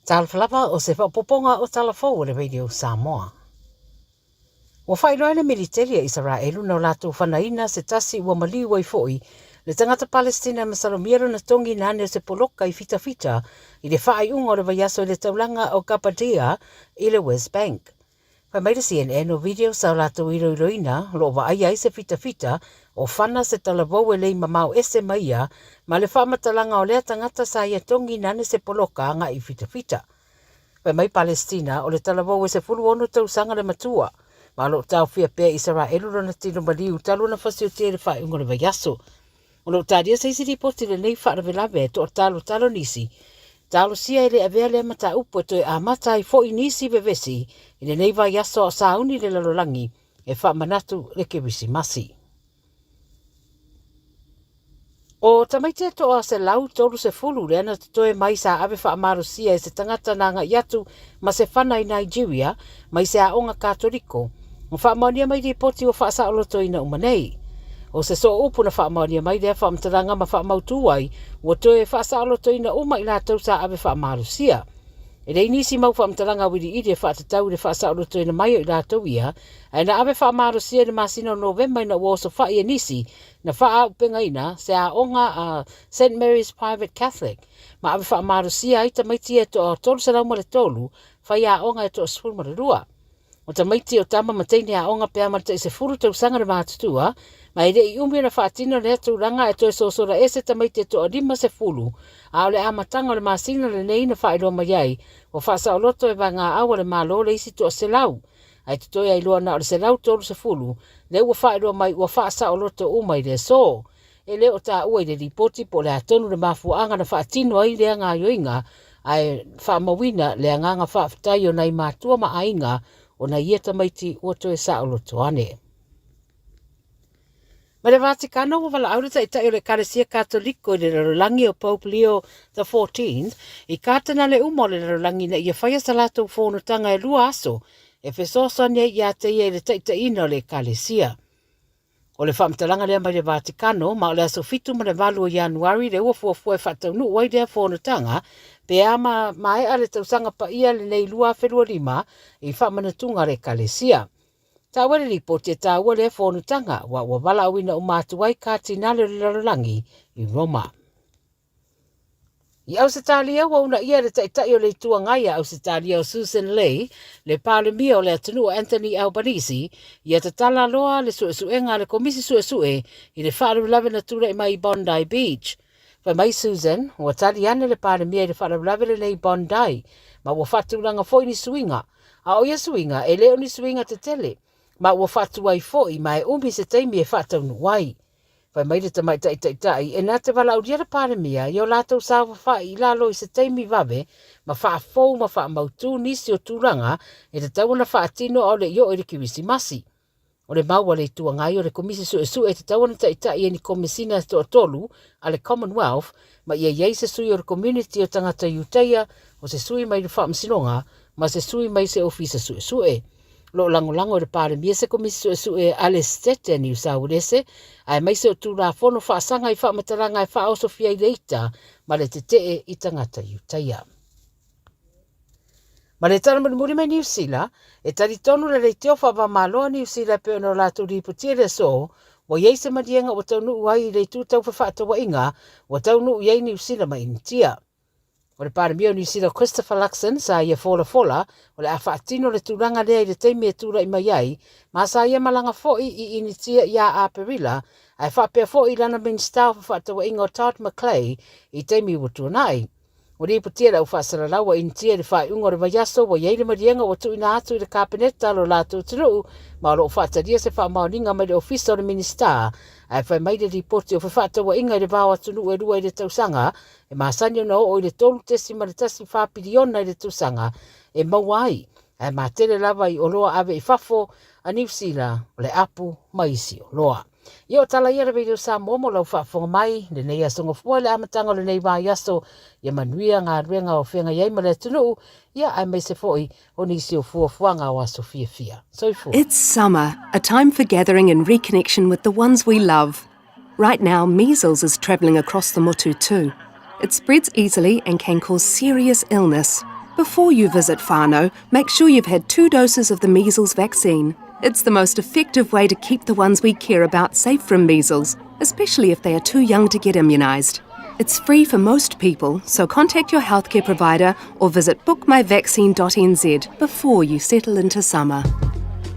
Talofa lava o se faaopoopoga o tala fou a le Radio Samoa. Ua faailoa e le militeli a Isaraelu na o latou fanaina se tasi ua maliu ai foi le tagata Palestina e masalomia lona togiina ane o se poloka i fitafita i le faaiuga o le vaiaso i le taulaga o Gabadia i le West Bank. Fai mai le CNN o video sa o latou iloiloina o lo o vaaia ai se fitafita o fana se talavou e lei mamao ese mai ia ma le faamatalaga o lea tagata sa ia togiina ane se poloka agai i fitafita. Fai mai Palestina o le talavou e 16 tausaga le matua, ma o lo o taofia pea e Isaraelu lona tino maliu talu ona fasiotia i le faaiuga o le vaiaso. O lo o talia se isi lipoti i lenei faalavelave e toatalotalo nisi talosia e le avea lea mataupu e toe amata ai foi nisi vevesi i lenei vaiaso a o sauni le lalolagi e faamanatu le Kerisimasi. O tamaiti e toa 130 lea na totoe mai sa ave faamalosia e se tagata na agai atu ma se fana i Nigeria mai se aoga Katoliko. Ua faamaonia mai lipoti ua faasaolotoina uma nei. O se sooupu na faamaonia mai lea faamatalaga ma faamautu ai ua toe faasaolotoina uma i latou sa ave faamalosia. E leai nisi mau faamatalaga auiliili e faatatau i le faasaolotoina mai o i latou ia, ae na ave faamalosia i le masina o Novema ina ua osofai e nisi na faaaupegaina se aoga a St Mary's Private Catholic ma ave faamalosia ai tamaiti ia e toa 303, faiaoga e toa 12. O tamaiti o tama ma teine aoga pe a ma le tai 10 tausaga le matutua, ma e le i umi ona faatino lea tulaga e toe sosola ese tamaiti e toa 50, a o le amataga o le masina lenei na faailoa mai ai ua faasaoloto e vaegaau a le Malo le isi toa 100, ae totoe ai loa na o le 130 lea ua faailoa mai ua faasaoloto uma i le aso. E le o taua i le lipoti po o le a tonu le mafuaaga na faatino ai lea gaoioiga, ae faamauina le agaga faafetai o nai matua ma aiga o nai ia tamaiti ua toe saoloto ane. Mai le Vatikano ua valaau le Taitai o le Ekalesia Katoliko i le lalolagi o Pope Leo the Fourteenth i Katenale uma o le lalolagi ina ia faia sa latou fonotaga e lua aso e fesoasoani ai ia te ia i le taitaiina o le Ekalesia. O le faamatalaga lea mai le Vatikano, ma o le aso 7 ma le 8 o Ianuari lea ua fuafua e faataunuu ai lea fonotaga, pe a ma maea le tausaga paia lenei 2025 i faamanatuga a le Ekalesia. Taua le lipoti e taua lea fonotaga, aua ua valaauina uma atu ai Katinale o le lalolagi i Roma. I Ausetalia, ua uunaia e le Taitai o le Itu Agai a Ausetalia o Susan Ley le Palemia o le atunuu Anthony Albanese ia tatala loa le suesuega a le Komisi Suesue i le faalavelave na tulai mai i Bondi Beach. Fai mai Susan, ua tali ane le Palemia i le faalavelave lenei i Bondi, ma ua faatulaga foi ni suiga. A o ia suiga, e le o ni suiga tetele, ma ua faatuai foi ma e umi se taimi e faataunuu ai. Fai mai le Tamaitai Taitai, e na te valaaulia le Palemia i o latou saofafai i lalo i se taimi vave ma faafou ma faamautū nisi o tulaga e tatau ona faatino a o le i oo i le Kerisimasi. O le mau a le Itu Agai o le Komisi Suesue e tatau ona taitai e ni Komesina e toatolu a le Commonwealth ma ia i ai se sui o le Komuniti o Tagata Iutaia, o se sui mai le Faamasinoga ma se sui mai se Ofisa Suesue. O lo o lagolago e le Palemia se Komisi Suesue a le Setete a Niu Sauelese, aemaise o Tulafono faasaga i faamatalaga e faaosofia ai le ita ma le tetee i tagata Iutaia. Ma le tala mulimuli mai Niu Sila, e talitonu le leitio faava-o-Malo a Niu Sila e pei ona o latou lipotia i le aso, ua i ai se maliega ua taunuu ai i le itu tau fefaatauaiga ua taunuu i ai Niu Sila ma Initia. O le Palemia o Niu Sila Christopher Luxon sa ia folafola o le a faatino le tulaga lea i le taimi e tulai mai ai, ma sa ia malaga foi i Initia ia Aperila, ae faapea foi i lana Minisita o Fefaatauaiga o Todd McClay i taimi ua tuanai. Ua lipotia le au faasalalau a Initia i le faaiuga o le vaiaso ua i ai le maliega ua tuuina atu i le Kapeneta lo latou atunuu ma o lo o faatalia se faamaoniga mai le Ofisa o le Minisita, ae fai mai le lipoti o fefaatauaiga i le va o atunuu e lua i le tausaga e masani ona oo i le 3.14 piliona i le tausaga e maua ai, ae matele lava i oloa ave i fafo a Niu Sila, o le apu ma isi oloa. Ia o tala ia le Radio Samoa mo lau faafofoga mai lenei aso gafua i le amataga o lenei vaiaso. Ia manuia galuega o feagai ai ma le atunuu, ia aemaise foi o nisi o fuafuaga o aso fiafia. Soifua. It's summer, a time for gathering and reconnection with the ones we love. Right now, measles is travelling across the motu too. It spreads easily and can cause serious illness. Before you visit whānau, make sure you've had two doses of the measles vaccine. It's the most effective way to keep the ones we care about safe from measles, especially if they are too young to get immunised. It's free for most people, so contact your healthcare provider or visit bookmyvaccine.nz before you settle into summer.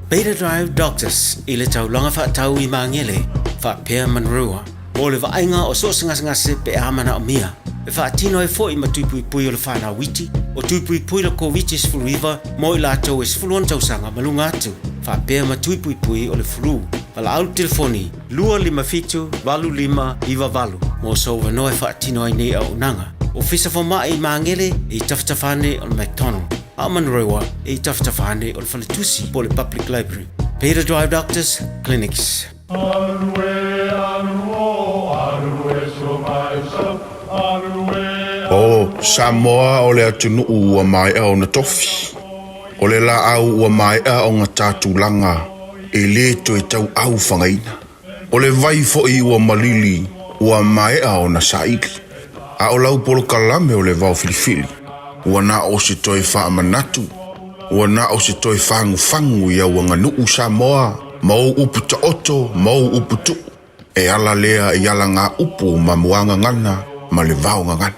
Beta Drive Doctors i le taulaga faatau i Magele, faapea Manurewa, mo le vaaiga o so o se gasegase pe a manaomia. E faatino ai foi ma tui puipui o le whanau iti, o tui puipui le Koviti-19 mo i latou e 16 tausaga ma luga atu, faapea ma tui puipui o le flu. Valaau le telefoni 257 8598 mo sou avanoa e faatino ai nei auaunaga. Ofisa Fomai i Magele e i tafatafa ane o le McDonald, a o Manurewa e i tafatafa ane o le Faletusi po o le Public Library. Beta Drive Doctors Clinics. O Samoa o le atunuu ua maea ona tofi. O le laau ua maea ona ta tulaga e le toe tauau fagaina. O le vai foi ua malili ua maea ona saili. A o lau polokalame o le vao filifili, ua na o se toe faamanatu, ua na o se toe fagufagu i au aganuu Samoa ma ou upu taoto ma ou upu tuu. E ala lea i alagaupu ma muagagana ma le vaogagana.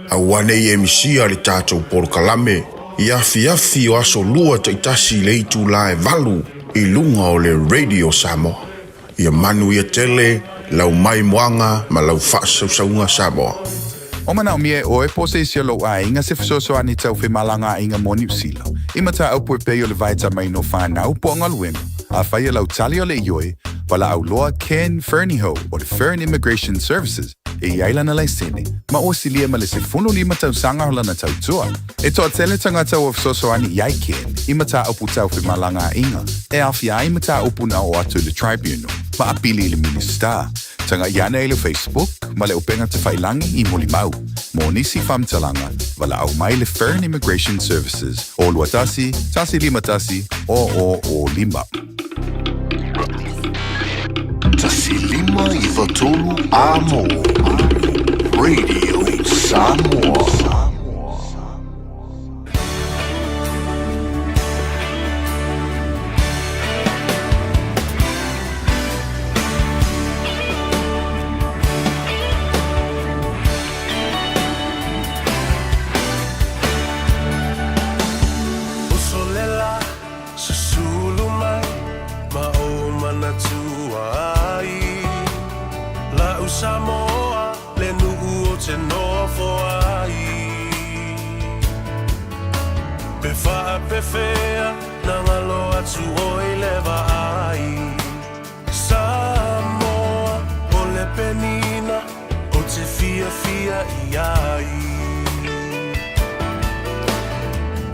Aua ne i e misia le tatou polokalame i afiafi o aso lua taitasi i le itula e valu i luga o le Radio Samoa. Ia manuia tele lau maimoaga ma lau faasausauga Samoa. O manaomia e ʻoe po o se isi o lou ʻaiga se fesoasoani tau femalagaaiga mo Niu Sila, i mataupu e pei o le vaetamaina o whanau po o galuega, afai e lau tali o le ioe, valaau loa Ken Fernihough o le Fern Immigration Services e i ai lana laisene, ma ua silia ma le 15 tausaga o lana tautua. E toatele tagata ua fesoasoani i ai Ken i mataupu tau femalagaaiga e aofia ai mataupu na oo atu i le Tribunal ma apili i le Minisita. Tagaʻi ane i le Facebook ma le upega tafailangi i Mulimau. Mo nisi faamatalaga, valaau mai le Fern Immigration Services o 21 151 0005. 1593 Amo Radio Samoa. Susulu mai ma ou manatua ai La'u Samoa le nu'u o te nofo ai Pe faapefea na ngalo atu oi le vaai Samoa o le penina o te fiafia i ai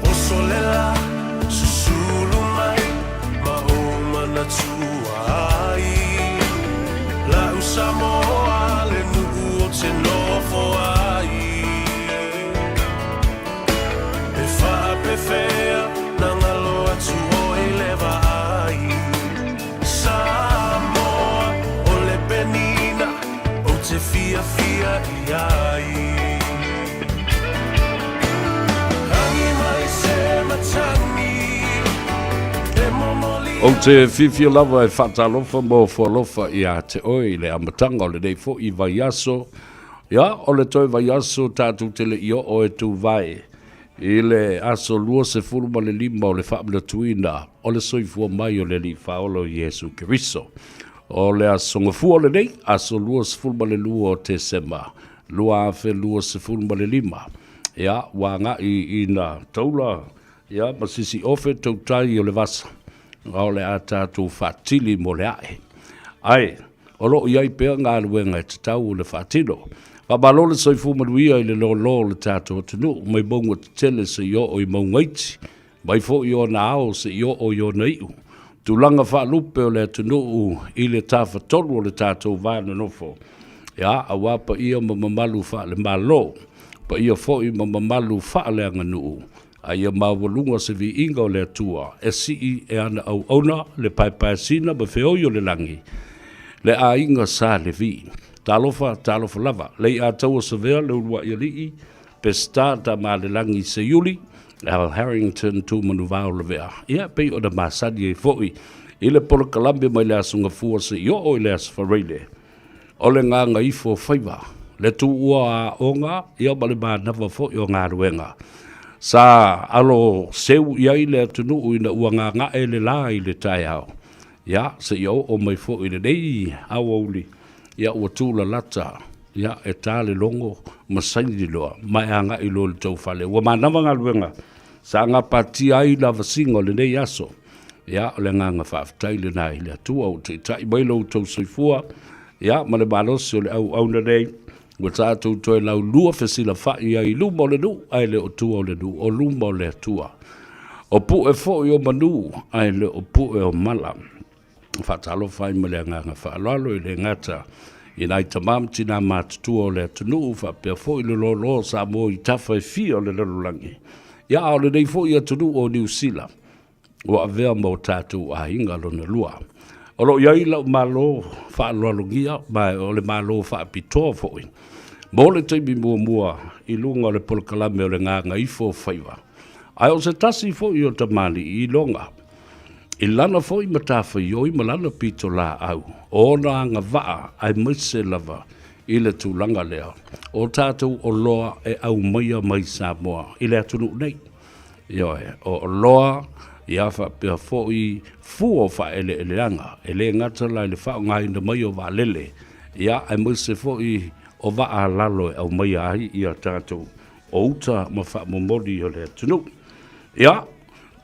Oso le la, susulu mai ma ou manatua ai La'u Samoa le nu'u o te nofo ai E faapefea na ngalo atu oi le vaai Samoa o le penina ou te fiafia i ai Rangi mai se matagi e momoli Ou te fiafia lava e faatalofa ma ofo alofa ia te oe i le amataga o lenei foi vaiaso. Ia, o le toe vaiaso tatou te le i oo e tuvae i le aso 25 o le faamanatuina o le soifua mai o le Alii Faaola o Iesu Keriso. O le aso Gafua lenei, aso 22 o Tesema 2025. Ia, ua agai ina taula ia ma sisi ofe tautai o le vasa, a o le a tatou faatili mo le ae. Ae, o lo o i ai pea galuega e tatau ona faatino. Faamalo le soifua manuia i le lōlō o le tatou atunuu, mai mauga tetele seia oo i mauga iti, mai foi i ona ao seia oo i ona iu. Tulaga faalupe o le atunuu i le tafatolu o le tatou va nonofo, ia, aua paia ma mamalu faale-Malo, paia foi ma mamalu faaleaganuu, a ia maualuga se viiga o le Atua e sii e ana auauna le paepaesina ma feoi o le lagi, le aiga Sa Levi. Talofa, talofa lava, lei ataua savea le uluai alii, Peseta Tamalelagi Seiuli, Al Harrington Tumanuvao Lavea. Ia, pei ona masani ai foi i le polokalame mai le Aso Gafua seia oo i le Aso Faraile. O le gagaifo faiva, le tuua aoga ia ma le manava foi o galuega. Sa alo seu i ai le atunuu ina ua gaga'e le la i le taeao. Ia, seia oo mai foi i lenei aoauli, ia ua tuulalata, ia e ta le logo ma saini loa ma e agai loa i le tou fale. Ua manava galuega sa gapatia ai le avasiga o lenei aso. Ia, o le agaga faafetai lena i le Atua ua taitai mai lo outou soifua, ia, ma le malosi o le auauna nei, ua tatou toe laulua fesilafai ai i luma o le nuu, ae le o tua o le nuu, o luma o le Atua. O pue foi o manu, ae le o pue o mala. Faatalofa ai ma le agaga faaaloalo e le gata i nai tama ma tinā matutua o le atunuu faapea foi le loaloa o Samoa i tafa e fia o le lalolagi. Ia, a o lenei foi atunuu o Niu Sila, ua avea ma o tatou aiga lona lua. O lo o i ai lau Malo faaaloalogia, ma o le Malo faapitoa foi mo le taimi muamua i luga o le polokalame o le Gagaifo Faiva. Ae o se tasi foi o tamalii iloga i lana foi matafaioi ma lana pitolaau, o ona agavaa aemaise lava i le tulaga lea o tatou oloa e aumaia mai Samoa i le atunuu nei. Ioe, o oloa, ia faapea foi fua o faaeleeleaga, e le gata la i le faaaogaina mai o vaalele, ia aemaise foi o vaa a lalo e aumaia ai ia tatou o uta ma faamomoli o le atunuu. Ia,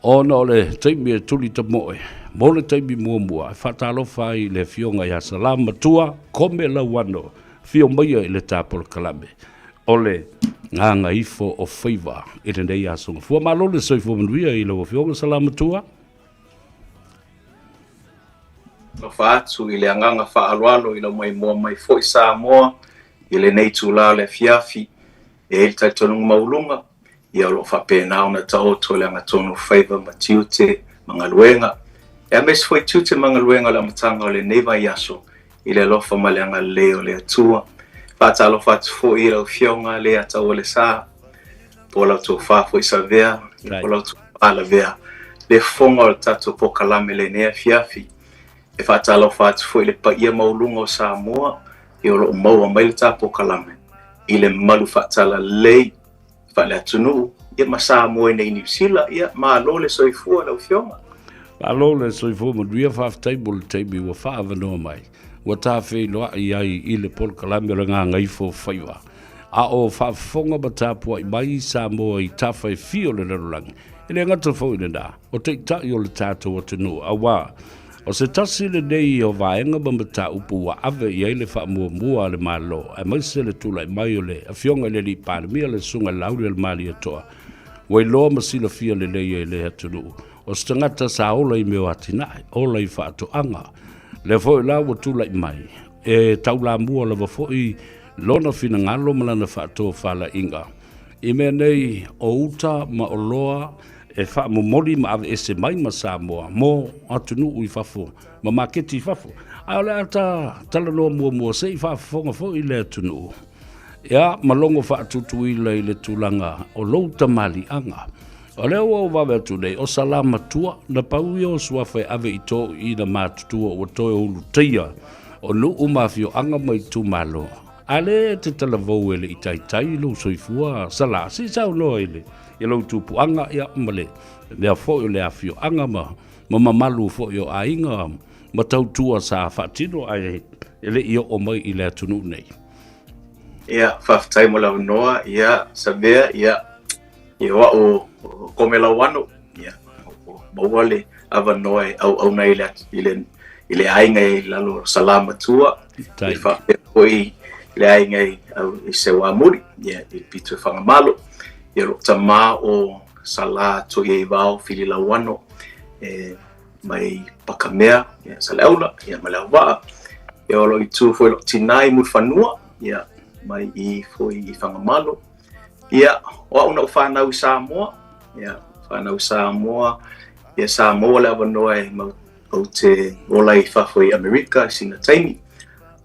ona o le taimi e tuli tamoe, mo le taimi muamua, e faatalofa ai i le Afioga ia Salamatua Kome Lauano, afio maia i le ta polokalame o le Gagaifo o Faiva i lenei aso Gafua. Malo le soifua manuia i lau Afioga Salamatua. Alofa atu i le agaga faaaloalo i lau maimoa mai foi Samoa i lenei itula o le afiafi. E i ai le talitonuga maualuga, ia o lo o faapena ona taoto le agatonu faiva ma tiute ma galuega, e aemaise foi tiute ma galuega o le amataga o lenei vaiaso i le alofa ma le agalelei o le Atua. Faatalofa atu foi i lau Afioga Leiataualesa, po o lau tofa foi Savea, po o lau tofa Lavea, le fofoga o le tatou polokalame i lenei afiafi. E faatalofa atu foi i le paia maualuga o Samoa e o lo o maua mai le ta polokalame i le malu faatalalelei faale-atunuu ia ma Samoa i nei Niu Sila. Ia, malo le soifua lau Afioga. Malo le soifua manuia, faafetai mo le taimi ua faaavanoa mai. Ua ta feiloai ai i le polokalame o le Gagaifo Faiva. A o faafofoga ma tapuai mai Samoa i tafa e fia o le lalolagi, e le gata foi i lena, o taitai o le tatou atunuu, auā o se tasi lenei o vaega ma mataupu ua ave i ai le faamuamua a le Malo, aemaise le tulai mai o le Afioga i le Alii Palemia, le Susuga i le Laaulialemalietoa, ua iloa ma silafia lelei e le atunuu, o se tagata sa ola i mea o atinae, ola i faatoaga. Lea foi la ua tulai mai, e taulamua lava foi lona finagalo ma lana faatofalaiga i mea nei o uta ma oloa e faamomoli ma aveese mai ma Samoa mo atunuu i fafo ma maketi i fafo. Ae o le a ta talanoa muamua se i faafofoga foi le atunuu ia ma logo faatutuila i le tulaga o lou tamaliiaga. O lea ua ou vave atu nei, o Salamatua, na pau ia o suafa e ave i toeaiina matutua ua toe ulutaia o nuu ma afioaga ma itumalo. A lea e te talavou e le i taitai lou soifua Sala, se i saunoa i le i lou tupuaga ia ma le mea foi o le afioaga ma ma mamalu foi o aiga ma tautua sa faatino ae e le i oo mai i le atunuu nei. Ia, faafetai mo le avanoa, ia, Savea, ia, ia o au o Kome Lauano, ia, o maua le avanoa e auauna i le, i le, i le aiga i lalo o Salamatua, i faapea foi i le aiga i, i Seuamuli, ia, i pito i Fagamalo, ia lou tama o Sala Toiaivao Fili Lauano, e mai Pakamea, ia, Saleaula, ia, ma Leauvaa. Ia, o lo o i tu foi lou tinā i Mulifanua, ia, mai i foi i Fagamalo. Ia, o au na ou fanau i Samoa, ia, fanau i Samoa, ia, sa maua le avanoa e mau, ou te ola i fafo i Amerika i sina taimi,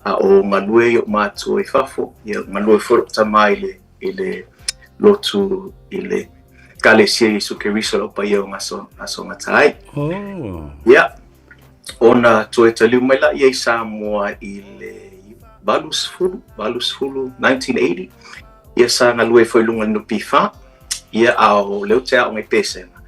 a o galue i ou mātua i fafo, ia, galue foi lou tama i le, i le lotu i le. Ekalesia Iesu Keriso lau paia o aso, aso gata ai. Oh. Ia, ona toe taliu mai la ia i Samoa i le 80, 80, 1980. Ia sa galue foi luga le NPF. Ia a o lea ou te aoga i Pesega.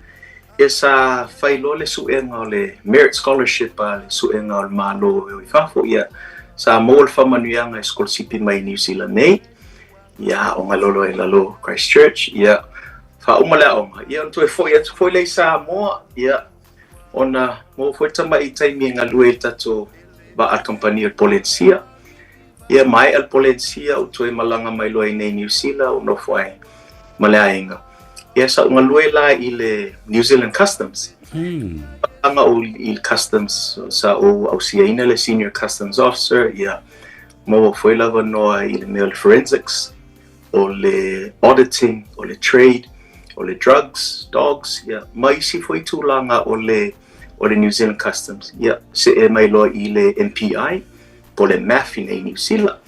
Ia sa fai loa le suega o le Merit Scholarship a le suega o le Malo e o i fafo. Ia sa maua le faamanuiaga e sikolasipi mai i Niu Sila nei. Ia aoga loa i lalo o Christchurch. Ia faauma le aoga. Ia ona toe foi atu foi lea i Samoa. Ia ona maua foi le tamai taimi e galue ai i le tatou vaa a le kamupani o le Polensia. Ia maea le Polensia ou toe malaga mai loa i nei Niu Sila ou nofo ai ma le aiga. Ia sa ou galue la i le New Zealand Customs. Malaga ou i le Customs sa ou ausiaina le Senior Customs Officer, ia maua foi le avanoa i le mea o le forensics, o le auditing, o le trade, o le drugs, dogs, ia ma isi foi tulaga o le o le New Zealand Customs. Ia see mai loa i le MPI, po o le MAF i nei Niu Sila.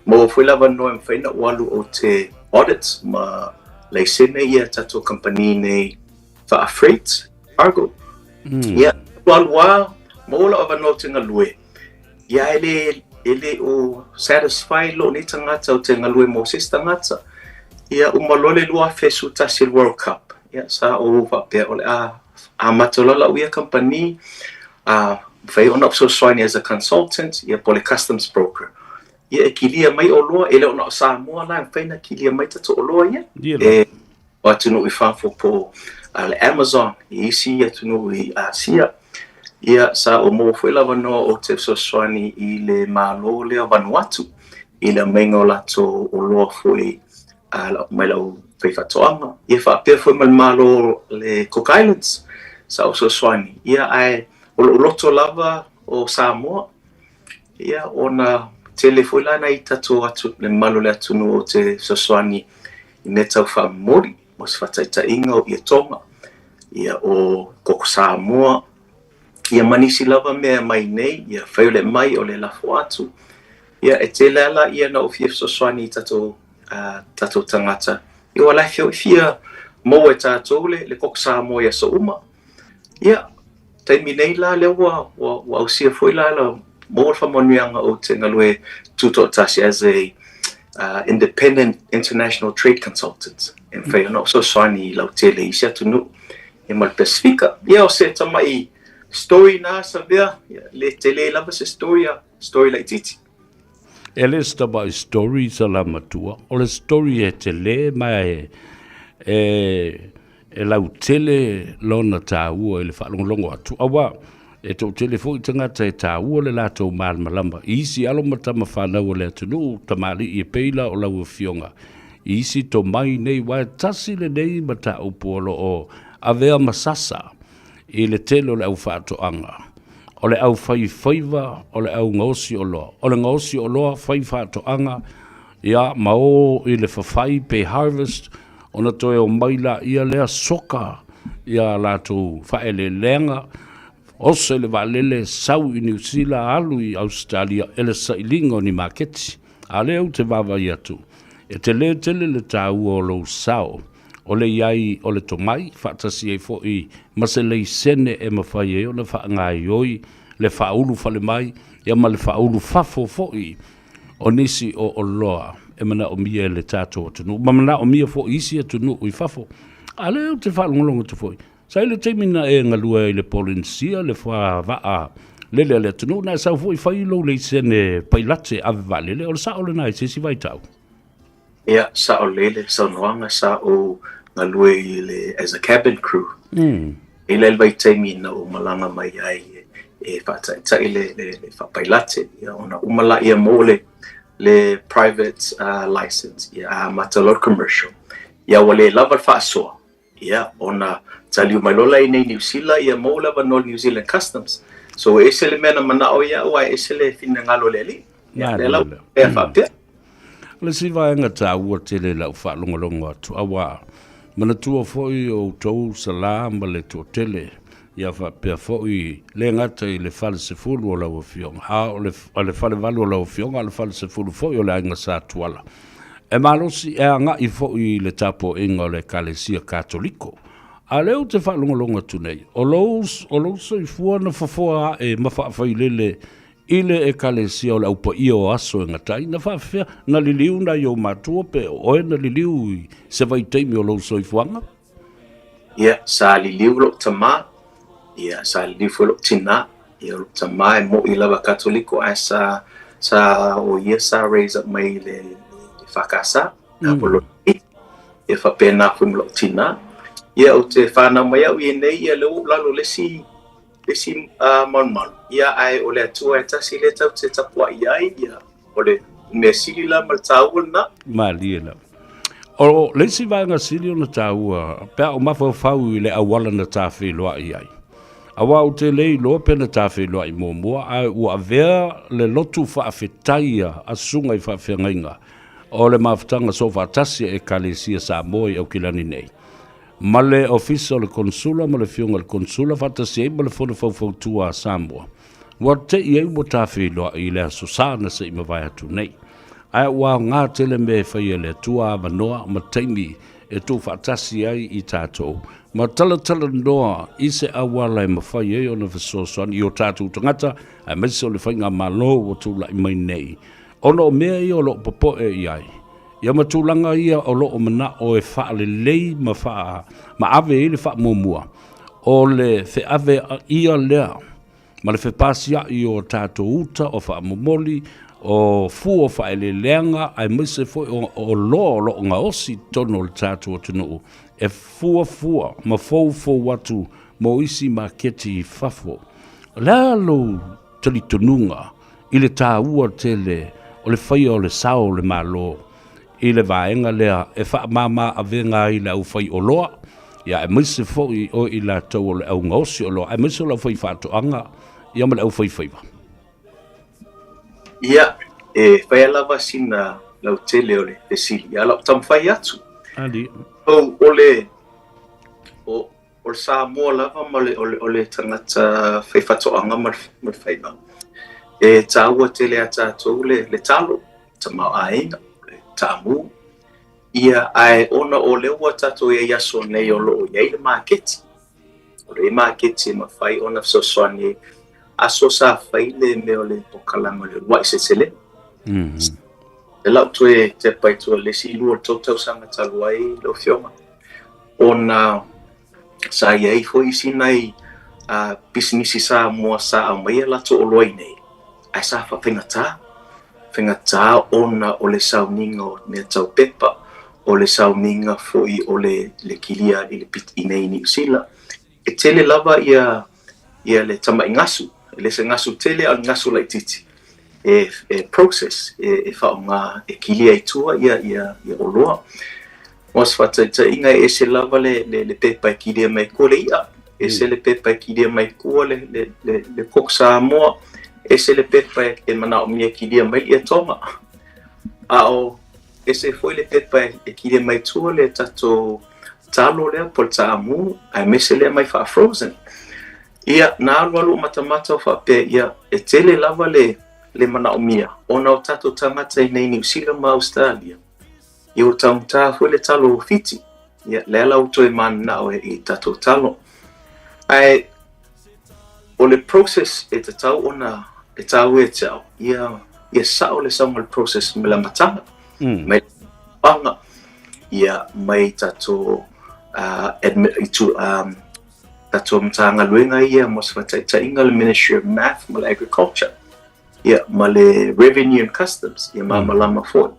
Maua foi le avanoa e mafai ona ou alu ou te audit ma laisene ia tatou kamupani nei vaa freight, cargo. Ia, alu lava, maua lou avanoa ou te galue. Ia e le, e le o satisfy lou nei tagata ou te galue mo se isi tagata. Ia, uma loa le 2011 le World Cup. Ia, sa ou faapea o le a amata loa lau ia kamupani, a mafai ona ou fesoasoani as a consultant, ia po o le customs broker. Ia e kilia mai oloa, e le o na o Samoa la e mafai ona kilia mai tatou oloa ia. E o atunuu i fafo po o le Amazon, i isi atunuu i Asia. Ia sa ou maua foi le avanoa ou te fesoasoani i le Malo lea o Vanuatu i le aumaiga o latou oloa foi mai le aufaifaatoaga. Ia faapea foi ma le Malo o le Cook Islands, sa ou fesoasoani. Ia ae o lou loto lava o Samoa, ia ona tele foi la nai tatou atu, le mamalu o le atunuu ou te fesoasoani i mea tau faamomoli, mo se faataitaiga o ietoga, ia o koko Samoa, ia ma nisi lava mea mai nei, ia fai o le mai o le lafo atu. Ia e tele lava laia na ou fia fesoasoani i tatou tatou tagata. Ia ua la e fia maua e tatou le, le koko Samoa i aso uma. Ia, taimi nei la lea ua, ua, ua ausia foi la la maua le faamanuiaga ou te galue tutoatasi as a independent international trade consultant. E mafai ona ou fesoasoani lautele i isi atunuu ia ma le Pasifika. Ia o se tamai story na Savea, ia, le tele lava se story a story laitiiti. E le se tamai story Salamatua, o le story e tele ma e, e, e lautele lona tāua i le faalogologo atu. Aua, e toatele foi tagata e tāua le latou malamalama i isi alo ma tama fanau o le atunuu, tamalii e pei la o lau afioga i isi tomai nei, aua e tasi lenei mataupu o lo o avea ma sasa i le tele o le au faatoaga, o le au fai faiva, o le au gaosi oloa. O le gaosi oloa, fai faatoaga, ia, ma o i le fafai pe harvest, ona toe omai laia lea soka ia latou faaeleeleaga, oso i le vaalele, sau i Niu Sila, alu i Ausetalia i le sailiga o ni maketi. A o lea ou te vaavaai atu, e tele tele le taua o lou sao, o le i ai o le tomai, faatasi ai foi ma se leisene e mafai ai ona faagaoioi le faaulu fale mai, ia ma le faaulu fafo foi o nisi o oloa e manaomia e le tatou atunuu, ma manaomia foi isi atunuu i fafo. A o lea ou te faalogologo atu foi, sa i le taimi na e galue ai i le Polenisia, le vaa lele a le atunuu, na e sau foi fai lou leisene pailate ave vaalele, o le sao lena i se isi vaitau? Ia, sao lelei le saunoaga, sa ou galue i le as a cabin crew. I le vaitaimi na ou malaga mai ai e faataitai le, le, le faapailate, ia, ona uma laia maua le, le private license, ia, a amata loa le commercial. Ia, ua le lava le faasoa, Ia, ona taliu mai loa lea i inei i Niu Sila, ia maua le avanoa i le New Zealand Customs. So e ese le mea na manao ai au ae ese le finagalo o le Alii. Ia, lea la ua faapea faapea. O le isi vaega taua tele i lau faalogologo atu, aua manatua foi outou Sala ma le toatele, ia faapea foi le gata i le falesefulu o lau Afioga, a o le, o le falevalu o lau Afioga, a o le falesefulu foi o le Aiga Sa Tuala. E malosi e agaʻi foʻi i le tapuaiga o le Ekalesia Katoliko. A o lea ou te faalogologo atu nei, o lou, o lou soifua na fofoa aʻe ma faafailele i le Ekalesia o le Au Paia o Aso e Gata ai, na faafefea na liliu nai ou matua pe o oe na liliu i se vaitaimi o lou soifuaga? Ia, sa liliu lou tamā, ia, sa liliu foi lou tinā. Ia, o lou tamā e moʻi lava Katoliko ae sa, sa, o ia sa raise up mai i le, le EFKS, mm. Ia faapena foi ma lou tinā. Ia, ou te whanau mai au i nei, ia le ua ou lalo le isi, le isi uh, malumalu. Ia, ae o le Atua e tasi lea tatou te tapuai ai, ia, O le mea sili la ma le tāua lena. Malie lava. O le isi vaega sili ona tāua, pe a ou mafaufau i le auala na tafeiloai ai. Aua ou te le iloa pe na tafeiloai muamua, ae ua avea le lotu faafetai a susuga i faafeagaiga o le mafutaga soofaatasi a Ekalesia Samoa i Aukilani nei, ma le Ofisa o le Konesula ma le Afioga i le Konesula faatasi ai ma le Fono Faufautua a Samoa. Ua te'i ai ua tafeiloai i le Aso Sa na se i mavae atu nei. Ae ua aoga tele mea e fai e le Atua avanoa ma taimi e tuufaatasi ai i tatou, ma talatalanoa i se auala e mafai ai ona fesoasoani i o tatou tagata, aemaise o le faigamalo ua tulai mai nei, ona o mea ia o lo o popoe i ai, ia ma tulaga ia o lo o manao e faalelei ma faa, ma ave i ai le faamuamua, o le feave ia lea ma le fepasiaʻi o tatou uta o faamomoli, o fua o faaeleeleaga, aemaise foi o oloa o lo o gaosi i totonu o le tatou atunuu e fuafua ma foufou atu mo isi maketi i fafo. O le a lou talitonuga i le taua tele o le faia o le sao o le Malo i le vaega lea e faamama avega ai le aufaioloa, ia aemaise foi o i latou o le augaosi oloa, aemaise o le aufaifaatoaga ia ma le aufaifaiva? Ia, e faia lava sina lautele o le fesili, a o lau taumafai atu. Ali. O, o le, o, o le Samoa lava ma le, o le, o le tagata faifaatoaga ma le, ma le faiva. E tāua tele a tātou le, le talo, tamaoaiga, le taamu. Ia, ae ona o lea ua tatou i ai aso nei o lo o i ai le maketi. O le maketi e mafai ona fesoasoani aso sa fai le mea o le polokalame o le uluai seleselega. Mm -hmm. E lau toe tepa i tua le isi 2 tausaga talu ai lau afioga. Ona sa i ai foi isi nai uh, pisinisi Samoa sa aumaia latou oloa i nei, ae sa faafaigata, faigata ona o le sauniga o mea tau pepa, o le sauniga foi o le, le kilia i le pit i nei i Niu Sila. E tele lava ia, ia le tama'i gasu, e le se gasu tele a o le gasu laitiiti, e, e process, e, e faaaoga, e kilia i tua ia, ia, ia oloa. Mo se faataitaiga, e ese lava le, le, le pepa e kilia mai tua le i'a, ese le pepa e kilia mai tua le, le, le, le koko Samoa, ese le pepa e, e manaomia e kilia mai le iatoga. A o ese foi le pepa e, e kilia mai tua le tatou talo lea po o le taamu, aemaise lea mai faa-frozen. Ia, na alualu o matamata o faapea, ia, e tele lava le, le manaomia ona o tatou tagata i nei Niu Sila ma Ausetalia. Ia ua taugata foi le talo o Fiti. Ia, lea la ua toe mananao e i tatou talo. Ae, o le process e tatau ona e tāua e te ao, ia, ia sao le saoga o le process mai le amataga, mm. mai panga, ia mai tatou uh, admit, itu, um, tatou Matagaluega ia mo se faataitaiga le Ministry of MAF ma le Agriculture, ia ma le Revenue and Customs, ia malamalama foi,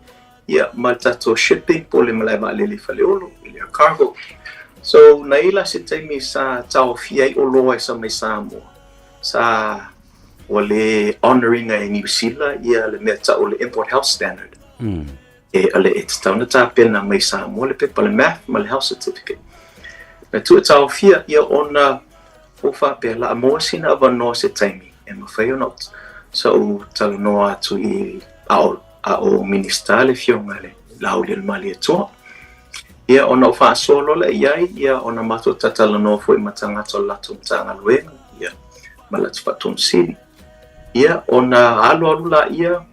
ia ma le tatou shipping po o le malae vaalele i Faleolo, i le air cargo. So, na i ai la se taimi sa taofia ai oloa e sau mai Samoa, sa ua le honour ina e Niu Sila ia le mea tau o le Import Health Standard. Mm. E ale e tatau ona tapena mai Samoa le pepa le MAF ma le health certificate. Na tuu e taofia ia ona ua faapea la a maua sina avanoa se taimi e mafai ona sa ou talanoa atu i a o, a o Minista le Afioga le Laaulialemalietoa. Ia ona ou faasoa loa lea i ai, ia ona matou tatalanoa foi ma tagata o le latou Matagaluega, ia ma le latou Faatonusili. Ia ona alualu laia,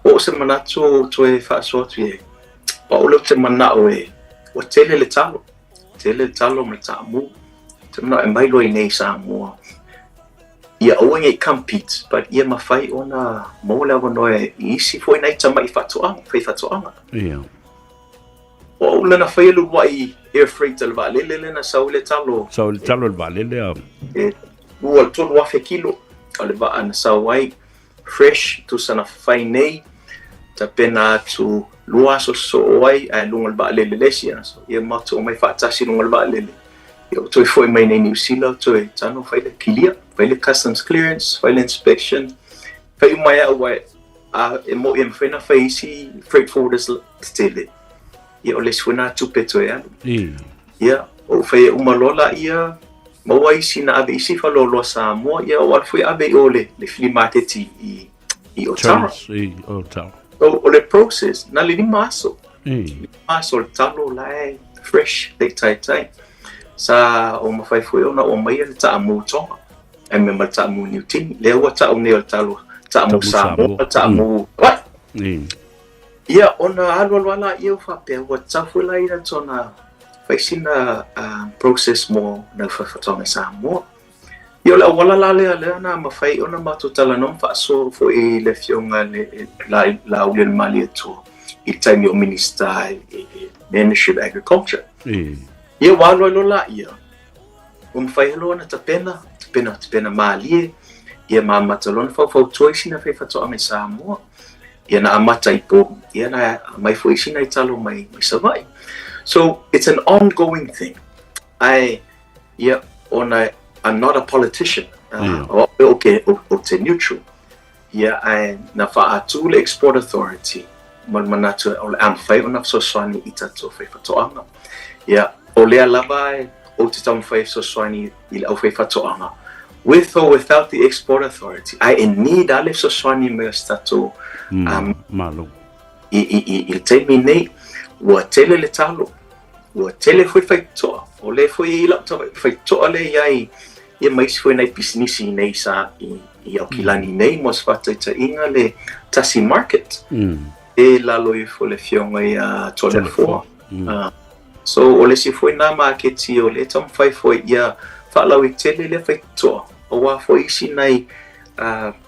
Oo se manatu ou toe faasoa atu i ai. au lea ou te manao e, ua tele le talo, tele le talo ma le taamu, ou te manao e aumai loa i inei i Samoa, ia aua ne i compete, but ia mafai ona maua le avanoa i isi foi nai tamai faatoaga, faifaatoaga. Ia. O au lea na faia le uluai air freight a le vaalele lea na sau ai le talo. Sau ai le talo i le vaalele a. E 2 i le 3 afe kilo o le vaa na sau ai. Fresh, tusa na fafai nei, tapena atu 2 aso sosoo ai ae luga o le vaalele le isi aso. Ia matou omai faatasi i luga o le vaalele. Ia ua toe foi mai nei Niu Sila, toe tago fai le kilia, fai le customs clearance, fai le inspection, fai uma ai au ae a e mo'i e mafai ona fai isi freight forwarders tetele. Ia o le isi foi lena tupe toe alu. Ia, ou faia uma loa laia, maua isi na ave isi faleoloa Samoa, ia ou alu foi ave i o le, le flea market i, i, i Otara. I Otara. So, o le process, na le 5 aso. 5 aso le talo la e fresh, le taitai. Sa o mafai foi ona o maia le taamu Tonga. Ai me ma le taamu Niutini. Lea ua tau nei o le talo, taamu Samoa, taamu... Ia, ona alualu lava laia ua faapea, ua tatau foi la ia ona fai sina process mo nai faifaatoaga i Samoa. Ia, o le auala la lea lea na mafai ona matou talanoa ma faasoa foi i le Afioga i le Laaulialemalietoa i le taimi o Minisita i le Ministry of Agriculture. Ia, ua alu ai loa laia, ua mafai ai loa ona tapena, tapena, tapena malie, ia ma amata loa ona faufautua i sina faifaatoaga i Samoa. Ia na amata i po, ia na aumai foi isi nai talo mai, mai Savaii. So, it's an ongoing thing. Ae, ia, ona I'm not a politician. Okay, o te neutral. Ia, ae na faatu le Export Authority ma le manatu o le a mafai ona fesoasoani i tatou faifaatoaga. Ia, o lea lava ou te taumafai e fesoasoani i le aufaifaatoaga with or without the Export Authority. Ae e need lava le fesoasoani mai o se tatou Malo. I le taimi nei, ua tele le talo, ua tele foi faitotoa. O lea foi e i lau faitotoa lea i ai ia ma isi foi nai pisinisi nei sa i Aukilani nei mo se faataitaiga le Tasi Market. E lalo ifo le afioga ia Toleafoa. So o le isi foi na maketi o lea e taumafai foi ia faalauaitele lea faitotoa aua foi isi nai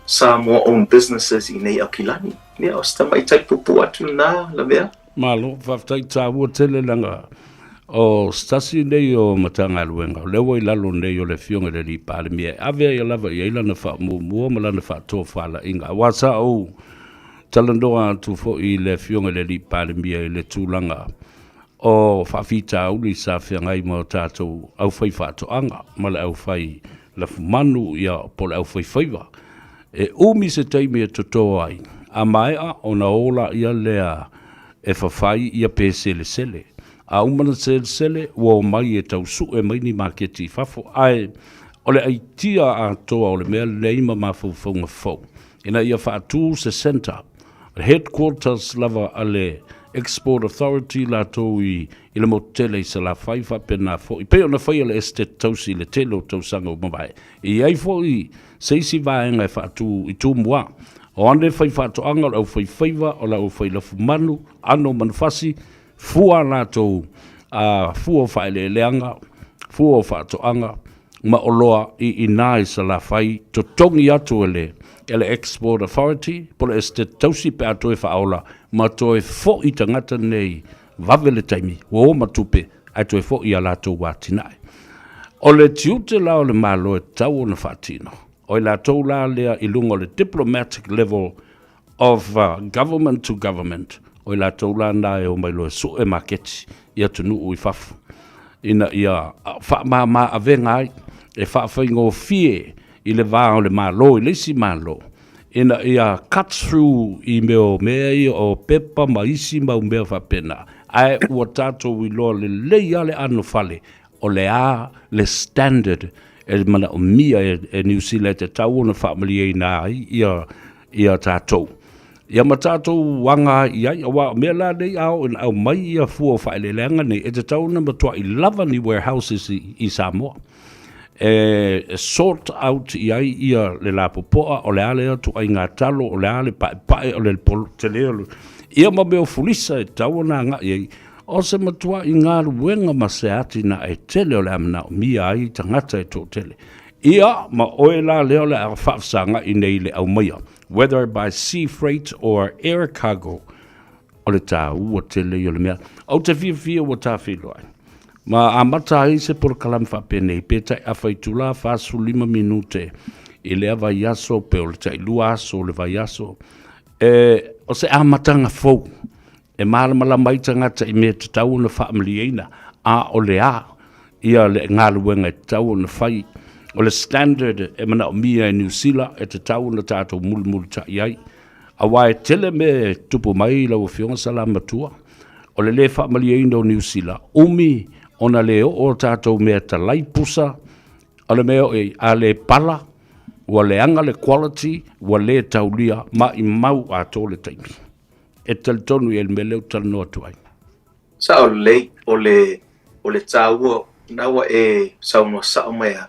Samoa owned businesses i nei Aukilani. Ia, o se tamaitai puupuu atu lena, Lavea. Malo, faafetai taua tele leaga o se tasi nei o Matagaluega o lea ua i lalo nei o le Afioga i le Alii Palemia e ave ai lava i ai lana faamuamua ma lana faatofalaiga. Aua sa ou talanoa atu foi i le Afioga i le Alii Palemia i le tulaga o faafitauli sa feagai ma o tatou aufaifaatoaga ma le aufai lafumanu, ia, po o le aufaifaiva. E umi se taimi e toto ai, a maea ona o laia lea e fafai ia pe selesele. A uma ona selesele, ua omai e tau sue mai ni maketi i fafo. Ae o le aitia atoa o le mea lenei ma mafaufauga fou, ina ia faatu se centre, headquarters lava a le Export Authority latou i le motu tele i Salafai faapena foi, pei ona faia le Esetete Tausi i le tele o tausaga ua mavae. E i ai foi se isi vaega e faatu i Tumua. O ane faifaatoaga, o le aufaifaiva, o le aufailafumanu, ano manufasi, fua a latou fua o faaeleeleaga, fua o faatoaga ma oloa i ina i Salafai, totogi atu e le e le Export Authority po o le Esetete Tausi pe a toe faaola ma toe foi tagata nei vave le taimi, ua o ma tupe ae toe foi i a latou atinae. O le tiute la o le Malo e tatau ona faatino, o i latou la lea i luga o le diplomatic level of government to government, o i latou la na e omai loa e sue maketi i atunuu i fafo, ina ia faamama avega ai, e faafaigofie i le va o le Malo i le isi Malo, ina ia cut through i mea o mea ia o pepa ma isi mau mea faapena, ae ua tatou iloa lelei lava le anofale o le a le standard e manaomia e Niu Sila e tatau ona faamalieina ai ia ia tatou. Ia ma tatou aga ai i ai, aua o mea la nei a oo ina aumai ia fua o faaeleeleaga nei, e tatau ona matuai lava ni warehouses i Samoa. E sort out i ai ia le lapopoa, o le a lea ituaiga talo, o le a le paepae, o le tele o le... Ia ma mea o fulisa e tatau ona agai ai, o se matuaʻi galuega ma se atinae tele o le a manaomia ai tagata e toatele. Ia, ma oe la lea o le a faafesagaʻi nei i le aumaia, whether by sea freight or air cargo, o le tāua tele ia o le mea. Ou te fiafia ua tafeiloai. Ma amata ai se polokalame faapenei, pe tai afa itula 45 minute i lea vaiaso, pe o le tailua aso o le vaiaso, e, o se amataga fou e malamalama ai tagata i mea e tatau ona faamalieina, a o le a ia le galuega e tatau ona fai. O le standard e manaomia e Niu Sila e tatau ona tatou mulimulitai ai. Aua e tele mea e tupu mai lau Afioga Salamatua, o le lē faamalieina o Niu Sila, umi ona le oo a tatou mea talai pusa, o le mea oe, a le pala, ua leaga le quality, ua lē taulia, maʻimau atoa le taimi. E talitonu i ai i le mea lea ou te talanoa atu ai. Sao lelei, o le, o le taua, na ua e saunoa sao mai a,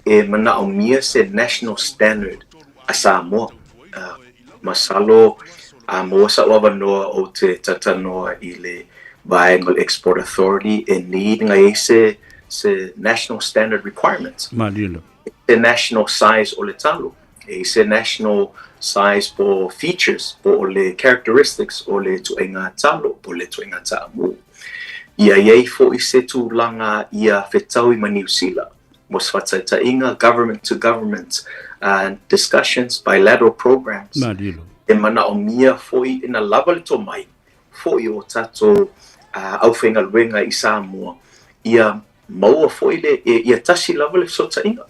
e manaomia se national standard a Samoa. Uh, masalo a maua sa'u avanoa ou te talatalanoa i le vaega o le Export Authority e need na i ai se, se national standard requirements. Malie lava. Se national size o le talo. E i se national size po features po o le characteristics o le ituaiga talo po o le ituaiga taamu. Ia i ai foi se tulaga ia fetaui ma Niu Sila mo se faataitaiga government to government discussions, bilateral programs. E manaomia foi ina lava le tomai foi o tatou aufaigaluega i Samoa ia maua foi le, ia tasi lava le fesootaiga.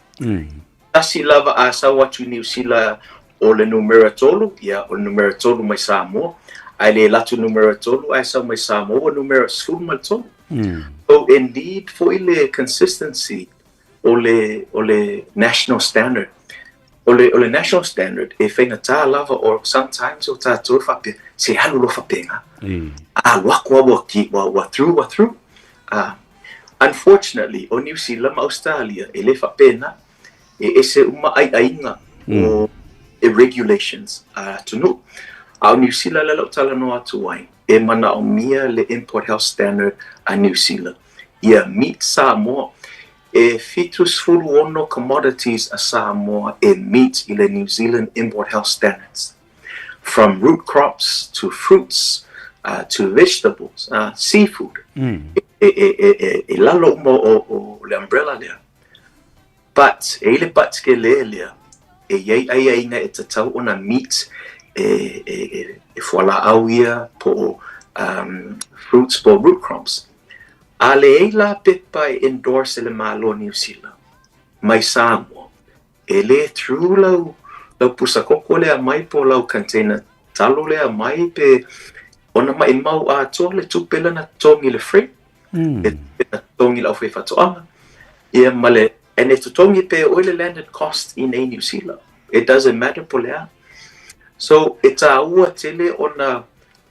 Tasi lava a sau atu i Niu Sila o le numera tolu, ia, o le numera tolu mai Samoa, ae le alu atu numera tolu ae sau mai Samoa ua numera 13. So e need foi le consistency o le, o le national standard. O le, o le national standard e faigata lava or sometimes o tatou e faapea, se alu loa faapena. A alu atu lava ua ki, ua, ua through, ua through. Unfortunately, o Niu Sila ma Ausetalia, e le faapena. E ese uma aiaiga o e regulations a atunuu. A o Niu Sila lea o le a ou talanoa atu ai, e manaomia le Import Health Standard a Niu Sila ia meet Samoa. E 76 commodities a Samoa e meet i le New Zealand Import Health Standards. From root crops to fruits to vegetables, seafood, e lalo uma o le umbrella lea. But, e i ai le but kele lea, e i ai aiaiga e tatau ona meet e fualaau ia po o fruits po o root crops. A leai la pepa e endorse e le Malo o Niu Sila mai Samoa, E le through lau lau pusa koko lea mai po o lau container talo lea mai pe ona maʻimau atoa le tupe lea na totogi i le freight, le tupe na totogi i le aufaifaatoaga, ia ma le and e totogi pea e oe le landed cost i nei Niu Sila. It doesn't matter po o le a. So e tāua tele ona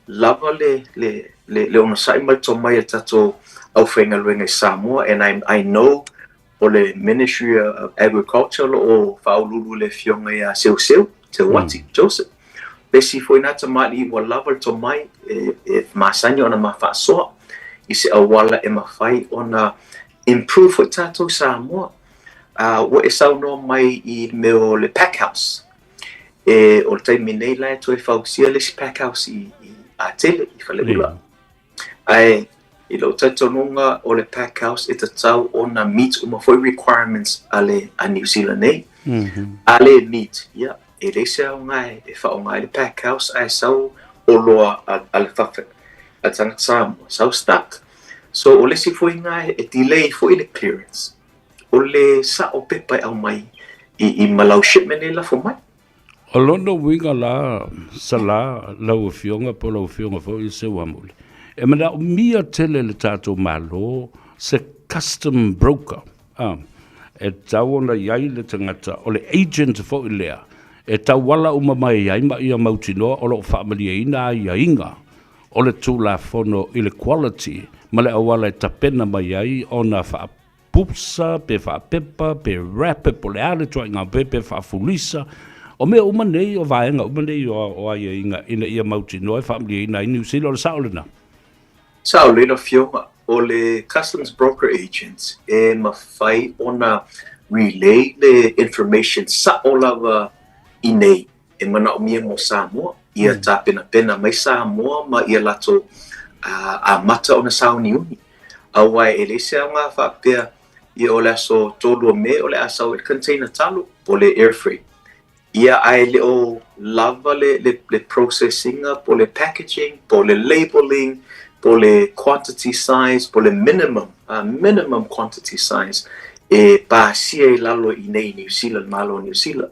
lava le le le le onosai ma le tomai a tatou aufaigaluega i Samoa and I I know O le Ministry of Agriculture o lo o faauluulu le Afioga ia Seuseu Teuati Joseph. Le isi foi na tamalii ua lava le tomai e masani ona ma faasoa i se auala e mafai ona improve foi tatou i Samoa. Ua e saunoa mai i le mea o le pack house. E, o le taimi nei la e toe fausia le isi pack house i Atele, i Faleula. Ae i lou talitonuga o le pack house e tatau ona meet uma foi requirements a le a New Zealand nei. A le meet, ia, e leai se aoga e faaaoga ai le pack house ae sau oloa a le a le tagata Samoa, sau stuck. So o le isi foi lena e delay foi le clearance, o le sao pepa e aumai i ma lau shipment e lafo mai. O lona uiga la, Sala, lau Afioga po o lau Afioga foi Seuamuli, e manaomia tele e le tatou Malo se custom broker, a, e tatau ona i ai le tagata, o le agent foi lea, e tauala uma mai ai ma ia mautinoa o lo o faamalieina aiaiga o le Tulafono i le quality ma le auala e tapena mai ai ona faapusa, pe faapepa, pe wrap, po o le a le ituaiga pe, pe faafulisa. O mea uma nei, o vaega uma nei o, o aiaiga ina ia mautinoa e faamalieina ai Niu Sila, o le sao lena? Sao lelei lau Afioga, o le Customs Broker Agents e mafai ona relay le information sao lava i nei e manaomia mo Samoa, ia tapenapena mai Samoa ma ia latou amata ona sauniuni. Aua e leai se aoga faapea ia o le aso 3 o Me o le a sau ai le container talo po o le air freight. Ia ae le o lava le le le process ina po o le packaging po o le labelling po o le quantity size po o le minimum minimum quantity size e pasia i lalo i inei i Niu Sila, le Malo o Niu Sila.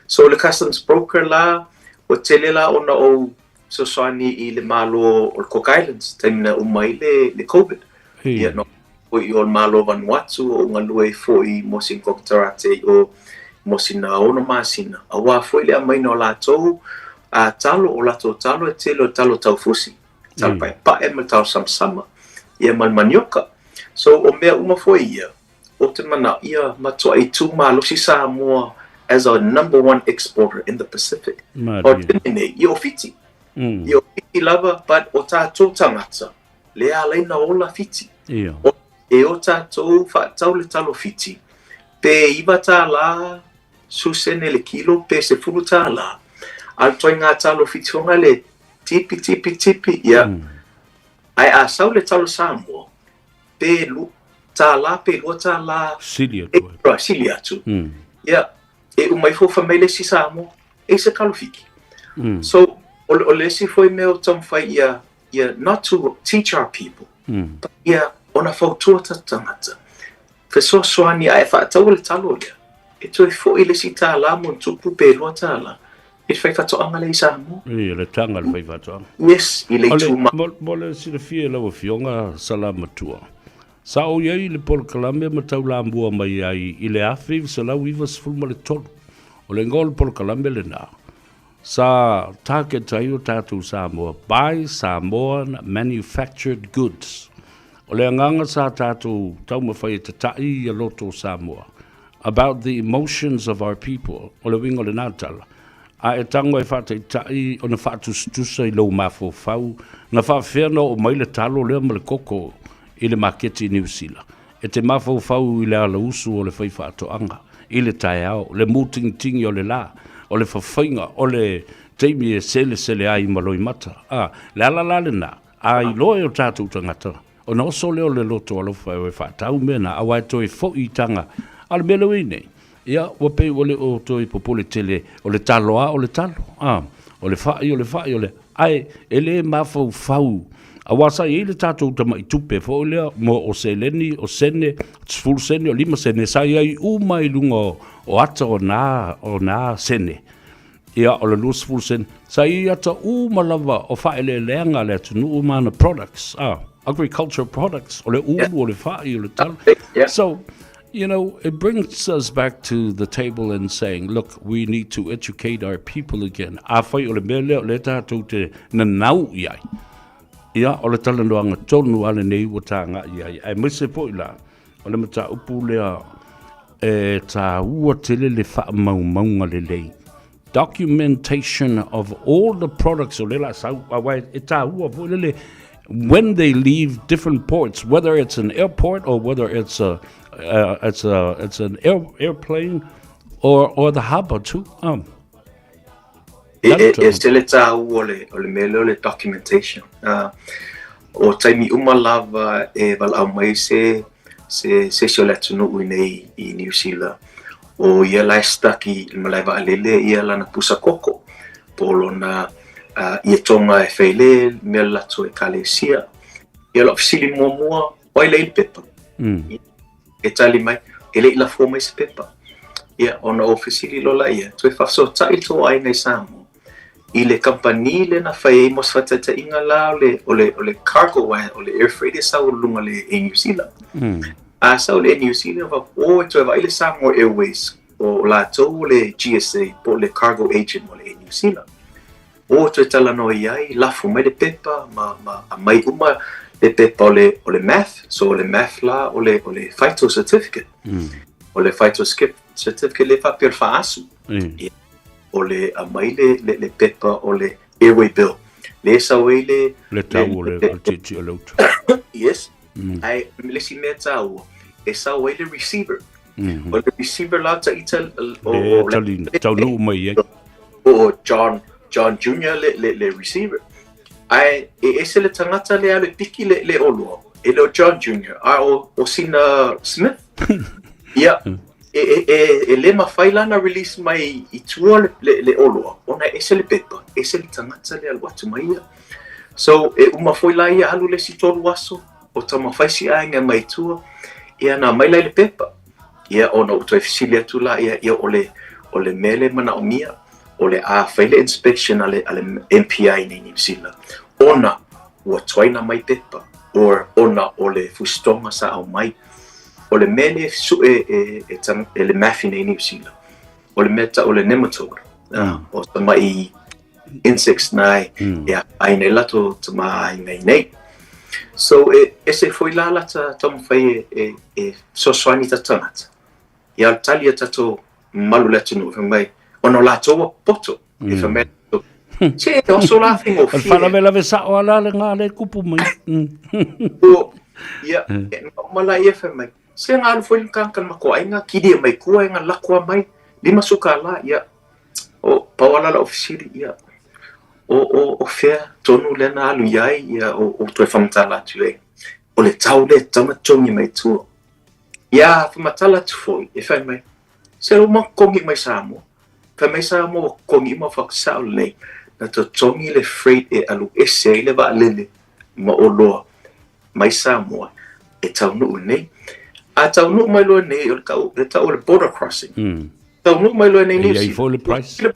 So o le customs broker la, ua tele la ona ou fesoasoani i le Malo o le Cook Islands taimi na uma ai le le Covid. Ia no foi i o le Malo o Vanuatu o ou galue ai foi mo sina kokotarate i o mo sina 6 masina auā foi le aumaina o latou a talo, o latou talo e tele o talo taufusi, talo paepae ma talo samasama, ia ma le manioka. So o mea uma foi ia, ou te manao ia matuai tū malosi Samoa as a number one exporter in the Pacific. O le taimi nei, ia o Fiti. Ia o Fiti lava, but o tātou tangata, le ala ai na ola Fiti. O, e o tātou whaatau le talo Fiti, pe $9 susene le kilo, pe $10. A le toi ngā talo Fiti whanga le tipi, tipi, tipi, ia. Ae a sau le talo Samoa, pe $1 pe $2 Sili atu ai. Extra, sili atu. Ia, e uma ifo fai mai le isi Samoa, e se talo Fiti. So, o, o le isi foi mea o taumafai ia, ia not to teach our people, but ia ona fautua tatou tagata. Fesoasoani ae faataua le talo lea, e toe foi le isi $1 ma ona tupu pe $2 i le faifaatoaga lea i Samoa. Ia, le taga a le faifaatoaga. Yes, i le ituma. Mo le silafia e lau Afioga Salamatua, sa ou i ai i le polokalame ma taulamua mai ai i le 1993. O le igoa o le polokalame lena, sa target ai o tatou Samoa, Buy Samoan Manufactured Goods. O le agaga sa tatou taumafai e tata'i ia loto o Samoa, about the emotions of our people, o le uiga o lena tala, a e tago e faataitai ona faatusatusa i lou mafaufau, na faafefea ona oo mai le talo lea ma le koko i le maketi i Niu Sila. E te mafaufau i le alausu o le faifaatoaga, i le taeao, le mūtingitingi o le lā, o le fafaiga, o le taimi e selesele ai ma loimata. A, le ala la lena, a iloa e o tatou tagata, ona oso lea o le loto alofa e o e faatau mea na, aua e toe foi i taga. A o le mea lea ua i ai nei, ia, ua pei ua le o toe popole tele, o le talo lava o le talo, a, o le fai o le fai, o le, ae e le mafaufau, aua sa i ai le tatou tamai tupe foi lea, mo o seleni, o sene, 10 sene, o 5 sene, sa i ai uma i luga o ata o na, o na sene. Ia, o le 20 sene. Sa i ai ata uma lava o faaeleeleaga a le atunuu ma ana products, ah, agricultural products, o le ulu, o le fai, o le talo. So, you know, it brings us back to the table and saying, look, we need to educate our people again. Afai o le mea lea o lea tatou te nanau i ai, ia, o le talanoaga tonu a lenei ua tagai ai. Aemaise foi la, o le mataupu lea e tāua tele le faamaumauga lelei. Documentation of all the products o le la sau, aua e tāua foi lele, when they leave different ports, whether it's an airport or whether it's a, it's a, it's an air, airplane or, or the harbour too. E, e, e tele tāua o le, o le mea lea o le documentation. O taimi uma lava e valaau mai se, se, se isi o le atunuu i nei i Niu Sila, o ia la e stuck i le malae vaalele ia lana pusa koko, po o lona uh, ietoga e fai le mea le latou ekalesia. Ia lau fesili muamua, o ai lea i le pepa? E tali mai, e le i lafua mai se pepa. Ia, ona ou fesili loa laia, toe faafesootai le tou aiga i Samoa i le kamupani lea na fai ai mo se faataitaiga la o le, o le, o le cargo o le air freight e sau i luga o le Air New Zealand. A sau le Air New Zealand, faapea, o e toe vaai le Samoa Airways, o latou o le GSA po o le cargo agent mo le Air New Zealand. O toe talanoa i ai, lafo mai le pepa ma, ma aumai uma le pepa o le, o le MAF. So o le MAF la o le, o le phyto certificate. O le phyto certificate le faapea o le faaasu. Ia. o le aumai le, le, le pepa o le airway bill. Le sau ai le... Le tau o le, le tietie o le uta. Yes. Ae le isi mea taua, e sau ai le receiver. O le receiver la ta ita... O, le tali, taunuu mai ai. O John, John Jr. le, le, le receiver. Ae e ese le tagata le alu e piki le, le oloa, e le o John Jr., a o, o sina Smith. Ia, e, e, e, e le mafai la na release mai i tua le, le, le oloa, ona e ese le pepa, ese le tagata le alu atu mai ia. So, e uma foi la ia alu le isi tolu aso, o taumafai si aiga mai tua, ia na aumai la i le pepa. Ia, ona ou toe fesili atu la, ia, ia o le, o le mea le manaomia, o le a fai le inspection a le, a le MPI nei Niu Sila, ona ua tuai na mai pepa, or ona o le fusitoga sa aumai. O le mea lea e sue e, e, tang, e le MAFI nei Niu Sila, o le mea tau o le nematode, o tamai insects na e, e afaina ai latou tamaaiga i nei. So e ese foi la lata taumafai e, e, e fesoasoani ta tagata. Ia o le tali a tatou mamalu o le atunuu fai mai, ona o latou ua poto, e fai mai latou, se e oso la faigofie. O le faalavelave sao lava la lena lea e tupu mai. O, ia, e uma la ia fai mai, se nga alu foi le tagata le matou aiga, kilia mai tua e nga lako lava mai, 50 kālā, ia, o, pau lava la lau fesili, ia, o, o, o fea tonu lea na alu i ai, ia, o, o toe faamatala atu ai, o le tau lea e tatau ona totogi mai tua. Ia faamatala atu foi, e fai mai, se uma totogi mai Samoa. Fai mai Samoa ua totogi uma whakasao lelei, na totogi le freight e alu ese ai le vaalele ma oloa mai Samoa e taunuu nei. A taunuu mai loa nei, o le tau, le tau o le border crossing. Taunuu mai loa nei New Zealand. E i ai foi le price.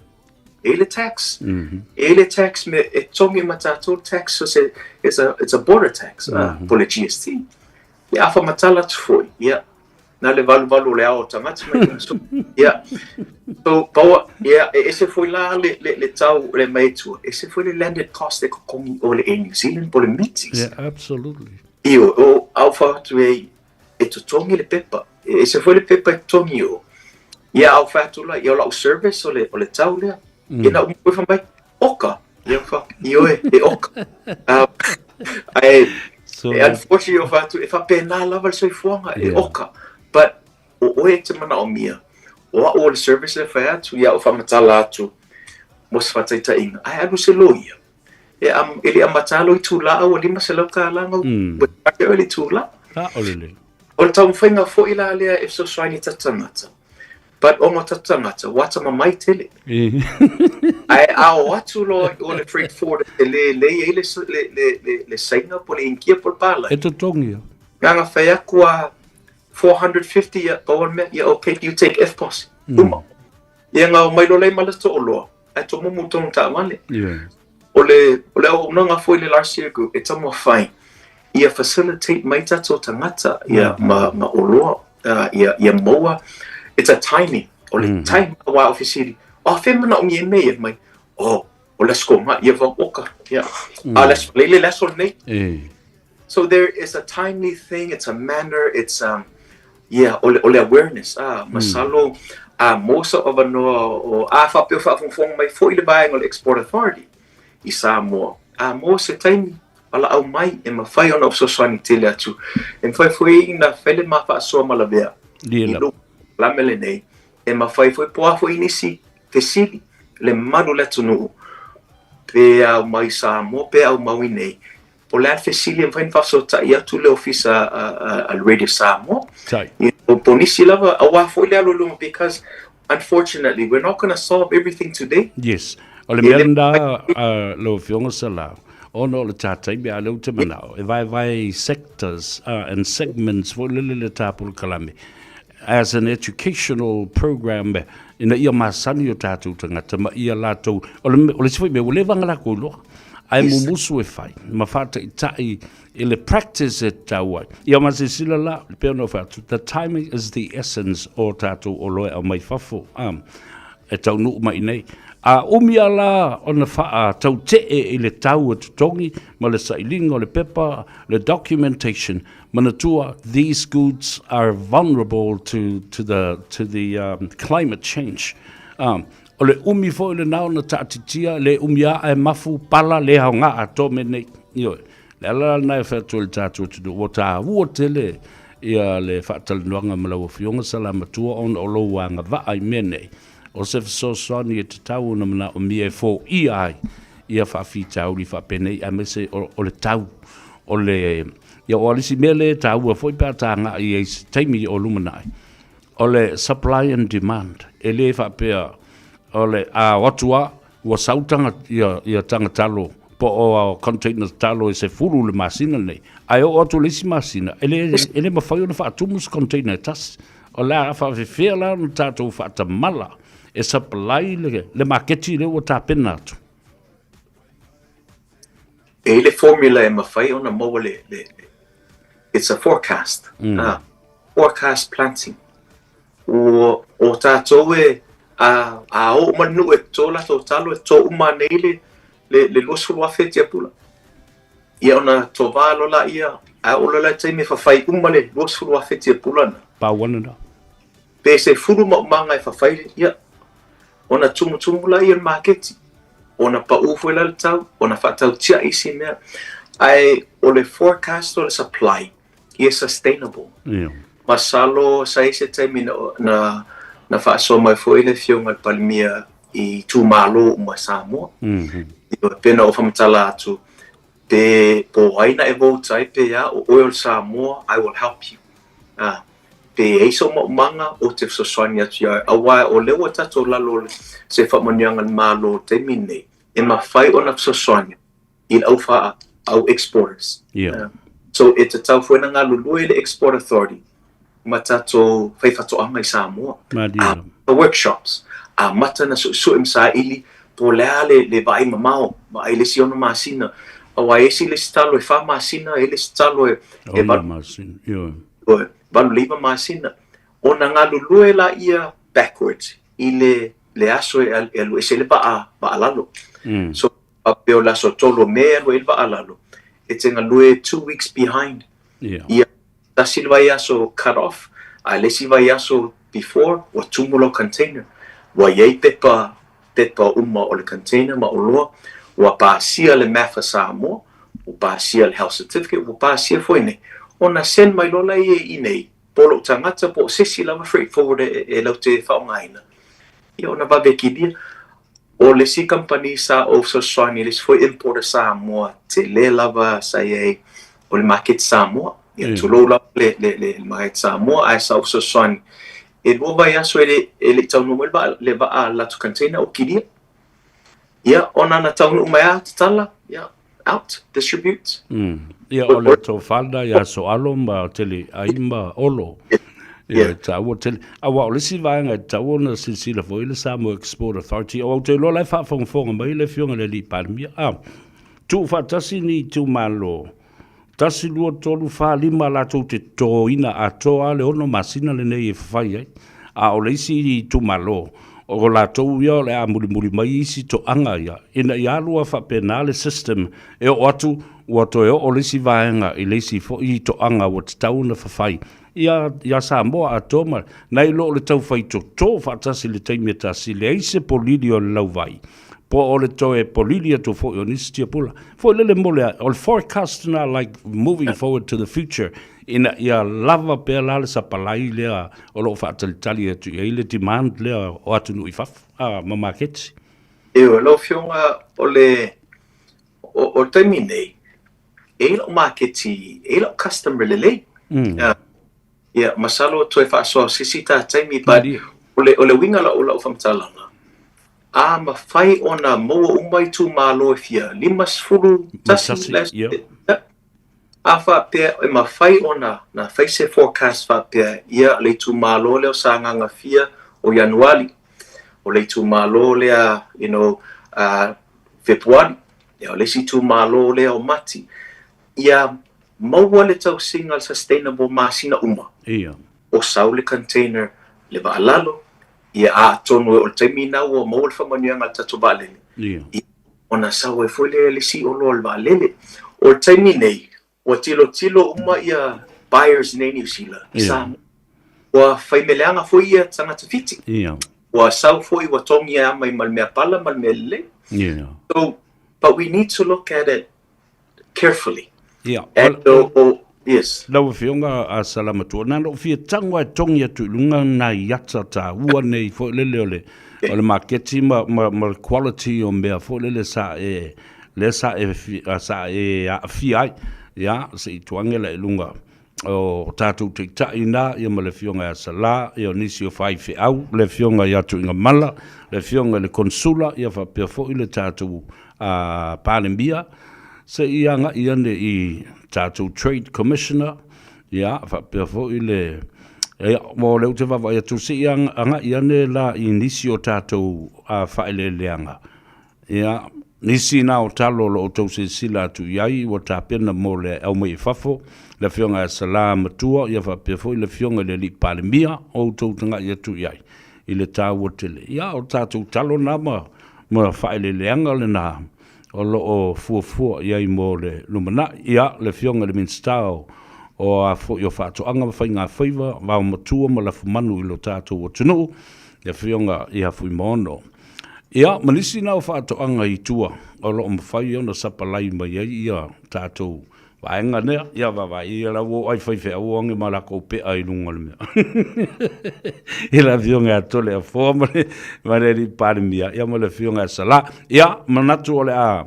E i le tax. E i le tax me e togi ma tatou tax, so se, it's a, it's a border tax, po le GST. Ia a faamatala atu foi, ia, na le valuvalu o le ao o tagata mai luga so, ia. So, pau, ia, e ese foi la le, le, le tau o le mai tua, ese foi le landed cost e totogi o le Air New Zealand po le meetings. Yeah, absolutely. Io, o au fai atu e, e totogi le pepa, e ese foi le pepa e totogi o. Ia, au fai atu la, ia o lau service o le, o le tau lea. Ia na uma foi fai mai, oka. Ia fa, ioe, e oka. Ae, So, e unfortunately o fai atu, e faapena lava le soifuaga, e oka. But, o oe e te manaomia, o au o le service lea e fai atu, ia au faamatala atu mo se faataitaiga, ae alu se loia, e, am, e le amata lou itula a ua $500 gau, ua charge oe le itula. A'ole lelei. O le taumafaiga foi la lea e fesoasoani i ta tagata, But ona ta tagata, ua atamamai tele. Ae a o atu loa i o le freight forwarder e le lelei ai le, le, le, le, le Saina po le Inikia po le Palagi. E totogi ia. Nganga fai atu a 450 ia, pau o le mea, ia okay, you take EFTPOS. Uma. Ia nga omai loa lea i Malata o loa, ae tomumu tonu taavale. Yeah. O le, o le auaunaga foi le Larsia Group e taumafai ia facilitate mai tatou tagata ia ma, ma oloa uh, ia, ia maua. It's a timing. O le time aua o fesili. O fea manaomia e mea ia mai. Oh, o le aso nga ia vau oka. Ia. A le aso lele le aso lenei. E. So there is a timely thing, it's a manner, it's um yeah, o le, o le awareness. Ah, masalo a maua sou avanoa o a faapea o faafogafoga mai foi le vaega o le Export Authority i Samoa. A maua se taimi, valaau mai e mafai ona ou fesoasoani tele atu. E mafai foi ona fai le ma faasoa ma lavea i lou polokalame lenei. E mafai foi po o a foi nisi fesili, le mamalu o le atunuu, pe au mai Samoa pe au mau i nei, Po o le a le fesili e mafai ona faafesootai atu le ofisa a le Radio Samoa. Tai. You know, po o nisi lava, aua foi le alu i luma because unfortunately we're not gonna solve everything today. Yes. O le mea lena, lau Afioga Salau, ona o le ta taimi, a o lea ou te manao, e vaevae i sectors and segments foi lele le ta polokalame as an educational program ina ia masani o tatou tagata ma ia latou, o le, o le isi foi mea, ua leva ona latou iloa, ae mumusu e fai ma faataitai i le practice e tatau ai. Ia ma silasila la, e pei ona ou fai atu, the timing is the essence o tatou oloa e aumai fafo, e taunuu mai i nei. A umi lava la ona faatautee i le tau e totogi ma le sailiga o le pepa, le documentation, Manatua, these goods are vulnerable to, to the, to the um, climate change. Um, O le umi foi lena ona taatitia, le umi lava ae mafu, pala, le aoga atoa mea nei. Ioe. Le ala la lena e fai atu ai i le tatou atunuu, ua taua tele ia le faatalanoaga ma lau Afioga Salamatua ona o lou agavaa i mea nei, o se fesoasoani e tatau ona manaomia e foia ai ia faafitauli faapenei aemaise o le tau o le ia o le isi mea lea e taua foi pe a ta agai i ai i se taimi o lumanai, o le supply and demand. E le faapea o le a o atu lava ua sau taga, ia, ia taga talo po o container talo e 10 i le masina lenei, ae oo atu i le isi masina, e le, e le mafai ona faatumu se container e tasi. O le a faafefea la ona tatou faatamala e supply le, le maketi lea ua tapena atu? E i ai le formula e mafai ona maua le, le, it's a forecast. Ah, forecast planting. Ua, o tātou e, a, a oo mai le nuu e toto latou talo, e toto uma nei le, le, le 20,000 tiapula. Ia ona tovā loa laia, ae oo loa la i le taimi e fafai uma le 20,000 tiapula na. Pau ana na. Pe 10 maumaga e fafai, ia, ona tumutumu laia i le maketi, ona paū foi la le tau, ona faatau tiai isi mea. Ae o le forecast o le supply, ia sustainable. Ia. Masalo sa i ai se taimi na, na, na faasoa mai foi le Afioga i le Palemia i itumalo uma i Samoa. Ioe, pei ona ou faamatala atu, pe po o ai na e vote ai pe a, o oe o le Samoa, I will help you. A, pe i ai sou maumaga, ou te fesoasoani atu ia oe. Aua o lea ua tatou lalo o se faamanuiaga a le Malo i le taimi lenei, e mafai ona fesoasoani i le au faa, au exporters. Yeah. So e tatau foi ona galulue le Export Authority ma tatou faifaatoaga i Samoa. Malie. A workshops, amata na suesue ma saili po o le a le, le vaai mamao, vaai le isi 6 masina. Aua e ese le isi talo e 4 masina, e le isi talo e, e 6 masina, ioe. 8 i le 9 masina. Ona galulue laia backwards i le, le aso e, e alu ese ai le vaa, vaa lalo. So, Faapea o le aso 3 o Me e alu ai le vaa lalo, e te galue 2 weeks behind. Ia, tasi le vaiaso cut off, a le isi vaiaso before, ua tumu lau container. Ua i ai pepa, pepa uma o le container ma oloa, ua pasia le MAFA Samoa, ua pasia le health certificate, ua pasia foi nei. Ona send mai loa lea i inei, po o lou tagata po o se isi lava freight forwarder e latou te faaaogaina, ia ona vave kilia. O le isi kamupani sa ou fesoasoani, le isi foi importer Samoa tele lava sa i ai o le maketi Samoa. Ia, tulou lava le, le, le maketi Samoa, ae sa ou fesoasoani. E lua vaiaso e le, e le i taunuu mai le vaa, le vaa latou container o kilia. Ia, ona na taunuu mai lava tatala, ia, out, distribute. Ia, o le tofa lena ia Soalo ma Tele ai ma Olo. Ia, e taua tele. Aua o le isi vaega e tatau ona silasila foi le Samoa Export Authority, aua ou te iloa la e faafogafoga mai le Afioga i le Alii Palemia. A, tuufaatasi ni itumalo, 1, 2, 3, 4, 5 latou te totoina atoa lava le 6 masina lenei e fafai ai. A o le isi itumalo, o latou ia o le a mulimuli mai isi toaga ia, ina ia alu lava faapena le system e oo atu ua toe oo le isi vaega i le isi foi toaga ua tatau ona fafai ia, ia Samoa atoa ma nai lo le taufai toto faatasi i le taimi e tasi, leai se polili o le lauvai po o le toe polili atu foi o nisi tiapula. Foi lele mo le, o le forecast na like moving forward to the future ina ia lava pea la le sapalai lea o lo o faatalitali atu i ai le demand lea o atunuu i fafo a, ma maketi. Ioe, lau Afioga, o le, o, o le taimi nei, e i ai lau maketi, e i ai lau customer lelei. Ia, masalo toe faasoa se isi ta taimi, but o le, o le uiga o lau faamatalaga, a mafai ona maua uma itumalo e fia, 51, ia, a faapea e mafai ona na fai se forecast faapea, ia, le itumalo lea o Sagaga fia o Ianuali, o le itumalo lea, you know, Fepuari, ia, o le isi itumalo lea o Mati, ia maua le tausiga le sustainable masina uma. Ia. O sau le container le vaa lalo, ia atonu e oo i le taimi lena ua maua le faamanuiaga a le tatou vaalele. Ia. Ia, ona sau ai foi lea le isi oloa o le vaalele. O le taimi nei, ua tilotilo uma ia buyers nei i Niu Sila, i Samoa. Ua fai mea leaga foi ia tagata Fiti. Ia. Ua sau foi ua togi lava mai ma le mea pala ma le mea lelei. So, but we need to look at it carefully. Ia. And o, o, yes. Lau Afioga a Salamatua, na ona ou fia tago lava e togi atu i luga nai ata taua nei foi lele o le, o le maketi ma, ma, ma le quality o mea foi lele sa e, lea sa e, sa e aafia ai. Ia, se i tuange la i luga o tatou taitai na, ia ma le Afioga ia Salā, ia o nisi o faifeau, le Afioga ia Tuigamala, le Afioga i le Konesula, ia faapea foi le tatou Palemia, se i agai ane i tatou Trade Commissioner, ia faapea foi le, ia, o lea ou te vaavaai atu, se i agai ane la i nisi o tatou faaeleeleaga. Ia, nisi na o talo o lo o outou silasila atu i ai ua tapena mo le aumai i fafo, le Afioga ia Salā Matua, ia faapea foi le Afioga i le Alii Palemia o outou tagai atu i ai i le taua tele. Ia, o tatou talo na ma, ma faaeleeleaga lena o lo o fuafua i ai mo le lumanai. Ia, le Afioga i le Minisita o, o a foi o Faatoaga ma Faigafaiva, Vaomatua ma Lafumanu i lo tatou atunuu, le Afioga ia Fuimaono. Ia, ma nisi na o faatoaga i tua o lo o mafai ona sapalai mai ai ia tatou vaega nea. Ia, vaavaai ia la ua oo ai faifeau o age ma lakou pea i luga o le mea. I le Afioga ia Toleafoa ma le, ma le Alii Palemia, ia ma le Afioga ia Salā. Ia, manatu o le a,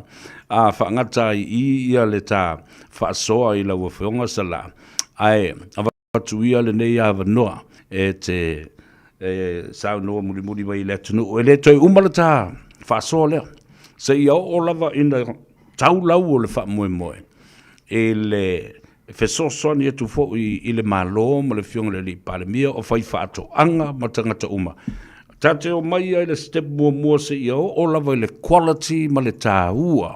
a faagata ai i i ia le ta faasoa i lau Afioga Salā. Ae, atu ia lenei avanoa e te e saunoa mulimuli mai i le atunuu. E le toe uma le ta faasoa lea, seia oo lava ina tau lau o le faamoemoe i le fesoasoani atu foi i le Malo ma le Afioga i le Alii Palemia, o faifaatoaga ma tagata uma. Ta te omai ai i le step muamua seia oo lava i le quality ma le taua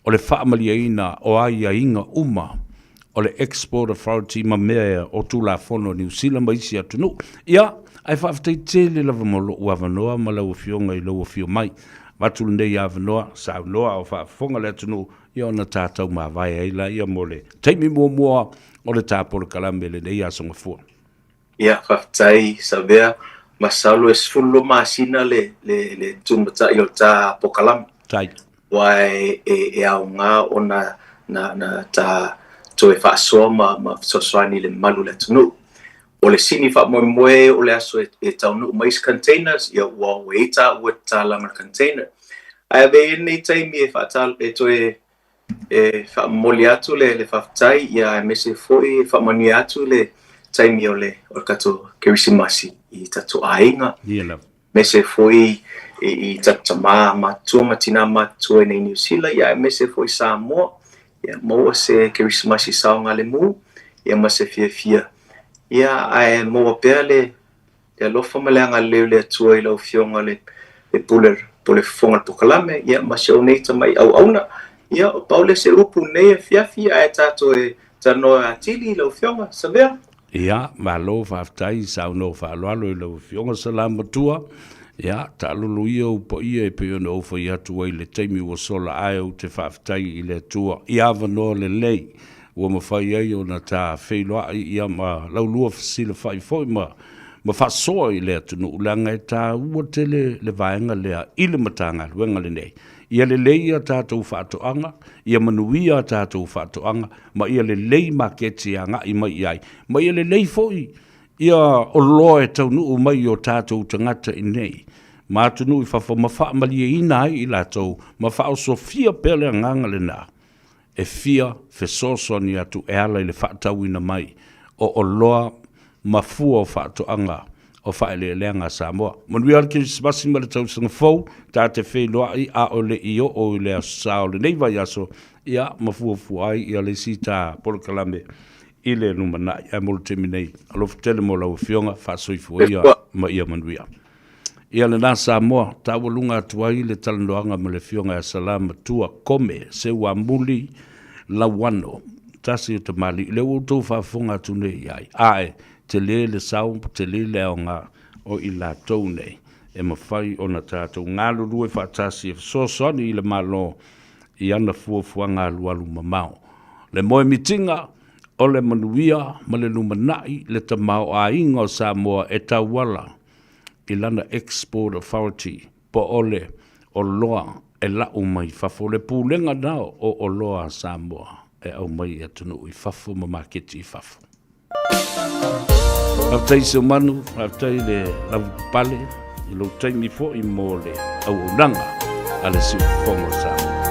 o le faamalieina o aiaiga uma o le Export Authority ma mea o Tulafono a Niu Sila ma isi atunuu. Ia, ae faafetai tele lava mo lou avanoa ma lau Afioga i lou afio mai. Avatu lenei avanoa, saunoa a o faafofoga le atunuu, ia ona tatou mavae ai laia mo le taimi muamua o le ta polokalame i lenei Aso Gafua. Ia, faafetai Savea. Masalo e 12 masina le, le, le tumatai o le ta pokalame. Tai. Aua e, e, e aoga ona na, na ta toe faasoa ma, ma fesoasoani i le mamalu o le atunuu. O le sini faamoemoe o le aso e, e taunuu mai isi containers, ia ua, ua i ai taua e tatalaga le container. Ae ave ia lenei taimi e, faata, e toe E faamomoli atu le le faafetai ia aemaise foi e faamanuia atu le taimi o le o le tatou Kerisimasi i tatou aiga. Ia lava. Aemaise foi i i tatou tama matutua ma tina matutua i nei Niu Sila ia aemaise foi Samoa. Ia maua se Kerisimasi saogalemu ia ma se fiafia. Ia ae maua pea le Le alofa ma le agalelei o le Atua i lau Afioga le le pule pule fofoga o le pokalame, ia ma si ou nei tamai auauna. Ia, o pau lea se upu nei afiafi ae tatou e talanoa atili i lau Afioga. Savea. Ia, malo faafetai saunoa faaaloalo i lau Afioga Salamatua. Ia, taalolo ia ou paia e pei ona ou fai atu ai i le taimi ua sola ae ou te faafetai i le Atua i avanoa lelei ua mafai ai ona ta feiloai ia ma laulua fesilafai foi ma ma faasoa i le atunuu leaga e taua tele le vaega lea i le Matagaluega lenei. Ia lelei a tatou faatoaga, ia manuia a tatou faatoaga, ma ia lelei maketi e agai mai i ai, ma ia lelei foi ia oloa e taunuu mai i o tatou tagata i nei ma atunuu i fafo ma faamalieina ai i latou ma faaosofia pea le agaga lena e fia fesoasoani atu e ala i le faatauina mai o oloa ma fua o faatoaga o faaeleeleaga a Samoa. Manuia le Kerisimasi ma le tausaga fou, ta te feiloai a o le i oo i le Aso Sa o lenei vaiaso, ia, ma fuafua ai ia le isi ta polokalame i le lumanai. Ae mo le taimi nei, alofa tele mo lau Afioga, faasoifua ia ma ia manuia. Ia lena Samoa, taualuga atu ai le talanoaga ma le Afioga ia Salamatua Kome Seuamuli Lauano, tasi o tamalii, lea ua outou faafofoga atu nei i ai, ae tele le sao, tele le aoga o i latou nei e mafai ona tatou galulue faatasi e fesoasoani i le Malo i ana fuafuaga alualu mamao. Le moemitiga o le manuia ma le lumanai le tamaoaiga o Samoa e tauala. i lana Export Authority po o le oloa e lau mai fafo, le pulega na o oloa a Samoa e aumai i atunuu i fafo ma maketi i fafo. Faafetai Seumanu, faafetai le lavapapale i lou taimi foi mo le auaunaga a le Siufofoga o Samoa.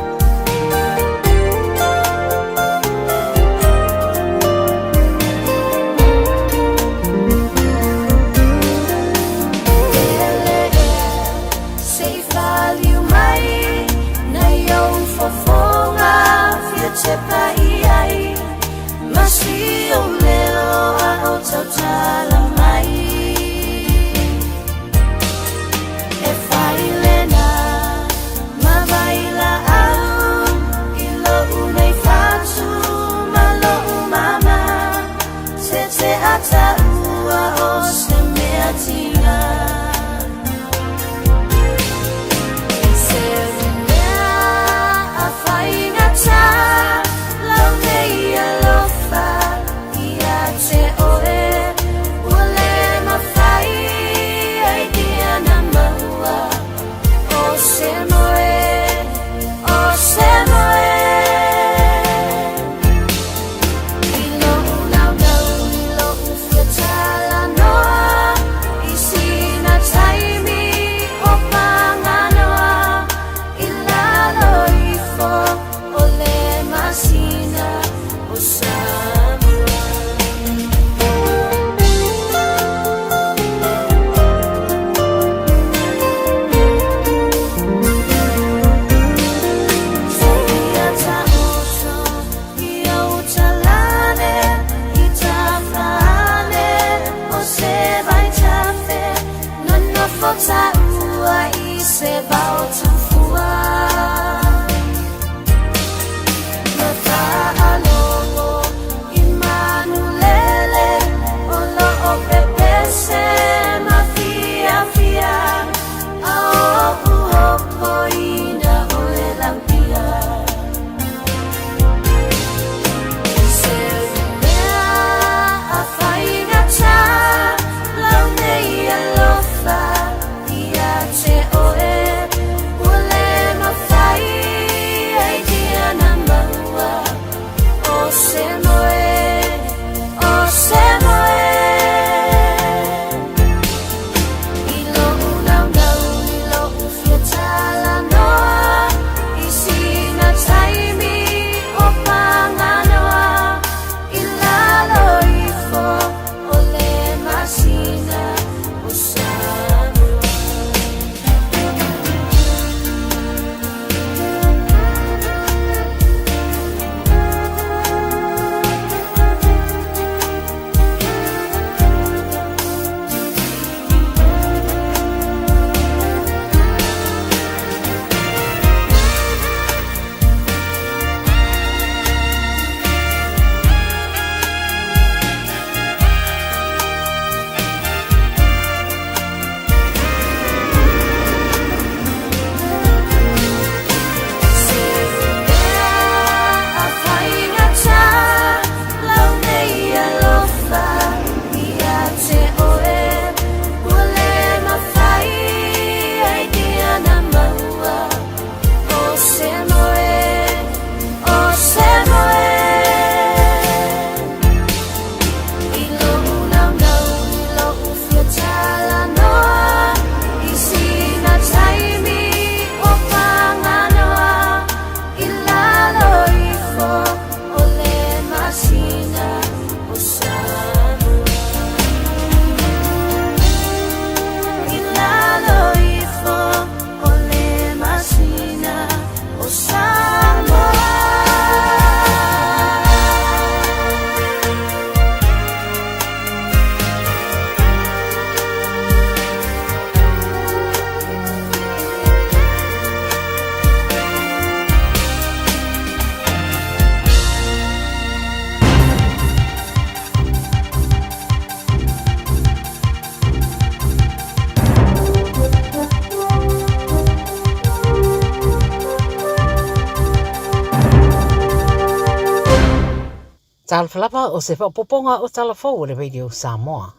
Talofa lava o se faaopoopoga o Tala Fou a le Radio Samoa.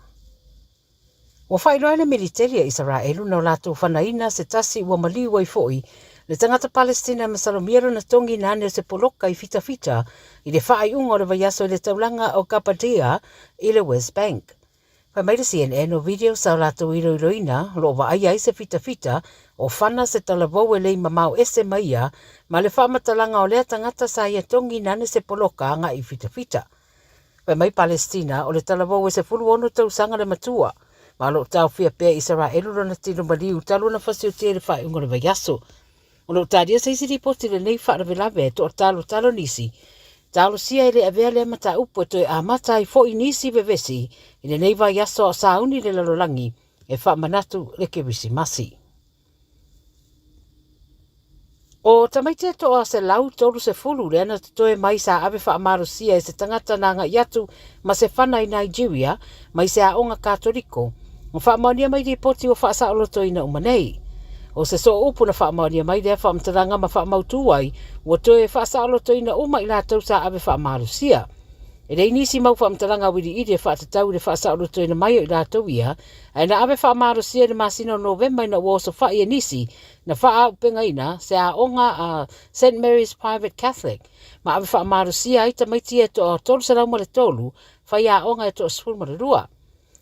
Ua faailoa e le militeli a Isaraelu na o latou fanaina se tasi ua maliu ai foi le tagata Palestina e masalomia lona togiina ane o se poloka i fitafita i le faaiuga o le vaiaso i le taulaga o Gabadia i le West Bank. Fai mai le CNN o video sa o latou iloiloina o lo o vaaia ai se fitafita o fana se talavou e lei mamao ese mai ia ma le faamatalaga o lea tagata sa ia togiina ane se poloka agai i fitafita. Fai mai Palestina, o le talavou e 16 tausaga le matua, ma o lo o taofia pea e Isaraelu lona tino maliu talu ona fasiotia i le faaiuga o le vaiaso. O lo o talia se isi lipoti i lenei faalavelave e toatalotalo nisi talosia e le avea lea mataupu e toe amata ai foi nisi vevesi i lenei vaiaso a o sauni le lalolagi e faamanatu le Kerisimasi. O tamaiti e toa 130 lea na totoe mai sa ave faamalosia e se tagata na agai atu ma se fana i Nigeria mai se aoga Katoliko. Ua faamaonia mai lipoti ua faasaolotoina uma nei. O se sooupu na faamaonia mai lea faamatalaga ma faamautu ai ua toe faasaolotoina uma i latou sa ave faamalosia. E leai nisi mau faamatalaga auiliili e faatatau i le faasaolotoina mai o i latou ia, ae na ave faamalosia i le masina o Novema ina ua osofai e nisi na faaaupegaina se aoga a St Mary's Private Catholic ma ave faamalosia ai tamaiti ia e toa 303, faiaoga e toa 12.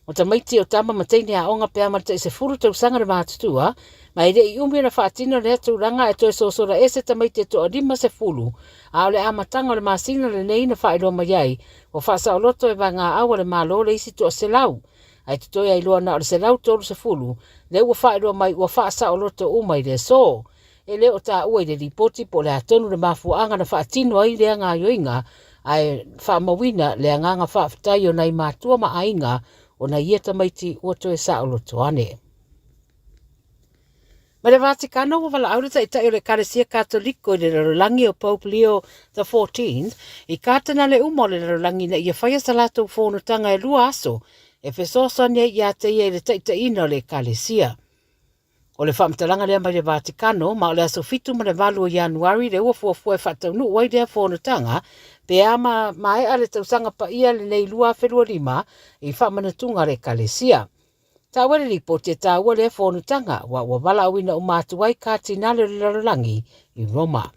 O tamaiti o tama ma teine aoga pe a ma le tai 10 tausaga le matutua, ma e le i umi ona faatino lea tulaga ae toe sosola ese tamaiti e toa 50, a o le amataga o le masina lenei na faailoa mai ai ua faasaoloto e vaegaau a le Malo le isi toa 100, ae totoe ai loa na o le 130 lea ua faailoa mai ua faasaoloto uma i le aso. E le o taua i le lipoti po o le a tonu le mafuaaga na faatino ai lea gaoioiga, ae faamauina le agaga faafetai o nai matua ma aiga o nai ia tamaiti ua toe saoloto ane. Mai le Vatikano ua valaau le Taitai o le Ekalesia Katoliko i le lalolagi o Pope Leo the 14th i Katenale uma o le lalolagi ina ia faia sa latou fonotaga e lua aso e fesoasoani ai ia te ia i le taitaiina o le Ekalesia. O le faamatalaga lea mai le Vatikano, ma o le aso 7 ma le 8 o Ianuari lea ua fuafua e faataunuu ai lea fonotaga, pe a ma maea le tausaga paia lenei 2025 i faamanatuga a le Ekalesia. Taua le lipoti e taua lea fonotaga, aua ua valaauina uma atu ai Katinale o le lalolagi i Roma.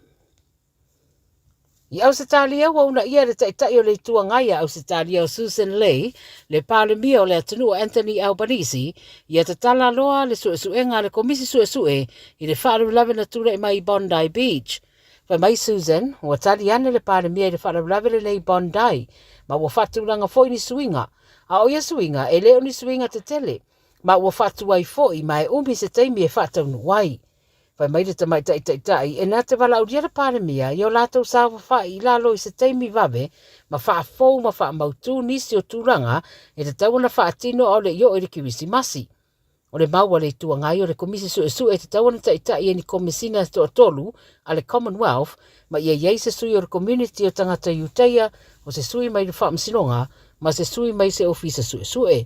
I Ausetalia, ua uunaia e le Taitai o le Itu Agai a Ausetalia o Sussan Ley le Palemia o le atunuu Anthony Albanese ia tatala loa le suesuega a le Komisi Suesue i le faalavelave na tulai mai i Bondi Beach. Fai mai Sussan, ua tali ane le Palemia i le faalavelave lenei i Bondi, ma ua faatulaga foi ni suiga. A o ia suiga, e le o ni suiga tetele, ma ua faatuai foi ma e umi se taimi e faataunuu ai. Fai mai le tamaitai taitai, e na te valaaulia le Palemia i o latou saofafai i lalo i se taimi vave ma faafou ma faamautu nisi o tulaga e tatau ona faatino a o le i oo i le Kerisimasi. O le mau a le Itu Agai o le Komisi Suesue e tatau ona taitai e ni Komesina e toatolu a le Commonwealth ma ia i ai se sui o le Komuniti o Tagata Iutaia, o se sui mai le Faamasinoga ma se sui mai se Ofisa Suesue.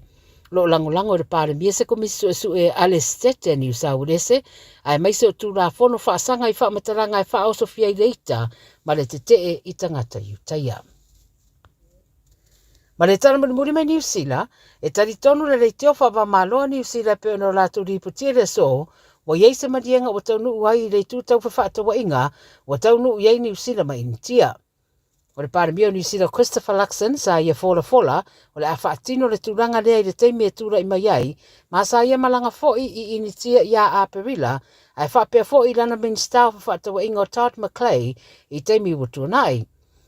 O lo o lagolago e le Palemia se Komisi Suesue a le Setete a Niu Sauelese, aemaise o Tulafono faasaga i faamatalaga e faaosofia ai le ita ma le tetee i tagata Iutaia. Ma le tala mulimuli mai Niu Sila, e talitonu le leitio faava-o-Malo a Niu Sila e pei ona o latou lipotia i le aso, ua i ai se maliega ua taunuu ai i le itu tau fefaatauaiga ua taunuu i ai Niu Sila ma Initia. O le Palemia o Niu Sila Christopher Luxon sa ia folafola o le a faatino le tulaga lea i le taimi e tulai mai ai, ma sa ia malaga foi i Initia ia Aperila, ae faapea foi i lana Minisita o Fefaatauaiga o Todd McClay i taimi ua tuanai.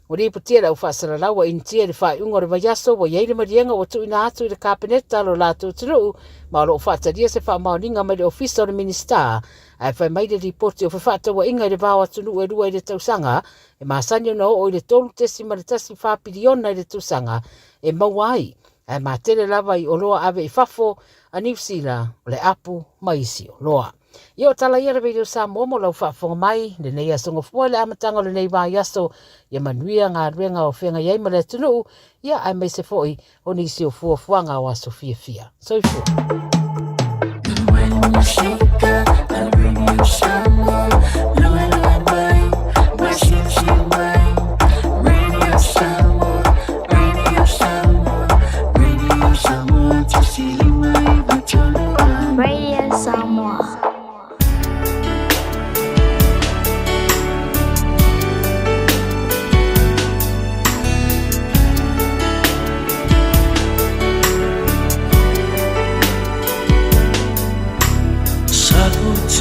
Ua lipotia le au faasalalau a Initia i le faaiuga o le vaiaso ua i ai le maliega ua tuuina atu i le Kapeneta lo latou atunuu ma o lo o faatalia se faamaoniga mai le Ofisa o le Minisita, ae fai mai le lipoti o fefaatauaiga i le va o atunuu e lua i le tausaga e masani ona oo i le 3.14 piliona i le tausaga e maua ai, ae matele lava i oloa ave i fafo a Niu Sila, o le apu ma isi oloa. Ia o tala ia le Radio Samoa mo lau faafofoga mai lenei aso gafua i le amataga o lenei vaiaso. Ia manuia galuega o feagai ai ma le atunuu, ia aemaise foi o nisi o fuafuaga o aso fiafia. Soifua.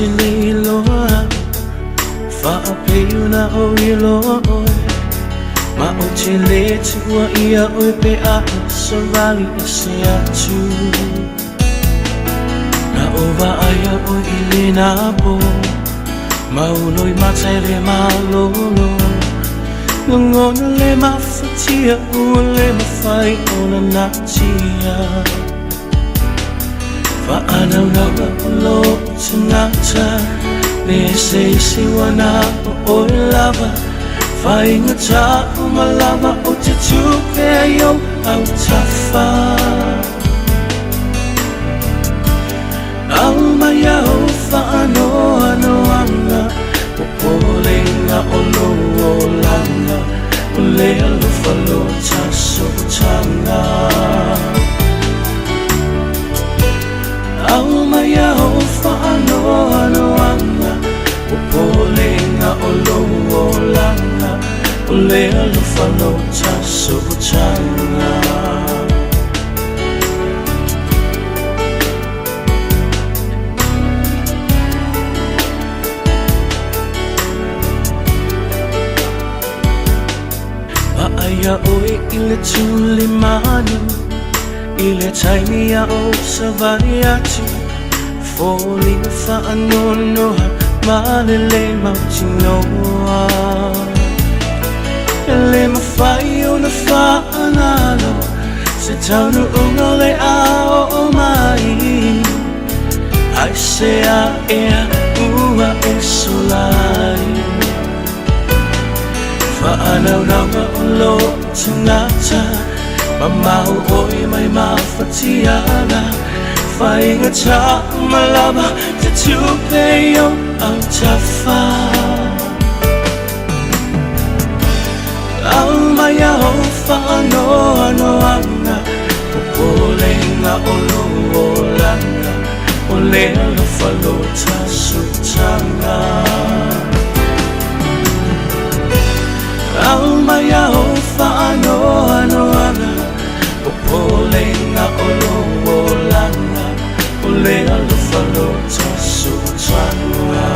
te le iloa au Faapei ona ou iloa oe Ma ou te le tuua ia oe pe a e savali ese atu Na ou vaaia oe i lena po Ma ou loimata i le malolo Lagona le mafatia ua le mafai ona natia Faanaunauga o lou tagata Le se isi ua na o oe lava Faigata uma lava ou te tuu pea i ou autafa Aumai au faanoanoaga Popolega o lou olaga O le alofa lo ta sootaga Aumai au faanoanoaga Popolega o lou olaga O le alofa lo ta sootaga Vaaia oe i le tulimanu I le taimi a o savali atu Foliga faanoanoa ma le le mautinoa E le mafai ona faagalo Se taunuuga o le a oo mai Aisea ea ua e sola ai Faanaunauga o lou tagata Mamao oe mai mafatiaga Faigata uma lava te tuu pea i ou autafa Aumai au faanoanoaga Popolega o lou olaga O le alofa lo ta sootaga Aumai au faanoanoaga Popolega o lou olaga O le alofa lo ta sootaga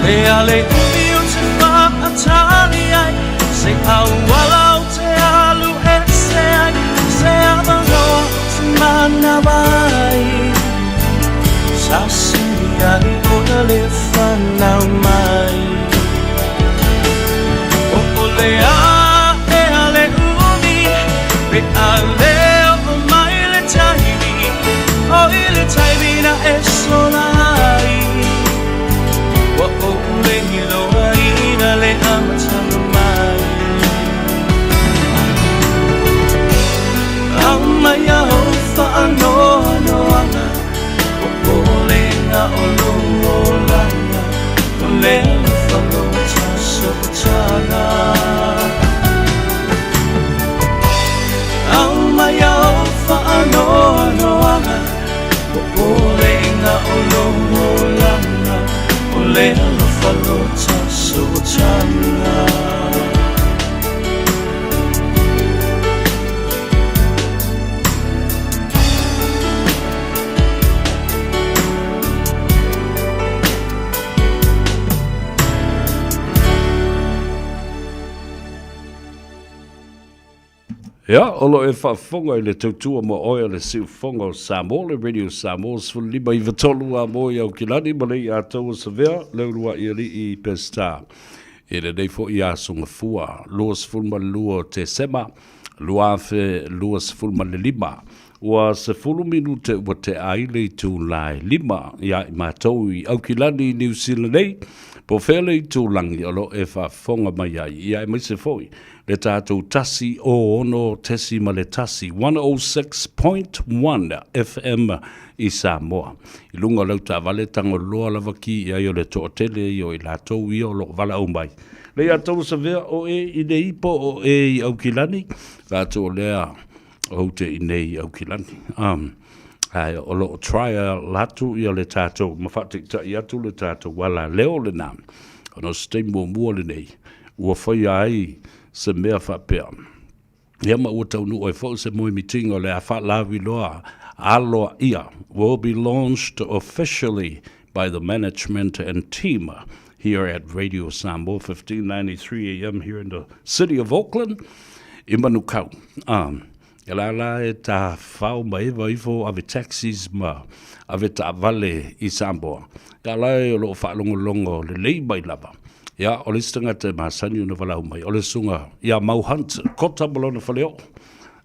Le a le umi ou te faatali ai Se auala ou te alu ese ai Se avanoa ou te manava ai Sasini ai ona le fanau mai O o le a ea le umi Pe a le oo mai le taimi O i le taimi na e sola ai Ua ou le iloaina le amataga mai Aumai au faanoanoaga Popolega o lou olaga O le alofa lo ta sootaga Aumai au faanoanoaga Popolega o lou olaga O le alofa lo ta sootaga Ia, o lo o e faafofoga i le tautua mo oe o le Siufofoga o Samoa, le Radio Samoa 15 93 a mo i Aukilani ma le Iatau o Savea, le uluai alii Peseta. I lenei foi aso Gafua, 22 o Tesema, 2025, Ua 10 minute ua tea ai le itula e 5 ia i matou i Aukilani i Niu Sila nei, po o fea le itulagi o lo o e faafofoga mai ai, ia aemaise foi le tatou 106.1, 106.1 FM i Samoa. I luga o lau taavale tagoloa lava ki i ai o le toatele ia o i latou ia o lo o valaau mai. Le ia tau savea o e i le ipo o e i Aukilani, faatu o lea ou te i nei i Aukilani. Um, ae o lo o trial atu ia le tatou, ma faataitai atu le tatou ala leo lena. Ona o se taimi muamua lenei, ua faia ai se mea faapea. Ia ma ua taunuu ai foi se moemitiga o le a faalauiloa aloaia will be launched officially by the management and team here at Radio Samoa 1593 AM here in the city of Auckland i Manukau. Um, e la la e ta whao ma eva ifo ave taxis ma ave taavale i Samoa. Ia la e o loo whaalongolongo le lei mai lava. Ia, o le isi tagata e masani ona valaau mai, o le susuga ia Mau Hunt, Kota ma lona faleoo.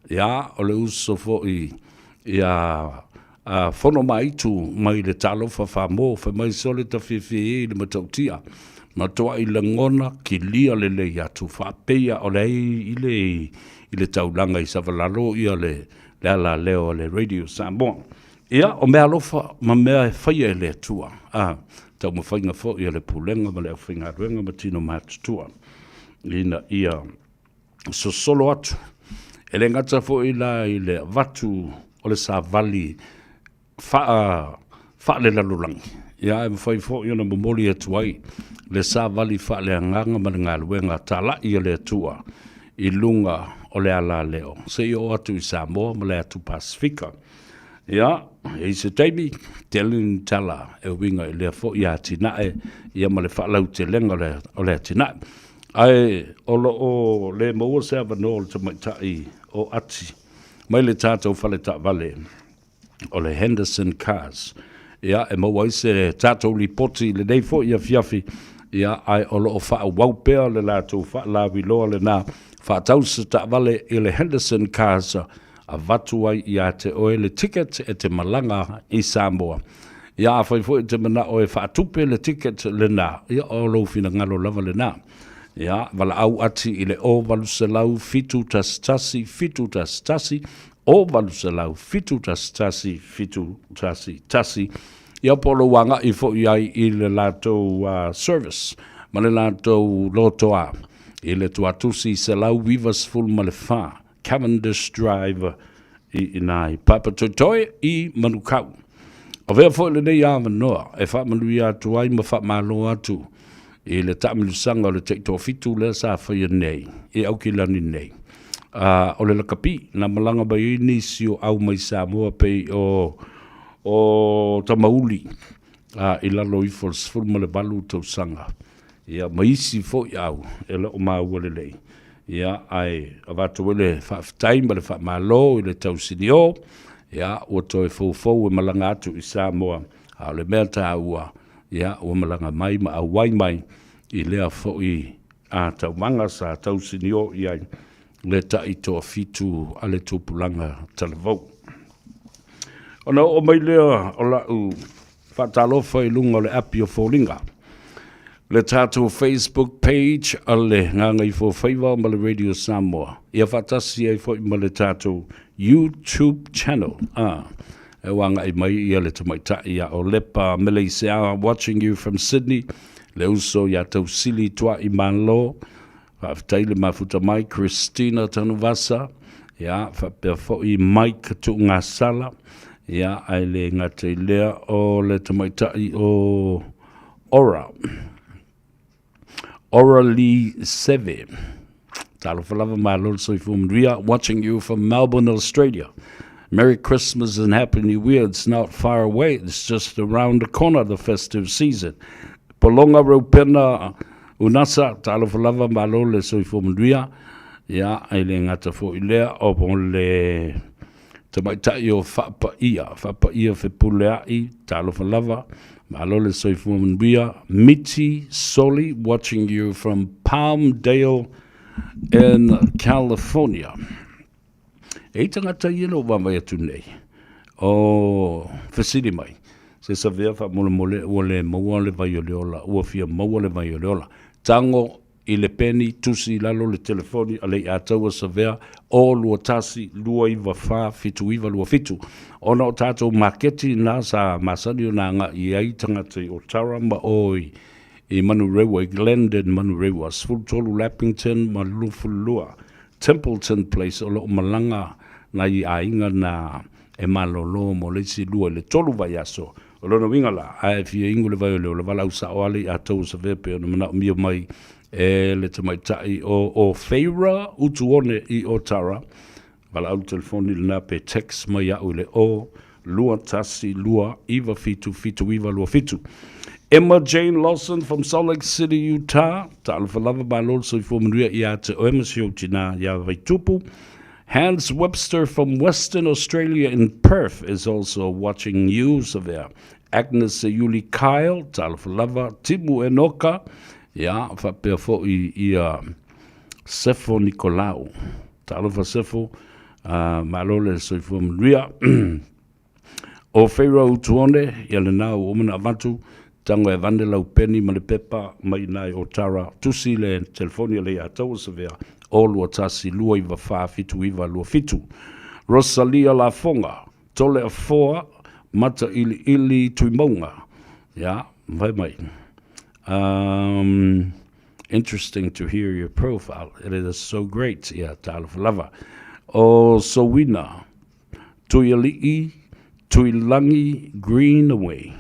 Ia, o le uso foi ia a Fono Maaitu mai le Talofa Famo, fai mai sole ta fiafia i le matautia. Matuai lagona kilia lelei atu faapeia o le ai i le i le taulaga i Savalalo ia le le alaleo a le Radio Samoa. Ia, o meaalofa ma mea e faia e le Atua, a, taumafaiga foi a le Pulega ma le aufaigaluega ma tino matutua, ina ia sosolo atu. E le gata foi la i le avatu o le savali faa, faalelalolagi, ia ae mafai foi ona momoli atu ai le savali faaleagaga ma le galuega talai a le Atua i luga o le alaleo, seia oo atu i Samoa ma le atu Pasefika. Ia, e i se taimi, tele ni tala e uiga i lea foi atinae, ia ma le faalautelega o le, o le atinae. Ae o lo o le maua se avanoa o le tamaitai o Ati mai le tatou fale taavale o le Henderson Cars. Ia, e maua ai se tatou lipoti i lenei foi afiafi, ia, ae o lo o faaauau pea le latou faalauiloa lena, faatau se taavale i le Henderson Cars avatu ai ia te oe le ticket e te malaga i Samoa. Ia afai foi e te manao e faatupe le ticket lena, ia o lou finagalo lava lena. Ia, valaau ati i le 0800 711 711, 0800 711 711, ia po o lou agai foi ai i le latou uh, service ma le latou lotoa i le tuatusi 194 Cavendish Drive i ina i Papatoetoe i Manukau. Avea foi lenei avanoa e faamanuia atu ai ma faamalo atu i le taamilosaga o le taitoafitu lea sa faia nei i Aukilani nei. Uh, o le lakapi na malaga mai ai nisi o au mai Samoa pei o, o Tamauli uh, i lalo ifo o le 18 tausaga. Ia, ma isi foi au e le o maua lelei. Ia, ae avatu ai le faafetai ma le faamalo i le tausinio, ia, ua toe foufou e malaga atu i Samoa, a o le mea taua, ia, ua malaga mai ma auai mai i lea foi a taumaga sa tausinio i ai le taitoafitu a le tupulaga talavou. Ona oo mai lea o lau Faatalofa i luga o le api o Foliga, le tatou Facebook page a le Gagaifofaiva ma le Radio Samoa, ia faatasi ai foi ma le tatou YouTube channel. Ah, e ua agai mai ia le tamaitai ia Olepa Meleisea, watching you from Sydney, le uso ia Tausili Tuai Malo, Faafetai le mafuta mai Christina Tanuvasa, ia, faapea foi Mike Tuugasala, ia, ae le gata i lea o le tamaitai o Ora, Ora Lee Seve. Talofa lava, malo le soifua manuia, watching you from Melbourne, Australia. Merry Christmas and Happy New Year. It's not far away. It's just around the corner, the festive season. Polonga Reupena Unasa, talofa lava, malo le soifua manuia. Ia, e le gata foi lea, o le tamaitai o Faapaia, Faapaia Fepuleai, talofa lava, malo le soifua manuia. Miti Soli, watching you from Palmdale in California. E i tagata ia na ou vaavaai atu nei, o fesili mai, se savea faamolemole ua le maua le vai o le ola, ua fia maua le vai o le ola. Tago i le peni, tusi i lalo le telefoni a Leiataua Savea, 021 294 7927. Ona o tatou maketi na sa masani ona agai i ai tagata i Otara ma o i Manurewa, i Glendon Manurewa, 13 Lappington ma 22 Templeton Place o lo o malaga nai aiga na e malolo mo le isi lua i le tolu vaiaso. O lona uiga la, a e fia inu le vai o le ola, valaau sao lava i Ataua Savea pei ona manaomia mai e le tamaitai o o Feira Utuone i Otara. Valaau le telefoni lena pe text mai iaʻu i le 0 2 1 2 9 7 7 9 2 7. Emma Jane Lawson from Salt Lake City, Utah. Talofa lava, malo le soifua manuia ia te oe ma si ou tinā ia Vaitupu. Hans Webster from Western Australia in Perth is also watching you, Savea. Agnes Seiuli Kyle, talofa lava, Timu Enoka, ia, faapea foi ia Sefo Nicolau. Talofa Sefo, malo le soifua manuia. O Feira Utuone, ia lena ua uma ona avatu, tago e avane lau peni ma le pepa mai i ina i Otara, tusi le telefoni a Leiataua Savea, 0 2 1 2 9 4 7 9 2 7. Rosalia Lafoga, Toleafoa, Matailiili, Tuimauga, ia, fai mai. Interesting to hear your profile. It is so great. Ia, talofa lava. O Sowina, Tuialii, Tuilangi, Greenaway.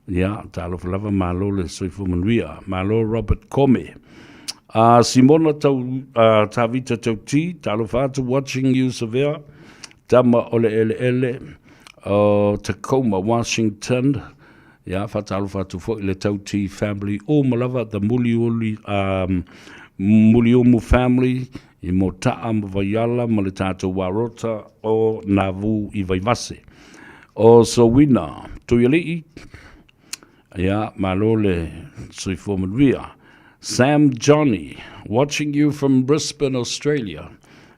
Ia, talofa lava, malo le soifua manuia. Malo Robert Kome. Simona tau, Tavita Tauti, talofa atu, watching you Savea. Tama o le eleele o Tacoma, Washington. Ia, faatalofa atu foi i le Tauti family uma lava, the Muliuli, Muliumu family i Motaa ma Vaiala ma le tatou Warota o Navu i Vaivase. O Sowina Tuialii, ia, malo le soifua manuia. Sam Johnny, watching you from Brisbane, Australia.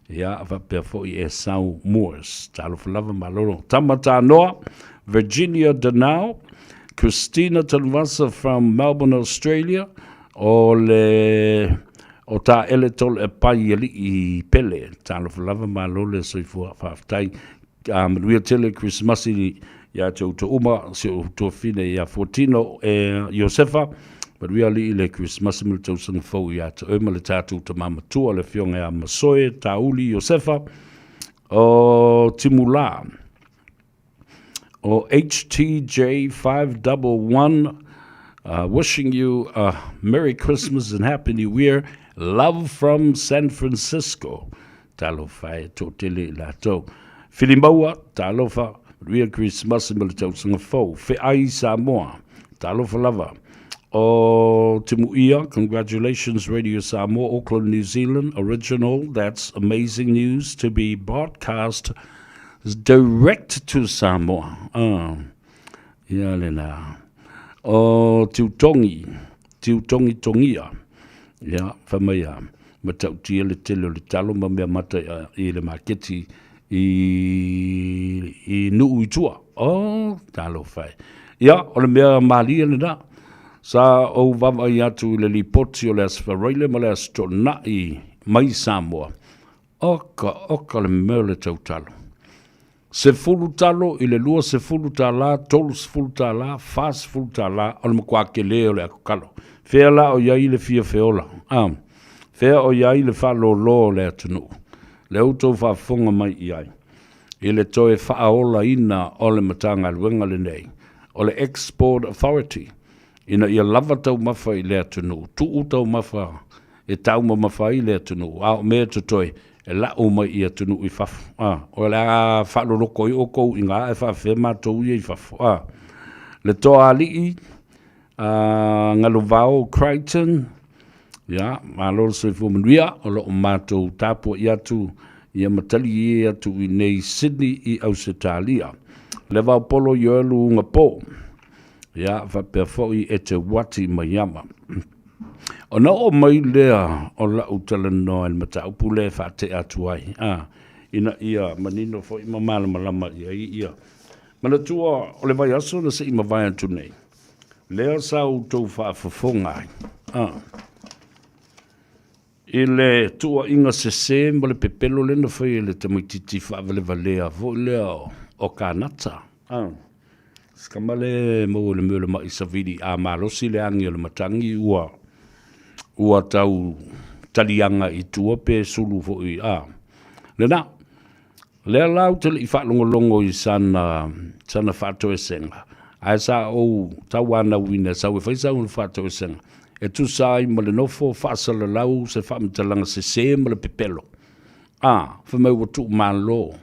Ia, faapea foi Esau Moores. Talofa lava, malo. Tama Tanoa, Virginia Danau, Christina Tanvasa from Melbourne, Australia, o le o ta ele tole e pai ali'i pele. Talofa lava, malo le soifua, faafetai. Manuia tele Krismasi ia te outou uma, si ou tuafine ia Fuatino e Iosefa. Manuia ali'i le Krismasi ma le tausaga fou ia te oe ma le tatou tama matua le afioga ia Masoe Tauli Iosefa o Timulā. O HTJ 511 wishing you a Merry Christmas and Happy New Year. Love from San Francisco. Talofa e toatele i latou. Filimaua, talofa, manuia Kerisimasi ma le tausaga fou. Feai Samoa, talofa lava. O Timuia, congratulations Radio Samoa, Auckland, New Zealand, original, that's amazing news to be broadcast direct to Samoa. Ia lena. O Tiutongi, Tiutongi Tongia, ia, fai mai a, matautia le tele o le talo ma mea mata i le maketi i, i Nuu i tua. Oh, talofa e. Ia, o le mea malie lena. Sa ou vaavaai atu i le lipoti o le Aso Faraile ma le Aso Toonai mai Samoa. Oka, oka le mea o le tautalo. 10 talo i le 20 tālā, 30 tālā, 40 tālā, o le matua telē o le akokalo. Fea la o i ai le fia feola? A, fea o i ai le faalōlō o le atunuu? Le outou faafofoga mai i ai i le toe faaolaina o le Matagaluega lenei, o le Export Authority, ina ia lava taumafa i le atunuu, tuu taumafa e taumamafa ai le atunuu, a o mea totoe e la'u mai i atunuu i fafo. A, o le a faaloloko ai oukou i gā ae faafefea matou ia i fafo. A, le Toaali'i, a, Galuvao Crichton, ia, malo le soifua manuia, o lo'o matou tapua'i atu ia ma tali atu i nei Sydney i Ausetalia. Le Vaopolo Ioelu Ugapo, ia, faapea foi e te Wati Maiama. Ona oo mai lea o la'u talanoa i le mataupu lea e faate'a atu ai, a, ina ia manino foi ma malamalama i ai ia. Manatua o le vaiaso na se'i mavae atu nei, lea sa outou faafofoga ai, a, i le tuuaiga sesē ma le pepelo lea na fai e le tamaitiiti faavalevalea foi lea o Kanata, a. Sikama le maua i le mea o le ma'i savili a malosi le agi o le matagi ua ua tau taliaga i tua pe sulu foi a lena. Lea la ou te le i faalogologo i sana sana faatoesega ae sa ou tauanauina e sau e fai sau faatoesega. E tusa ai ma le nofo faasalalau se faamatalaga sesē ma le pepelo. A, fai mai ua tuumalo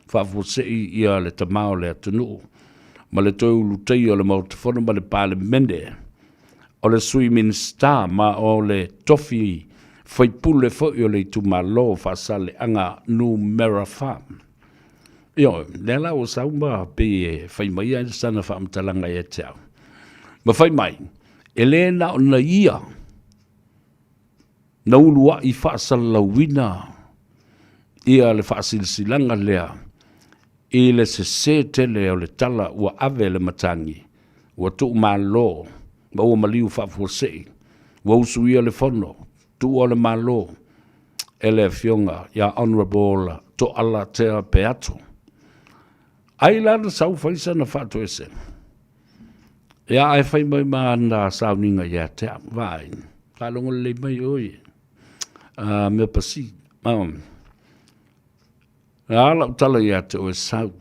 faafuasei ia le Tama o le atunuu ma le toe ulutaia o le Maota Fono ma le Palemene, o le Sui Minisita ma o le tofi faipule foi o le itumalo o Faasaleleaga Numera 4. Ioe, lea la ua sau ma pei e fai mai ai sana faamatalaga ia te au. Ma fai mai, e le na ona ia na uluai faasalalauina ia le faasilasilaga lea i le sesē tele o le tala ua ave e le matagi, ua tuumalo ma ua maliu faafuasei, ua usuia le fono, tuua le Malo e le Afioga ia Honourable Toala Tea Peato. Ai la na sau fai sana faatoesega? Ia ae fai mai ma ana sauniga ia te au, vaai, faalogo lelei mai oe, mea pasi. A lau tala ia te oe sau,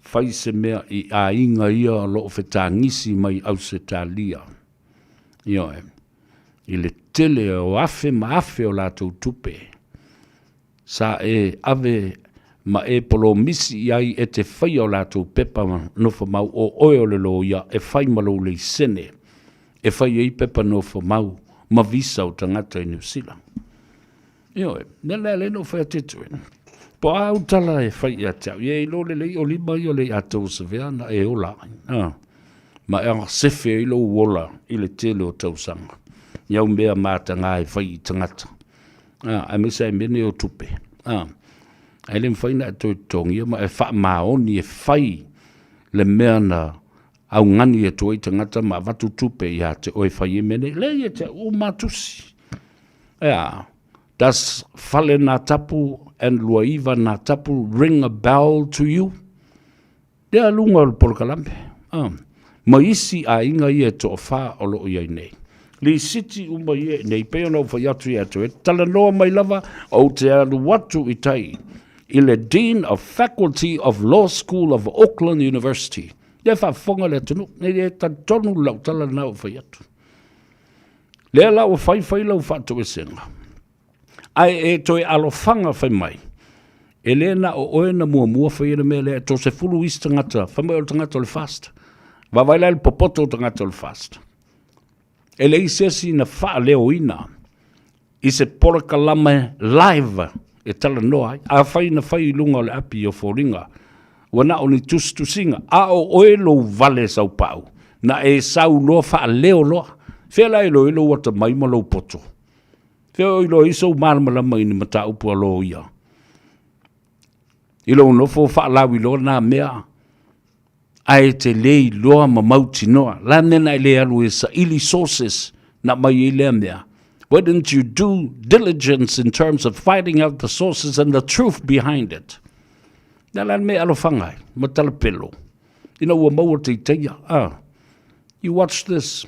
fai se mea i aiga ia o lo o fetagisi mai Ausetalia. Ioe, i le tele o afe ma afe o latou tupe, sa e ave ma e polomisi i ai e te faia o latou pepa nofomau o oe o le loia e fai ma lou leisene e fai ai pepa nofomau ma visa o tagata i Niu Sila. Ioe, mea lea lea na ou fai atu e te Po a au tala e fai ia te au, ia iloa lelei o lima ia o le ia tou savea na e ola ai. Ah. Ma e sefe ai lou ola i le tele o tausaga. I au mea mataga e fai i tagata. Ah, aemaise ai mea nei o tupe. Ah. Ae le mafai ona e toe totogia ma e faamaoni e fai le mea na augani atu ai tagata ma avatu tupe ia te oe e fai ai mea nei. Leai e te au uma tusi. Ea, does Fale Nā Tapu and Luaiva Nā Tapu ring a bell to you? Lea luga o le polokalame. Ah, ma isi aiga ia e toafā o lo o i ai nei. Lisiti uma ia i nei, pei ona ou fai atu ia te oe, talanoa mai lava, ou te alu atu i tai i le Dean of Faculty of Law School of Auckland University. Lea faafofoga le atunuu, nei e talitonu lau tala lena ua fai atu. Lea la ua fai fai lau faatoesega, ae e toe alofaga fai mai, e le na o oe na muamua faia le mea lea, e toasefulu isi tagata, fai mai o le tagata o le FAST. Vaavaai la i le popoto o tagata o le FAST. E leai se isi na faaleoina i se polokalame live e talanoa ai. Afai na fai i luga o le api o foliga, ua na o ni tusitusiga, a o oe lou vale saupau, na e sau loa faaleo loa. Fea la e iloa ai lou atamai ma lou poto? Fea o iloa ai sou malamalama i ni mataupu a loia? I lou nofo faalauiloa na mea, ae e te le iloa ma mautinoa. La mea na e le alu e saili sources na aumai ai lea mea. Why didn't you do diligence in terms of finding out the sources and the truth behind it? Na la le mea alofaga ai, ma talapelo, ina ua maua teiteia. Ah, you watch this,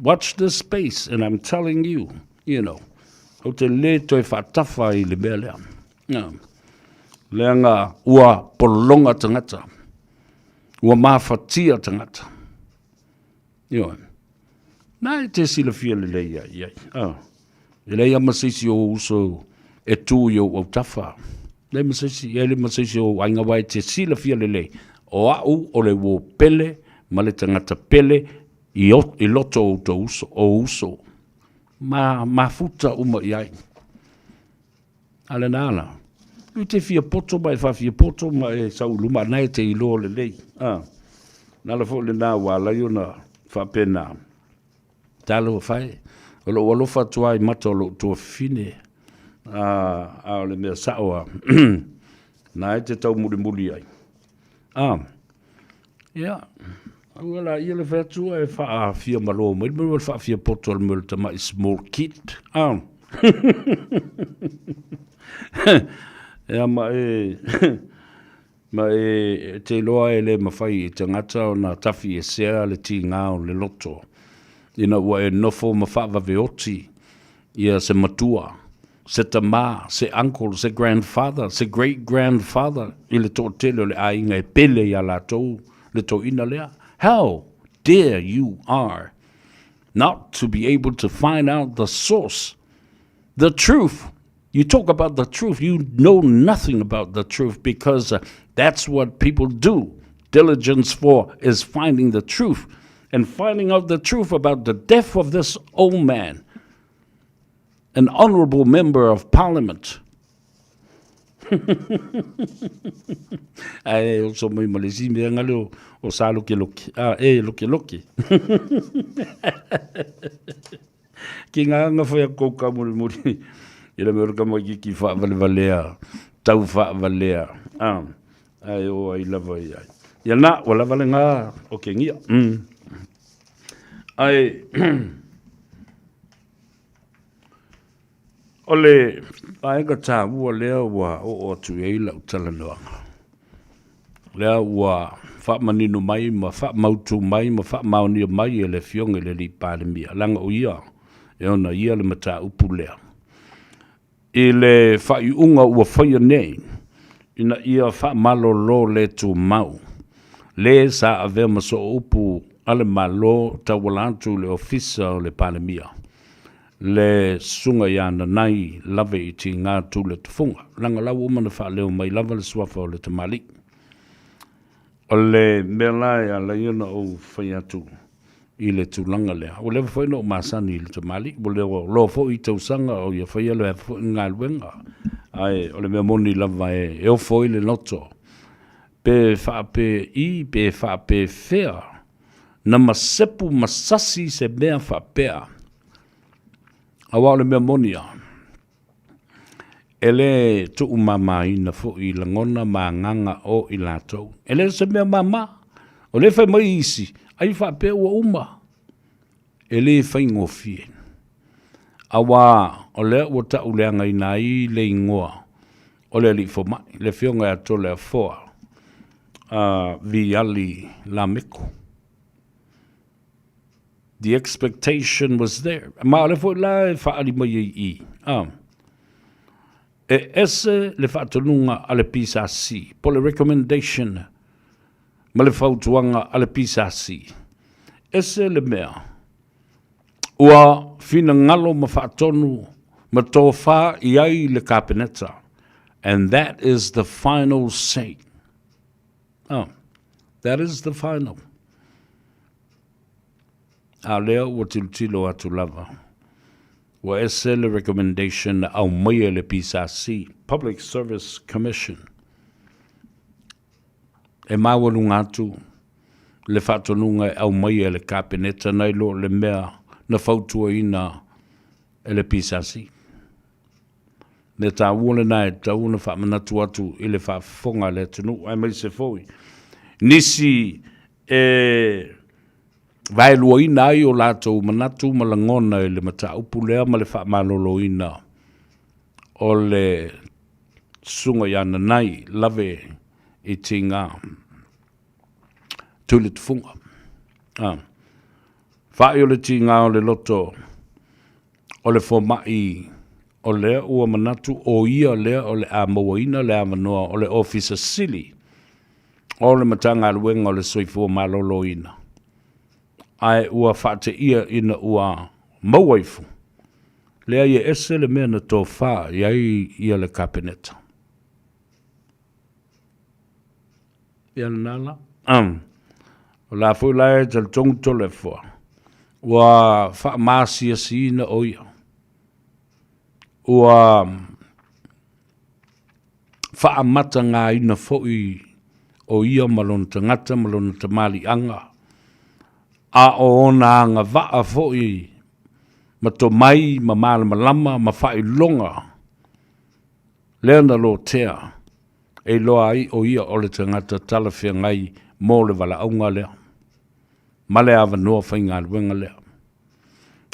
watch this space, and I'm telling you, you know, ou te le toe faatafa i le mea lea. Ah, leaga ua pologa tagata. Ua mafatia tagata. Ioe. Na e te silafia lelei ai i ai. Ah. E leai lava ma se isi o ou uso e tu i ou autafa. Leai ma se isi, e leai ma se isi o ou aiga aua e te silafia lelei, o au o le uo pele ma le tagata pele i, o, i loto o outou uso, o uso. Ma mafuta uma i ai. A lena la, i te fia poto ma e faafia poto ma e sau i luma, na e te iloa lelei. A, na ala foi lena ua ala ai ona faapena. Talofa e, o lou alofa atu lava i mata o lou tuafafine, a, a o le mea sao lava, na e te taumulimuli ai. A, ia, aua laia le fai atu ae faafia malo mai le mea o le faafia poto a le mea o le tamai small kid. A, ia ma e, ma e te iloa e le mawhai i tagata ona tawhi e sea le tīngā o le loto. Ina ua e nofo ma faavaveoti ia se matua, se tamā, se uncle, se grandfather, se great grandfather i le toatele o le aiga e pele iā latou le toeaina lea. How dare you are! Not to be able to find out the source, the truth. You talk about the truth, you know nothing about the truth because uh, that's what people do. Diligence for is finding the truth and finding out the truth about the death of this old man, an honorable member of parliament. Ae oso mai ma le isi mea ngale o, o sa loke loke. Ah, e loke loke. Ki ngā anga whai a kouka muri muri. I la mea ora ka mai ki ki whaawalevalea, tau whaavalea. Ah, ae o ai lava i ai. Ia nā, ua lava le ngā o ke ngia. Mm. Ae, O le vaega taua lea ua oo atu i ai lau talanoaga, lea ua faamanino mai ma faamautu mai ma faamaonia mai e le Afioga i le Alii Palemia, leaga o ia e ona ia le mataupu lea. I le faaiuga ua faia nei, ina ia faamalolo le tumau, le sa avea ma sooupu a le Malo tauala atu i le Ofisa o le Palemia, le susuga ia Nanai lave i tiga tule tufuga, leaga la ua uma ona faaleo mai lava le suafa o le tamalii. O le mea la e ala ai ona ou fai atu i le tulaga lea, ua leva foi ona ou masani i le tamalii, ua loa foi i tausaga o ia faia lea foi galuega, ae o le mea moni lava e ofo ai le loto, pe faapei pe faapefea na masepu ma sasi se mea faapea. Aua o le mea moni lava, e le tuumamaina foi lagona ma agaga o i latou. E le o se mea mama. O lea e fai mai isi, ai faapea ua uma. E le faigofie. Aua o lea ua tauleagaina ai le igoa o le alii fomai, le Afioga ia Toleafoa Viali Lameko. The expectation was there. Ma o lea foi la e faaali mai ai i i. Ah. E ese le faatonuga a le PSC, po le recommendation ma le fautuaga a le PSC. Ese le mea ua finagalo ma faatonu ma tofa i ai le Kapeneta. And that is the final say. Oh, that is the final. A lea ua tilotilo atu lava. Ua ese le recommendation na aumaia e le PSC, Public Service Commission. E maualuga atu le faatonuga e aumaia e le Kapeneta nai lo le mea na fautuaina e le PSC. Mea taua lena e tatau ona faamanatu atu i le faafofoga a le atunuu aemaise foi nisi e vaeluaina ai o latou manatu ma lagona i le mataupu lea ma le faamaloloina o le susuga ia Nanai lave i tiga Tuilitufuga. Ah. Fa'i o le tiga o le loto o le fomai o lea ua manatu o ia lea o le a mauaina le avanoa o le Ofisa Sili o le Matagaluega o le Soifua Maloloina, ae ua faateia ina ua maua ifo, leai e ese le mea na tofa i ai ia le Kapeneta. Ia lena la. Um, o la foi la e talitonu Toleafoa, ua faamaasiasiina o ia. Ua faamatagaina foi o ia ma lona tagata ma lona tamaliiaga, a o ona agavaa foi ma tomai ma malamalama ma faailoga lea na lotea e iloa ai o ia o le tagata talafeagai mo le valaauga lea ma le avanoa faigaluega lea.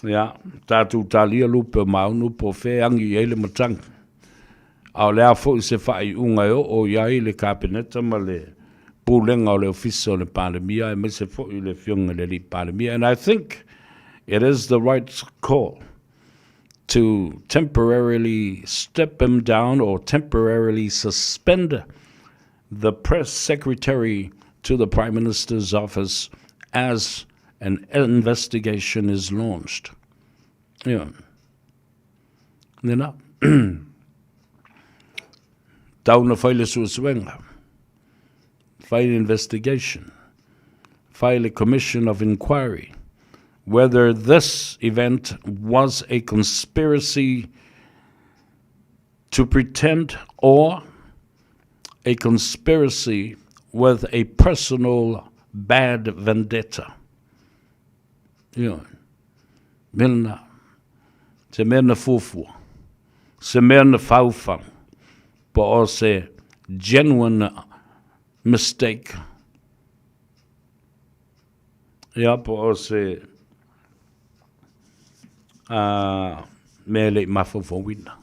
Ia, tatou talia lupe o Maunu po o fea e agi i ai le matagi. A o le a foi se faaiuga e oo i ai le Kapeneta ma le Pulega o le Ofisa o le Palemia aemaise foi le Afioga i le Alii Palemia. And I think it is the right call to temporarily step him down or temporarily suspend the press secretary to the Prime Minister's office as An investigation is launched. Ia. Lena. Tau na fai le suesuega. Fai le investigation. Fai le commission of inquiry. Whether this event was a conspiracy to pretend or a conspiracy with a personal bad vendetta. Ioe. Mea lena. Se mea na fuafua. Se mea na faufau. Po o se genuine mistake. Ia, po o se a mea e le i mafaufauina.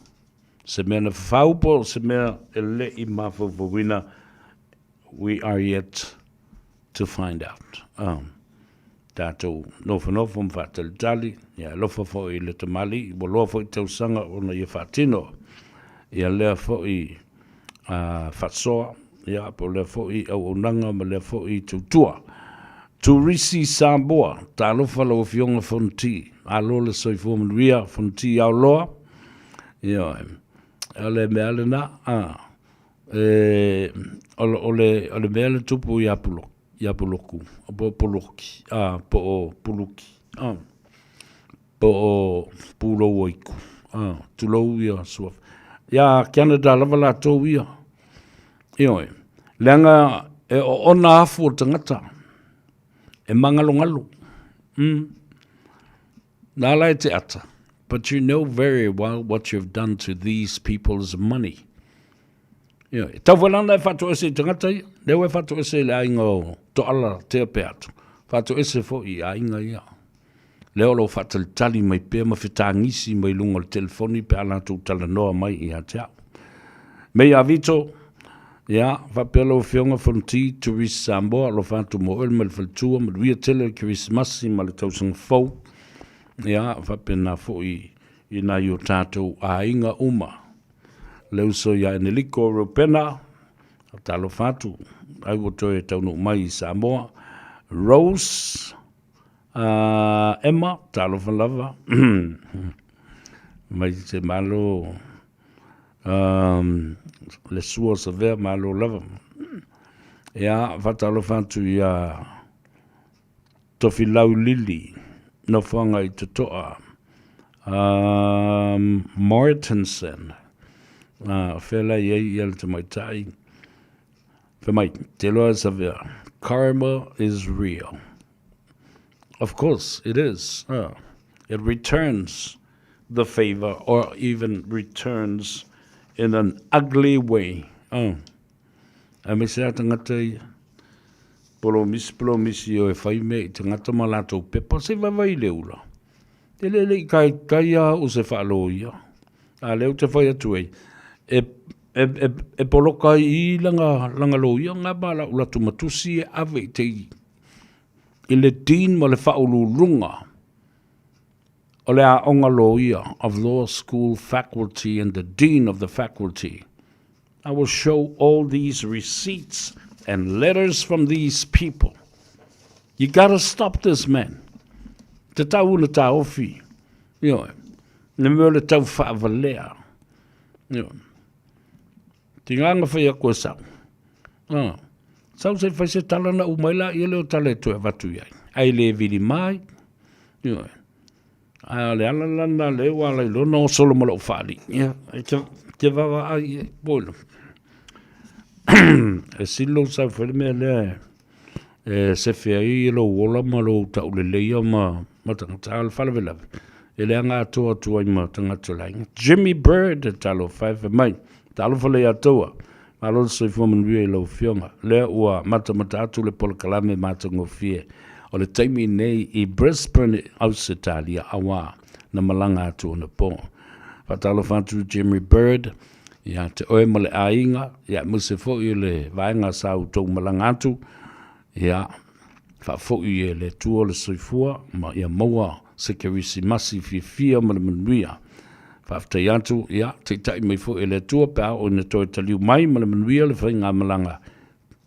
Se mea na fafau po o se mea e le i mafaufauina, we are yet to find out. Tatou nofonofo ma faatalitali, ia alofa foi i le tamalii, ua loa foi tausaga ona ia faatino ia lea foi faasoa, ia po o lea foi auaunaga ma lea foi tautua. Turisi Samoa, talofa lau Afioga Fonoti, malo le soifua manuia, Fonoti Aoloa, ioe, o le mea lena, e, o, o, le, o le mea le tupu ia Puloku, ia Puloku, po o Poloki, a, po o Puluki, a, po o Pulouaiku, a, tulou ia suafa. Ia Canada lava latou ia. Ioe, leaga e oona afu o le tagata, e magalogalo. Na ala e te ata, but you know very well what you've done to these people's money. Ioe, e tau foi lana e faatoese i tagata ia, lea ua e faatoese i le aiga o Toala Tea Peato, faatoese foi i aiga ia. Lea o lo o faatalitali mai pea ma fetagisi mai luga o le telefoni pe a latou talanoa mai ia te au. Mei a Vito, ia, faapea lau Afioga Fonoti, Tourist Samoa, alofa atu mo oe ma le faletua, manuia tele le Kerisimasi ma le tausaga fou. Ia, faapena foi i nai o tatou aiga uma. Le uso ia Eneliko Rupena, talofa atu, ai ua toe taunuu mai i Samoa. Rose, Emma, talofa lava. Mai se malo le sua o Savea, malo lava. Ia, faatalofa atu ia Tofilau Lili, nofoaga i Totoa. Mortensen, o fea la i ai ia le tamaitai. Fai mai, te loa e Savea, karma is real. Of course it is. It returns the favor or even returns in an ugly way. Oh. Aemaise lava tagata ia. Polomisi, polomisi o e fai mea i tagata ma latou pepa, se i vaivai i le ula. E le le i kai kai a o se faaloia. A lea ou te fai atu ai, e, e, e, e poloka ai i langa, langa loia nga ma lau latu matusi e ave i te i le dean ma le faauluuluga o le aoga loia of law school faculty and the dean of the faculty. I will show all these receipts and letters from these people. You gotta stop this man. Te tau na taofi. Ioe. Le mea o le tau faavalea. Ioe. Tiga na fai atu e sau. Ah. Sau se fai se tala na umai la ia le o tala e toe avatu i ai. Ai le vili mai. Ioe. A o le ala lana le ua ala i lona o solo ma lou faali. Ia, e te, te vava ai e poilo. E sili lou sau fai le mea lea e sefe ai lou ola ma lou tauleleia ma, ma tagata. A o le faalavelave, e leaga atoa atu ai ma tagata o le aiga. Jimmy Bird, talofa e fai mai. Talofa le ia taua. Malo le soifua manuia i lau Afioga. Lea ua matamata atu le polokalame matagofie o le taimi nei i Brisbane, Ausetalia, auā na malaga atu anapo. Faatalofa atu Jimmy Bird ia te oe ma le aiga, ia aemaise foi o le vaega sa outou malaga atu, ia faafoi e le Atua le soifua ma ia maua se Kerisimasi fiafia ma le manuia. Faafetai atu, ia, taitai mai foi e le Atua pe a oo ina toe taliu mai ma le manuia le faigamalaga.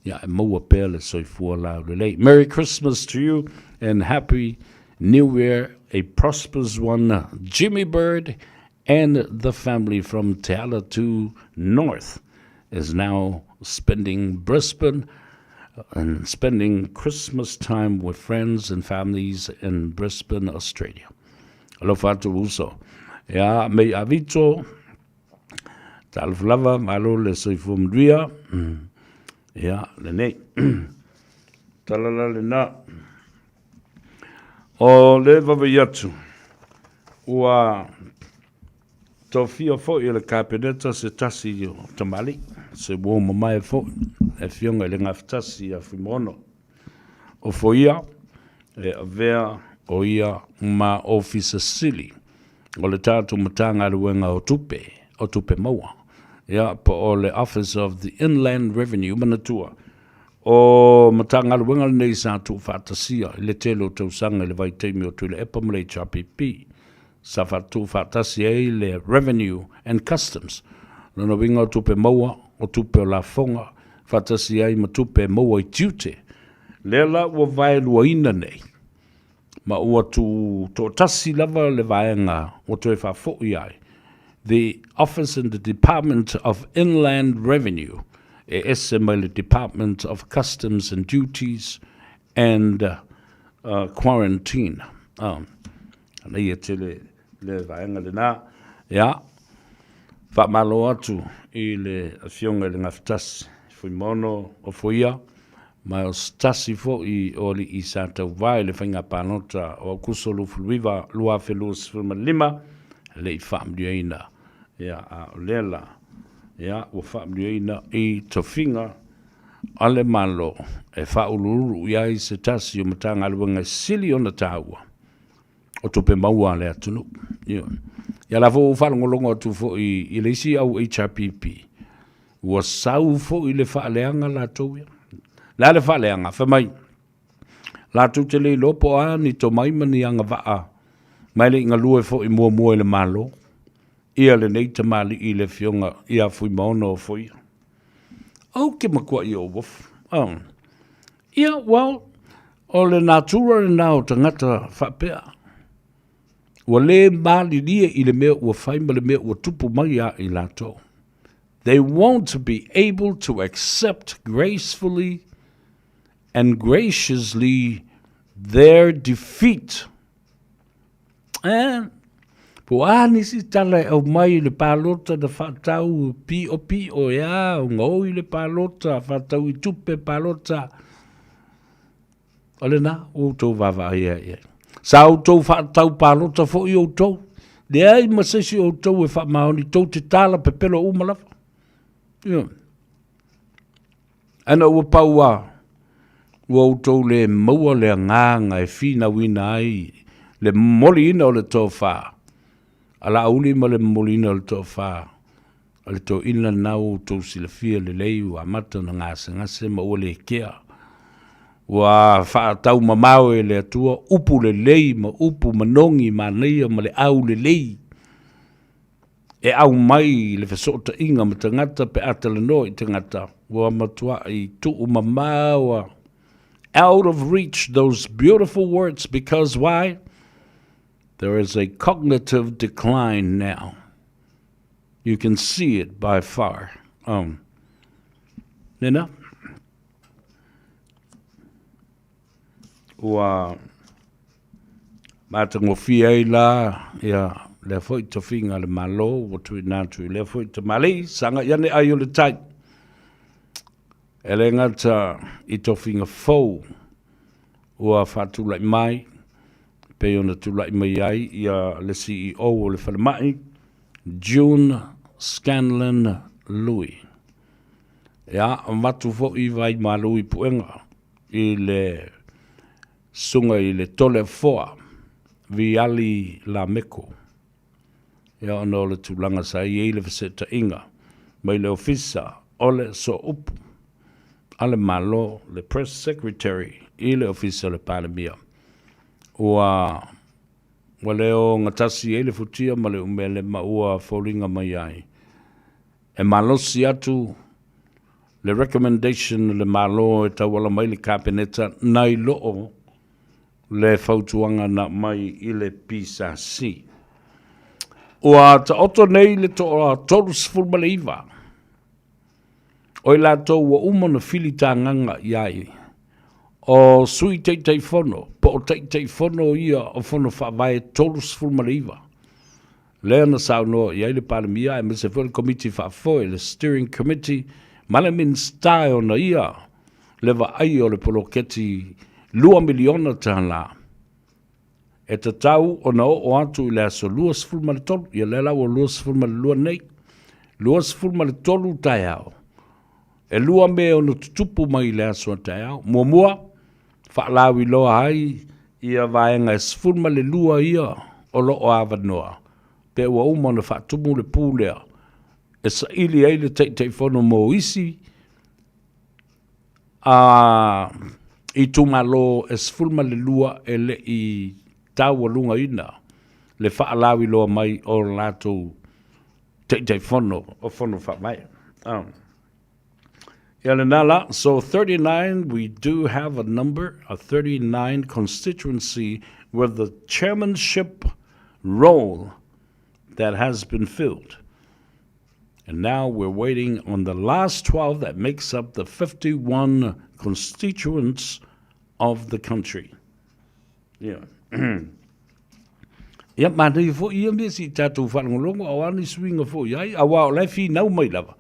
Ia, e maua pea le soifua laulelei. Merry Christmas to you and Happy New Year, a prosperous one, Jimmy Bird and the family from Te Alatū North is now spending Brisbane and spending Christmas time with friends and families in Brisbane, Australia. Alofa atu uso. Ia, mei avito, talofa lava, malo le soifua manuia. Ia, lenei. Tala la lena. O le vaavaai atu, ua tofia foi e le Kapeneta se tasi o tamalii, se uo mamae foi, le Afioga i le Gafatasi ia Fuimaono Ofoia, e avea o ia ma Ofisa Sili o le tatou Matagaluega o Tupe, o Tupe Maua, ia, po o le Office of the Inland Revenue. Manatua, O Matagaluega lenei sa tuufaatasia i le tele o tausaga i le vaitaimi o Tuilaepa ma le HRPP. Sa tuufaatasi ai le Revenue and Customs, lona uiga o tupe maua, o tupe o lafoga, faatasi ai ma tupe e maua i tiute. Lea la ua vaeluaina nei, ma ua tutoatasi lava le vaega ua toe faafoi ai, the Office and the Department of Inland Revenue, e ese mai le Department of Customs and Duties and Quarantine. Manaia tele le vaega lena. Ia, faamalo atu i le Afioga i le Gafatasi, Fuimaono Ofoia, ma o se tasi foi o alii sa tauva i le faiga palota o Aokuso 29, 2025, e le i faamanuiaina. Ia, a o lea la, ia, ua faamanuiaina i tofiga a le Malo e faauluulu i ai se tasi o Matagaluega e sili ona taua o tupe maua a le atunuu. Ioe. Ia la foi ua ou faalogologo atu foi i le isi au HRPP, ua sau foi le faaleaga latou ia. Le a le faaleaga? Fai mai, latou te le iloa po o a ni tomai ma ni agavaa ma e le i galue foi muamua i le Malo ia lenei tamalii le Afioga ia Fuimaono Ofoia. Ou te matuai ou ofu. Oh. Ia, well, o le natura lena o tagata faapea. Ua le malilie i le mea ua fai ma le mea ua tupu mai ia i latou. They won't be able to accept gracefully and graciously their defeat. Eh, po o a nisi tala e aumai i le palota na whaatau pio pio e a, o ngaoi le palota, whaatau i tupe palota. O lena, ua outou vaavaai ai i ai. Sa outou whaatau palota foi outou. Leai ma se isi o outou e faamaoni, tou te tala pepelo uma lava. Ioe. Ana ua pau a, ua outou le maua le agaga e finauina ai le momoliina o le tofa a Laauli ma le momoliina o le tofa a le toeaina lena ua outou silafia lelei ua amata ona gasegase ma ua le kea. Ua faataumamao e le Atua upu lelei ma upu manogi manaia ma le aulelei e aumai i le fesootaiga ma tagata pe a talanoa i tagata, ua matuai tuumamao a out of reach those beautiful words because why? There is a cognitive decline now. You can see it by far. Um, Nena? Ua matagofie ai la ia lea foi tofiga a le Malo ua tuuina atu i lea foi tamalii, sagai ane ai o le tai. E le gata i tofiga fou ua faatulai mai, pei ona tulai mai ai ia le CEO o le falemai, June Scanlon Lui. Ia, avatu foi vai malu i puega i le susuga i le Toleafoa Viali Lameko, ia ona o le tulaga sa i ai le feseetaiga mai le Ofisa o le Sooupu a le Malo, le Press Secretary i le Ofisa o le Palemia, ua ua le ogatasi ai le futia ma le umele ma ua foliga mai ai e malosi atu. Le recommendation a le Malo e tauala mai le Kapeneta nai loo le fautuaga na aumai i le PSC. Ua taoto nei le toa 39 o i latou ua uma ona filitagaga i ai o Sui Taitaifono po o Taitaifono ia o Fono Faavae 39 lea na saunoa i ai le Palemia aemaise foi le Komiti Faafoe, le Steering Committee, ma le Minisita e ona ia le vaai o le poloketi $2 miliona e tatau ona oo atu i le aso 23, ia lea la ua 22 nei, 23 taeao, e lua mea e ono tutupu mai i le aso a taeao. Muamua, faalauiloa ai ia vaega e 12 ia o lo o avanoa, pe ua uma ona faatumu le pu lea e saili ai le Taitaifono mo isi a itumalo e 12 e le i taualugaina le faalauiloa mai o latou Taitaifono o Fono Faavae. Ia lena la, so 39, we do have a number, a 39 constituency with the chairmanship role that has been filled. And now we're waiting on the last 12 that makes up the 51 constituents of the country. Yeah. Ia, manaia foi ia mea se i tatou faalogologo aua ni suiga foi ai, aua o la e finau mai lava.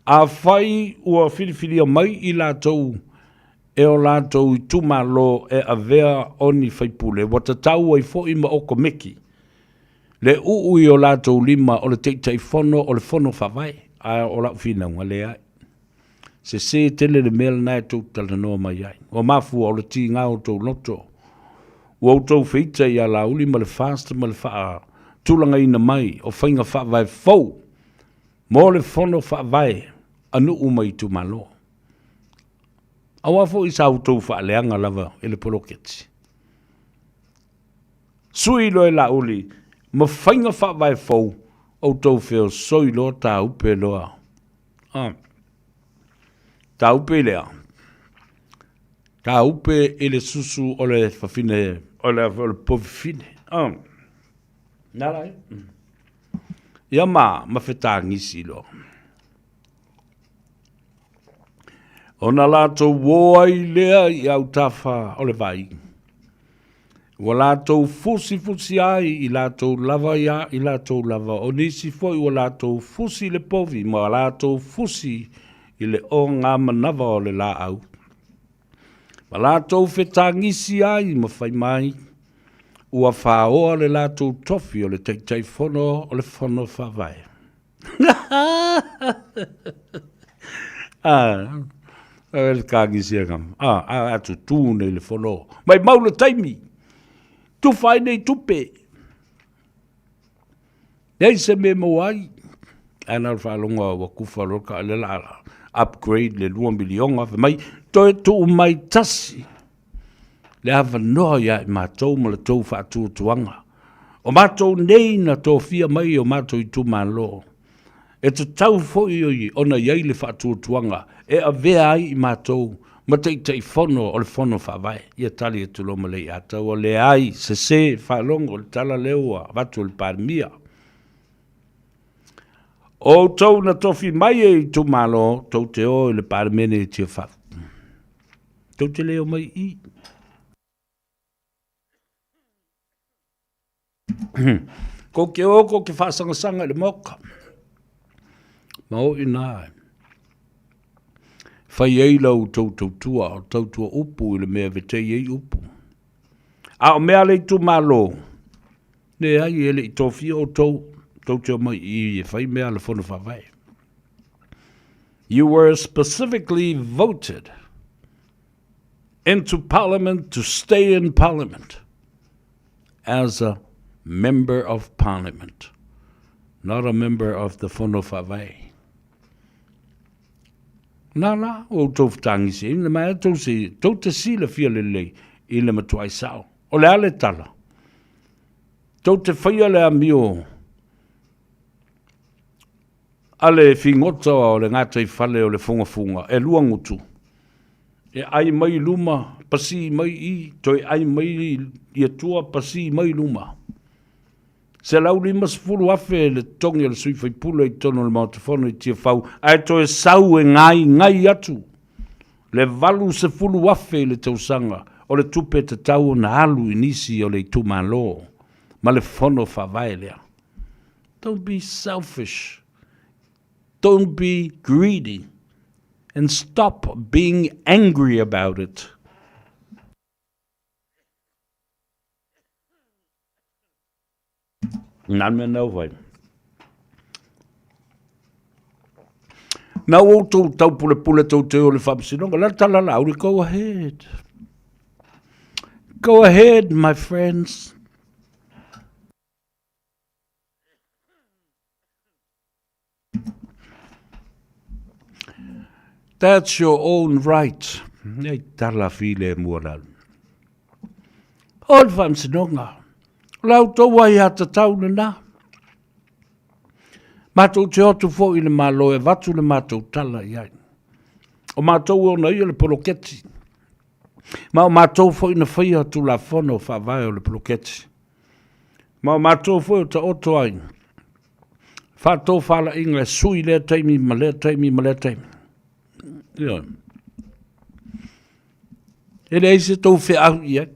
Afai ua filifilia mai i latou e o latou itumalo e avea o ni faipule, ua tatau ai foi ma okomeki le uu i o latou lima o le Taitaifono o le Fono Faavae, ae o lau finauga, leai. Sese tele le mea lena e tou talanoa mai ai. Ua mafua o le tiga o tou loto. Ua outou feita ia Laauli ma le FAST ma le faatulagaina mai o faiga faavae fou mo le Fono Faavae a nuu ma itumalo. Aua foi sa outou faaleaga lava i le poloketi. Sui loa e Laauli ma faiga faavae fou, outou feosoi loa tāupe loa. Ah. Tāupe i lea. Tāupe i le susu o le fafine, o le, o le povifine. Ah. Nā lai. Ia ma, ma fetāgisi loa. Ona latou ō ai lea i autafa o le vai. Ua latou fusifusi ai i latou lava ia i latou lava, o nisi foi ua latou fusi i le povi ma latou fusi i le ogamanava o le laau. Ma latou fetagisi ai ma fai mai, ua faoa le latou tofi o le Taitaifono o le Fono Faavae. Ah, le kagisi e kama. Ah, a atu tū nei le fono. Mai mau le taimi. Tufa ai nei tupe. Nei se me mo ai. Ae na o le faalogo ua kufa loa ka le la upgrade le 2 milionga fai mai toe tuu mai tasi le avanoa ia i matou ma le tou faatuatuaga. O matou nei na tofia mai e o matou itumalo, e tatau foi ona i ai le faatuatuaga e avea ai i matou ma Taitaifono o le Fono Faavae. Ia tali atu loa ma Leiataua, Leai, sese, faalogo i le tala lea ua avatu e le Palemia. O outou na tofi mai e itumalo, tou te o i le Palemene i Tiafau. Tou te le omai i i. Kou ke o, kou ke whaasangasanga i le maoka. Ma o ina e. Whai ei lau tau tautua, o tautua upu i le mea vetei ei upu. A o mea le itu malo, le ai e le i tofia o tou, tou te o mai i e whai mea le fono whawai. You were specifically voted into Parliament to stay in Parliament as a Member of Parliament, not a member of the Fono Faavae. Nā la, o outou fetagisi ai, ma e tou se, tou te silafia lelei i le matuai sao. O le a le tala? Tou te faia le amio. A le figota o le gataifale o le fugafuga, e lua gutu, e ʻai mai i luma, pasī mai i, toe ʻai mai i atua, pasī mai i luma. $150,000 le totogi o le sui faipule i totonu o le Maota Fono i Tiafau, ae toe sau e gaigai atu le $80,000 i le tausaga o le tupe e tatau ona alu i nisi o le itumalo ma le fono faavae lea. Don't be selfish. Don't be greedy. And stop being angry about it. Nā mea nau whai. Nā outou taupulepule tou te o le faamasinoga, la tala la auri, go ahead. Go ahead, my friends. That's your own right. Nei tala file mua lalu. O le faamasinoga. O la outou ai a tatau lena. Matou te o atu foi i le Malo e avatu le matou tala i ai. O matou e ona ia le poloketi. Ma o matou foi na faia Tulafono Faavae o le poloketi. Ma o matou foi o taoto ai faatofalaiga e sui lea taimi ma lea taimi ma lea taimi. Ioe. E leai se tou feau i ai.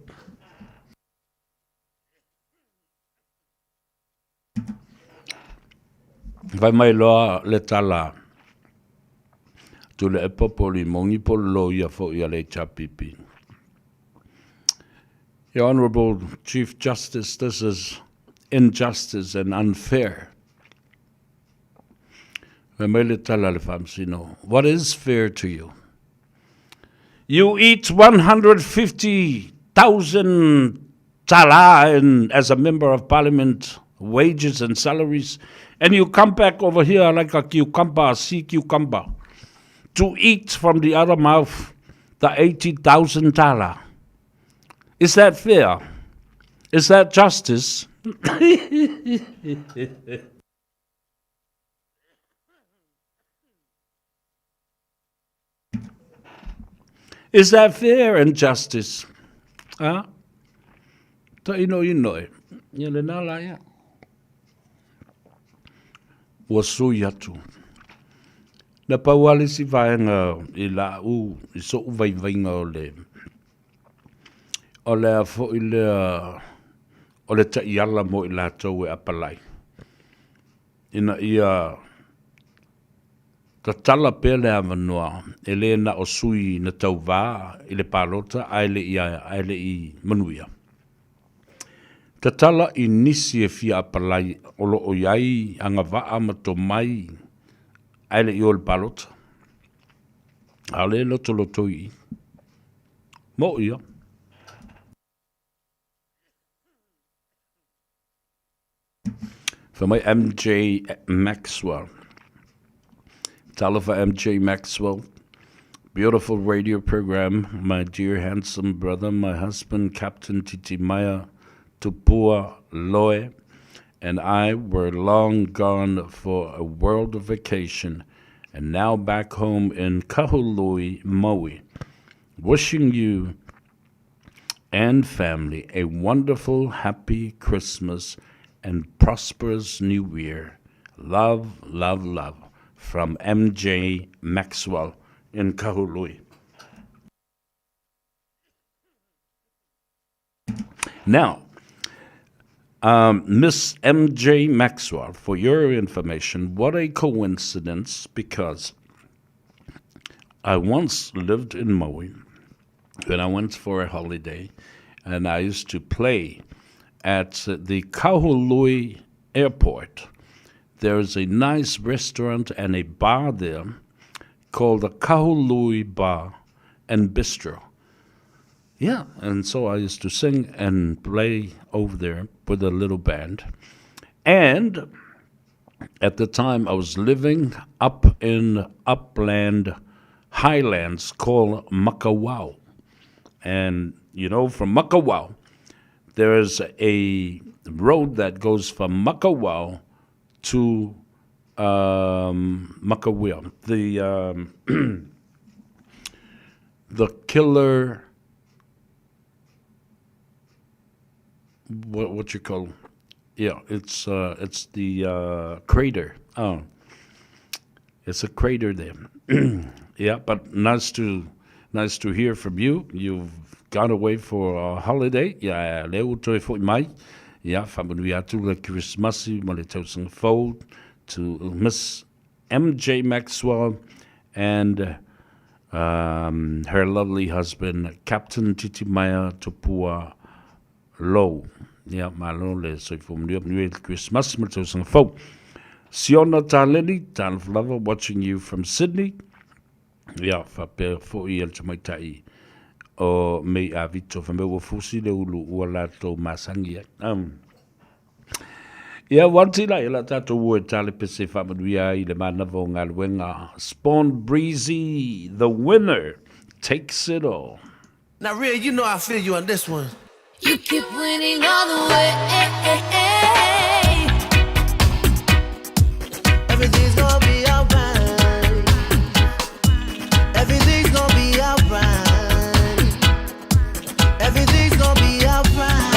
Fai mai loa le tala Tuilaepa po o Limoni po o le loia foi a le HRPP. Your Honourable Chief Justice, this is injustice and unfair. Fai mai le tala a le Faamasino, what is fair to you? You eat 150,000 tala in, as a member of parliament, wages and salaries, and you come back over here like a cucumber, a sea cucumber, to eat from the other mouth the 80,000 tala. Is that fair? Is that justice? Is that fair and justice? Ha? Ta ino ino e. Ia le nā la ia. Ua sui atu. Na pau lava le isi vaega i la'u, i so'u vaivaiga o le, o le a foi lea, o le taiala mo i latou e apalai, ina ia tatala pea le avanoa e le na o sui na tauvā i le palota ae le i, ae le i manuia. Tatala i nisi e fia apalai o lo o i ai agavaa ma tomai ae le i o i le palota. ʻAʻole e lotoloto i i. Moʻo ia. Fai mai MJ Maxwell. Talofa MJ Maxwell. Beautiful radio program, my dear handsome brother, my husband, Captain Titimaea Tupua Loe, and I were long gone for a world vacation and now back home in Kahului, Maui. Wishing you and family a wonderful, happy Christmas and prosperous New Year. Love, love, love. From MJ Maxwell in Kahului. Now, Miss MJ Maxwell, for your information, what a coincidence, because I once lived in Maui when I went for a holiday, and I used to play at the Kahului Airport. There is a nice restaurant and a bar there called the Kahului Bar and Bistro. Yeah, and so I used to sing and play over there with a little band. And at the time, I was living up in upland highlands called Makawao. And, you know, from Makawao, there is a road that goes from Makawao to um, Makawea, the, um, the killer, what, what you call, yeah, it's, uh, it's the uh, crater. Oh, it's a crater there. yeah, but nice to nice to hear from you. You've gone away for a holiday. Yeah, le ua toe fo'i mai. Yeah, whamanui atu le Christmas ma le tausaga fou to Miss MJ Maxwell and um, her lovely husband, Captain Titimaya Tupua Low. Ia, malo le soifua manuia, manuia i le Christmas ma le tausaga fou. Siona Taleni, talofa lava, watching you from Sydney. Ia, faapea foi e le tamaitai o Mei Avito, fa mea ua fusi le ulu ua latou masangi ai. Um, Ia, ua tila e la tātou ua e tale pese whaamanuia ai le mānawa o galuega. Spawn Breezy, the winner, takes it all. Now, Rhea, you know I feel you on this one. You keep winning all the way. Everything's gonna be alright. Everything's gonna be alright. Everything's gonna be alright.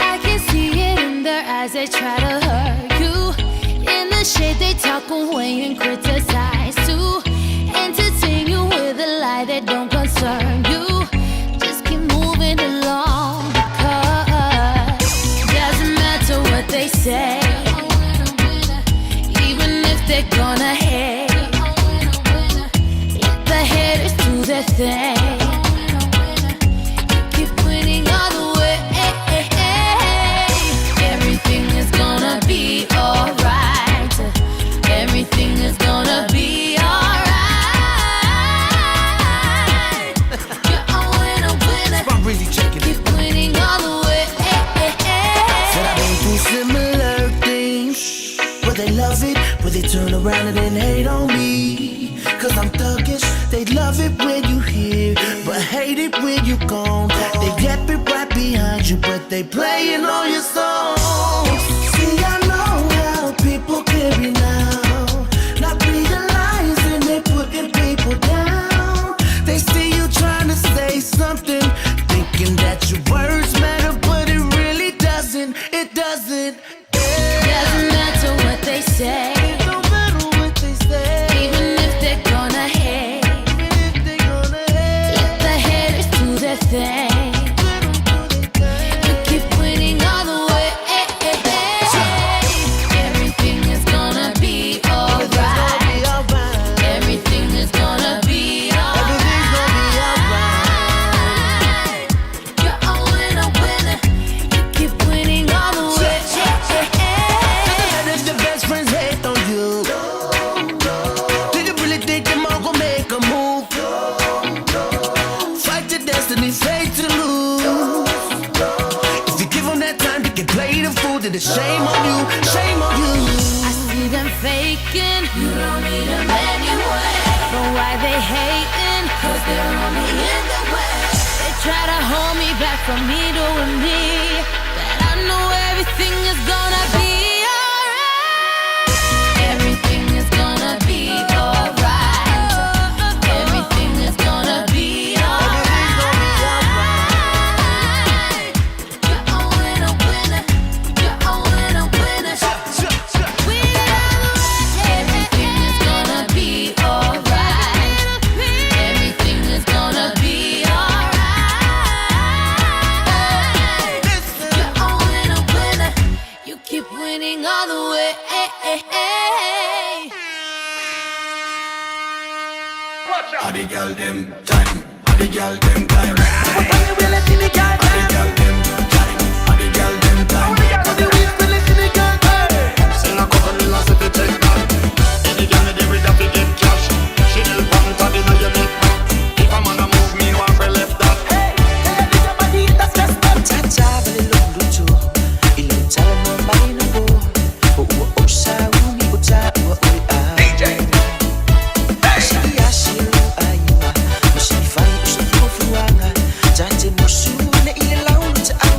I can see it in their eyes, they try to hurt you. In the shade, they talk away and criticize to entertain you with a lie that don't concern you. Just keep moving along because doesn't matter what they say, even if they're gonna hate. Let the haters do their thing. You keep winning all the way. Everything is gonna be alright. Everything is gonna be alright. You're a winner, winner. I'm really checking it. Keep winning all the way. Said I've been through similar things. Where they love it, where they turn around and then hate on me. Cause I'm thuggish. They love it when you here, but hate it when you gone. They yap it right behind you, but they playing all your songs. See, I know how people carry now. Not realizing they putting people down. They see you trying to say something, thinking that your words matter, but it really doesn't. It doesn't. Doesn't matter what they say. It don't matter what they say. Even if they're gonna hate. Even if they gonna hate. Let the haters do their thing. Let 'em do their thing. You keep winning all the way. Everything is gonna be Everything's gonna be alright. alright. Everything is gonna be Everything's gonna be alright. You're a winner, winner. You keep winning all the way. Doesn't matter if your best friends hate on you. Do you really think them all gonna make a move? Fight your destiny, fate to lose. If you give them that time to get played a fool, then it's shame on you, shame on you. I see them faking. You don't need them anyway. But why they hating? Cause they're only in the way. They try to hold me back from me doing me. But I know everything is gonna be alright. Everything is gonna be alright. Everything is gonna be Everything's gonna be alright. You're a winner, winner. You're a winner, winner. Everything is gonna be alright. Everything is gonna be alright. You're a winner, winner. You keep winning all the way. How the girl them time? How the girl them time? How the girl them time? How the girl them time? Sing a couple millions if you take that. Any girl me there with a fi get cash. She do want to dinner you make back. If a man a move me, want fi left that. Tate musu ne ile laulu te au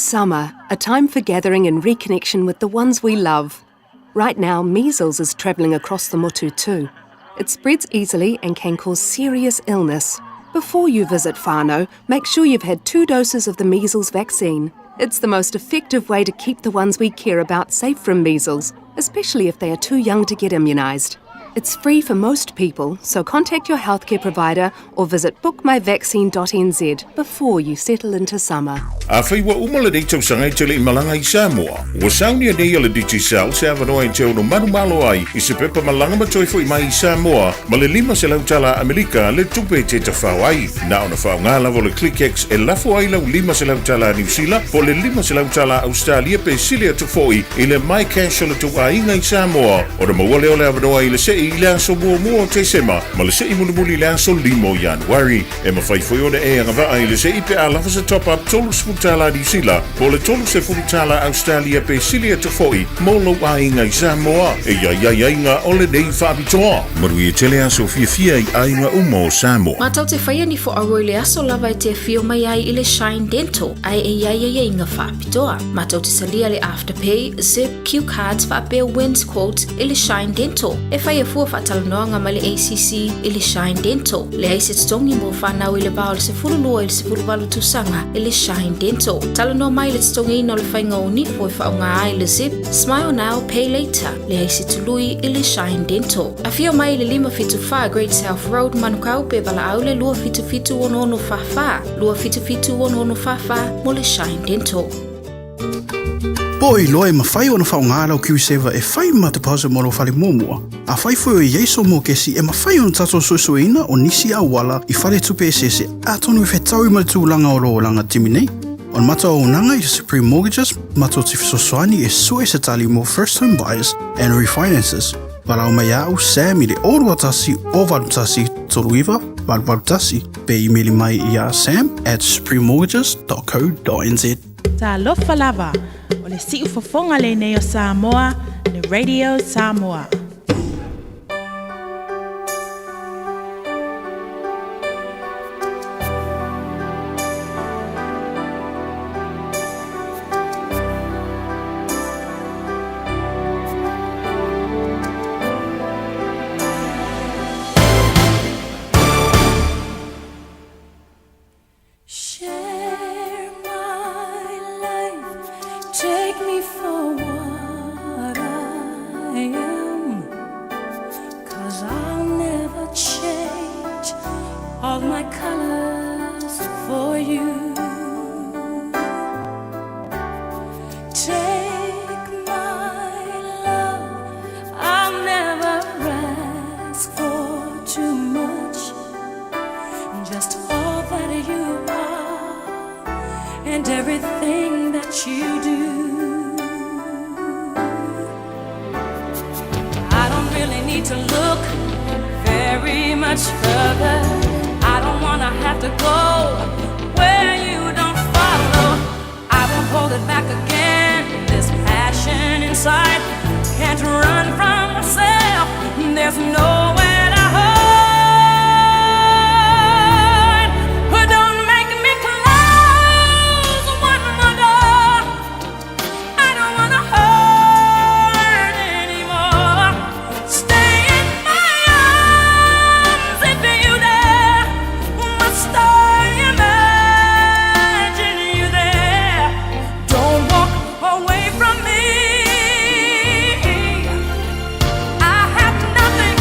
summer, a time for gathering and reconnection with the ones we love. Right now, measles is travelling across the motu too. It spreads easily and can cause serious illness. Before you visit whānau, make sure you've had two doses of the measles vaccine. It's the most effective way to keep the ones we care about safe from measles, especially if they are too young to get immunised. It's free for most people, so contact your healthcare provider or visit bookmyvaccine.nz before you settle into summer. Afai ua uma lenei tausaga e te le i malaga i Samoa, ua saunia nei e le Digicel se avanoa e te ono manumalo ai i se pepa malaga ma toe fo'i mai i Samoa ma le $500 tala Amerika le tupe e te tafao ai. Na ona faaaoga lava o le ClickX e lafo ai lau $500 tala Niu Sila po o le $500 tala Ausetalia pe sili atu fo'i i le MyCash o le tou aiga i Samoa ona maua lea o le avanoa i le se'i i le aso muamua o Tesema ma le se'i mulimuli i le aso 5 o Ianuari. E mafai foi ona e agavaa i le se'i pe a lava se top-up $30 Niu Sila po o le $30 Ausetalia pe sili atu foi mo lou aiga i Samoa. E i ai aiaiga o lenei faapitoa. Manuia tele aso fiafia i aiga uma o Samoa. Matou te faia ni foauo i le aso lava e te afio mai ai i le Shine Dental ae e i ai aiaiga faapitoa. Matou te salia le Afterpay, Zip, Cue Cards faapea Wins Quote i le Shine Dental. E faia fua faatalanoaga ma le ACC i le Shine Dental. Leai se totogi mo fanau i le va o le 12 i le 18 tausaga i le Shine Dental. Talanoa mai i le totogiina o le faiga o nifo e faaaoga ai le Zip, Smile Now, Pay Later. Leai se tului i le Shine Dental. Afio mai i le 574 Great South Road, Manukau pe valaau le 277 6644, 277 6644 mo le Shine Dental. Po o iloa e mafai ona faaaoga lau KiwiSaver e fai ma deposit mo lou fale muamua. Afai foi o i ai sou mokesi, e mafai ona tatou suesueina o nisi auala i faletupe eseese atonu e fetaui ma le tulaga o lou olaga timi nei. O le matou auaunaga i Supreme Mortgages, matou te fesoasoani e sue se tali mo first home buyers and refinances. Valaau mai ia au Sam i le 021 081 39 881 pe imeli mai iā sam at suprememortgages.co.nz. Talofa lava, o le siufofoga lenei o Samoa, le Radio Samoa. Share my life, take me for what I am. Cause I'll never change all my colors for you. Take my love, I'll never ask for too much. Just all that you are and everything that you do. I don't really need to look very much further. I don't wanna have to go where you don't follow. I won't hold it back again. This passion inside can't run from myself. There's nowhere to hide. But don't make me close one more door. I don't wanna hurt anymore. Stay in my arms if you dare. Must I imagine you there? Don't walk away from me. I have nothing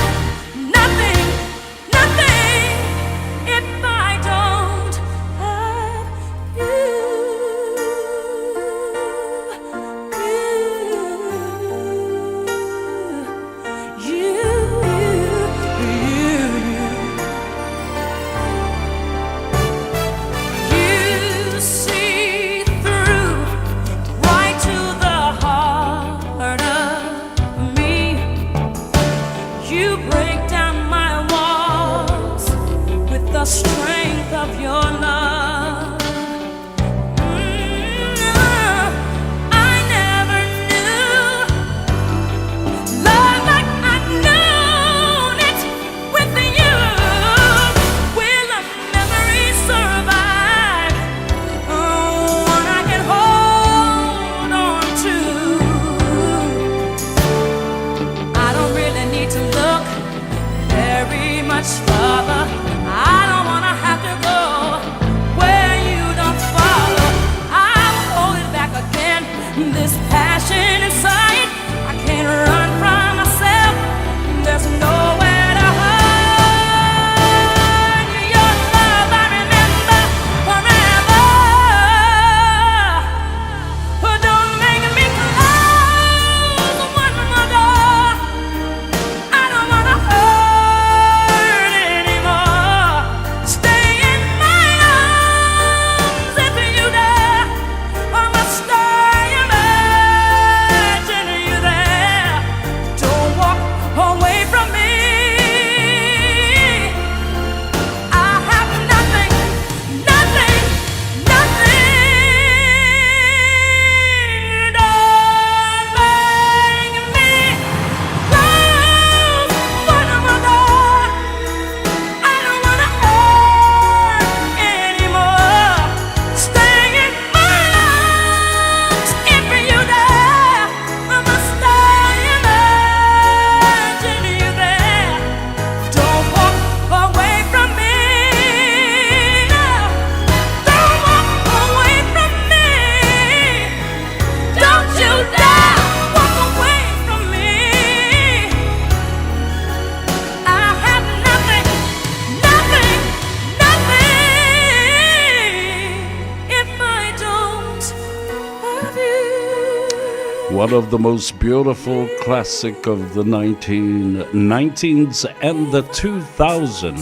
One of the most beautiful classic of the 1990s and the 2000,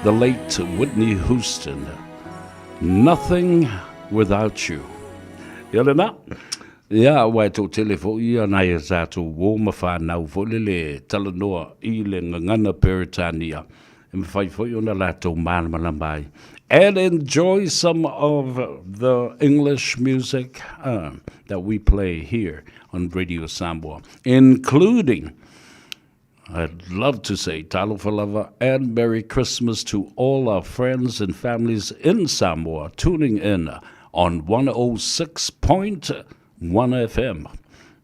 the late Whitney Houston. Nothing Without You. Ia lena, ia aua e toatele foi ia nai a tatou uo ma fanau foi lele talanoa i le gagana Peretania e mafai foi ona latou malamalama ai. And enjoy some of the English music uh, that we play here on Radio Samoa, including I'd love to say talofa lava and Merry Christmas to all our friends and families in Samoa tuning in on 106.1 FM.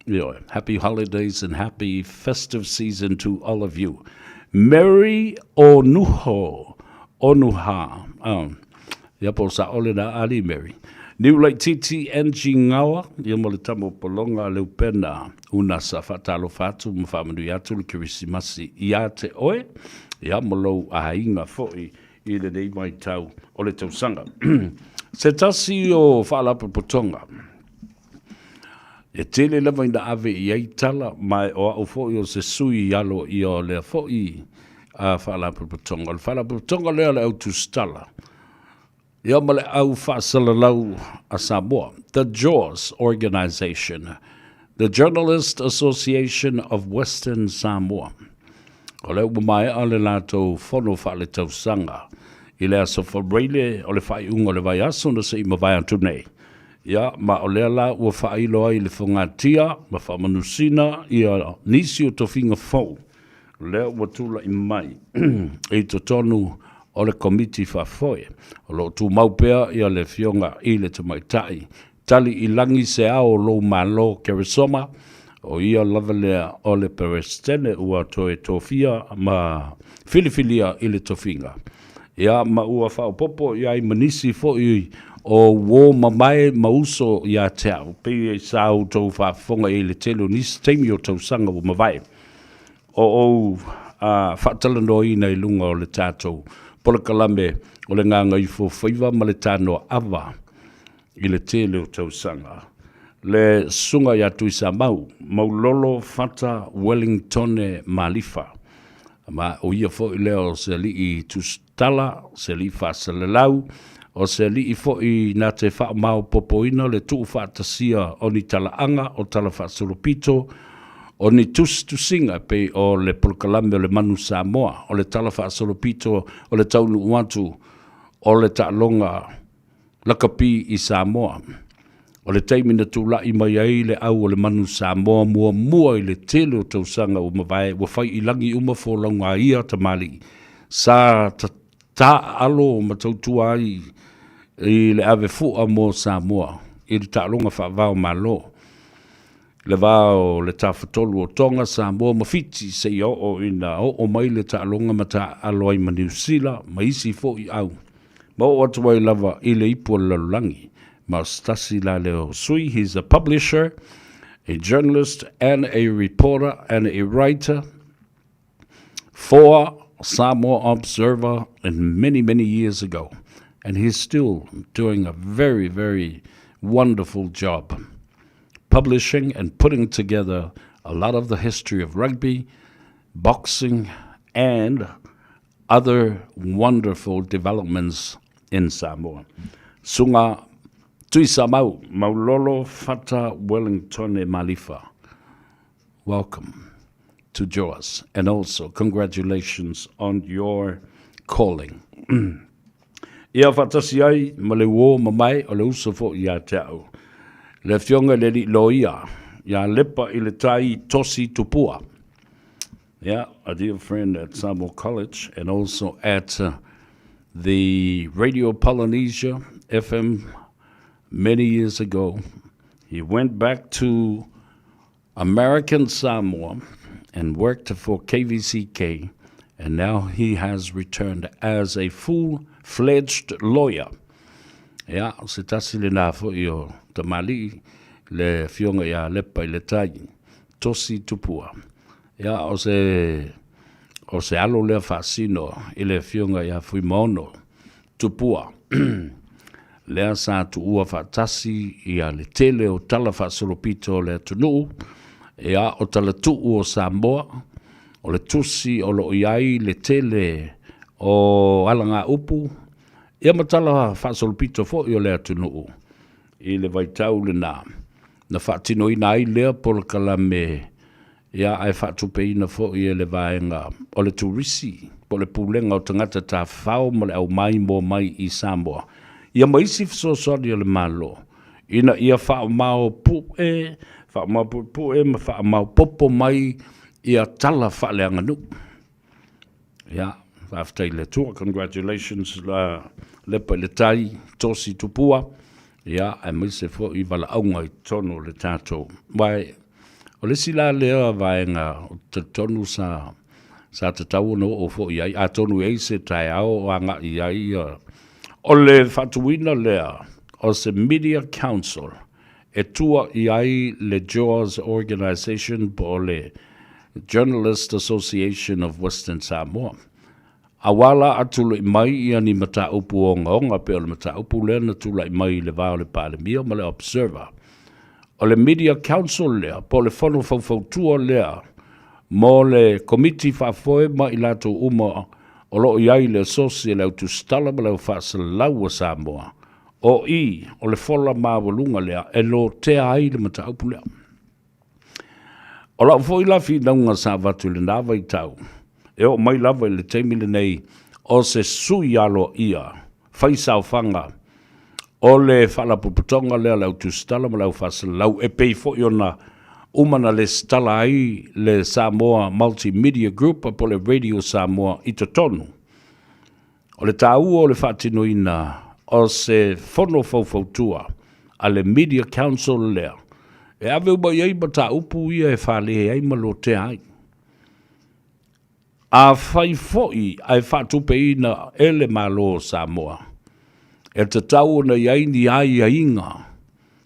You know, happy holidays and happy festive season to all of you. Merry Onuho, Onuha. Um, ia po sa ole na ali Mary. Niu Laititi Angie Ngawa, ia mo le tama o Polonga a Leupena, una sa faatalofa atu ma faamanuia atu le Kerisimasi ia te oe, ia mo lou aiga foi i lenei vaitau o le tausaga. Se tasi o faalapotopotoga e tele lava ina ave i ai tala, ma o au foi o se sui alo ia o lea foi a faalapotopotoga. O le faalapotopotoga lea o le Au Tusitala, Ia ma le Au Faasalalau a Samoa, The JAWS Organization, The Journalist Association of Western Samoa. O lea ua maea le latou fono faaletausaga i le aso Faraile o le faaiuga o le vaiaso na se i mavae atu nei. Ia, ma o lea la ua faailo ai le fogatia ma faamanusina ia nisi o tofiga fou lea ua tulai mai i totonu o le Komiti Faafoe. O lo o tumau pea ia le Afioga i le Tamaitai Tali i Lagi se ao o lou Malo Keresoma, o ia lava lea o le Peresetene ua toe tofia ma filifilia i le tofiga. Ia, ma ua faaopoopo i ai ma nisi foi o uo mamae ma uso ia te au, pei sa outou faafofoga i ai i le tele o nisi taimi o tausaga ua mavae. O ou faatalanoaina i luga o le tatou polokalame o le Gagaifo Faiva ma le Tanoa Ava i le tele o tausaga. Le Susuga ia Tuisamau, Maulolo Fata Wellingtone Malifa. Ma o ia foi lea o se alii tusitala, se alii faasalalau, o se alii foi na te faamaopopoina le tuufaatasia o ni talaaga o tala faasolopito, O ni tusitusiga e pei o le polokalame o le Manu Samoa, o le Tala Faasolopito o le taunuu atu o le taaloga lakapi i Samoa. O le taimi na tulai mai ai le au o le Manu Samoa muamua i le tele o tausaga ua mavae, ua fai i lagi uma folauga a ia tamalii sa taaalo ma tautua ai i le ave fua mo Samoa i le taaloga faava o Malo. Le va o le Tafatolu o Tonga, Samoa ma Fiti seia oo ina oo mai le taaloga ma taaalo ai ma Niu Sila ma isi foi au, ma oo atu ai lava i le ipu o le lalolagi. Ma o se tasi la lea o sui, he's a publisher, a journalist and a reporter and a writer for Samoa Observer in many, many years ago. And he's still doing a very, very wonderful job publishing and putting together a lot of the history of rugby, boxing, and other wonderful developments in Samoa. Sunga Tuisamau, Maulolo Fata Wellingtone Malifa. Welcome to Joas, and also congratulations on your calling. Ia faatasi ai ma le uō mamae o le uso foi ia te au, le Afioga i le Alii Loia ia Lepa i le Tai Tosi Tupua. Yeah, a dear friend at Samoa College and also at uh, the Radio Polynesia FM many years ago. He went back to American Samoa and worked for KVCK, and now he has returned as a full-fledged lawyer. Ia, o se tasi lenā foi o tamalii, le Afioga ia Lepa i le Tai, Tosi Tupua. Ia, o se, o se alo lea faasino i le Afioga ia Fuimaono Tupua. Lea sa tuua faatasi ia le tele o tala faasolopito o le atunuu, ia, o tala tuu o Samoa, o le tusi o lo o i ai le tele o alagaupu, ia ma tala faasolopito foi o le atunuu i le vaitau lena na faatinoina ai lea polokalame Ia, ae faatupeina foi e le vaega o le Turisi po o le Pulega o Tagata Tafafao ma le Aumaimoa mai i Samoa, ia ma isi fesoasoani a le Malo ina ia faamaopu'e, faamaopu'epu'e ma faamaopopo mai ia tala faaleaganuu. Ia, faafetai i le Atua. Congratulations Lepa i le Tai, Tosi Tupua, ia, aemaise foi valaauga i totonu o le tatou. Aua o le isi la lea vaega ou te talitonu sa, sa tatau ona oo foi i ai, atonu e i ai se taeao o agai i ai ia, o le faatuina lea o se Media Council e tua i ai le JAWS Organization po o le Journalist Association of Western Samoa. Aua la a tula'i mai ia ni mataupu ogaoga pei o le mataupu lea na tula'i mai i le va o le Palemia ma le Observer. O le Media Council lea po o le Fono Faufautua lea mo le Komiti Faafoe ma i latou uma o lo o i ai le Asosi a le Au Tusitala ma le Au Faasalalau a Samoa. O i, o le fola maualuga lea e lotea ai le mataupu lea. O lau foi la finauga sa avatu i lena vaitau, e oo mai lava i le taimi lenei, o se sui aloaia fai saofaga o le Faalapotopotoga lea a le Au Tusitala ma le Au Faasalalau e pei foi ona uma na lesitala ai le Samoa Multimedia Group po o le Radio Samoa i totonu. O le taua o le faatinoina o se fono faufautua a le Media Council lea e ave uma i ai mataupu ia e fale ai ma lotea ai. Afai foi ae faatupeina e le Malo o Samoa, e tatau ona i ai ni aiaiga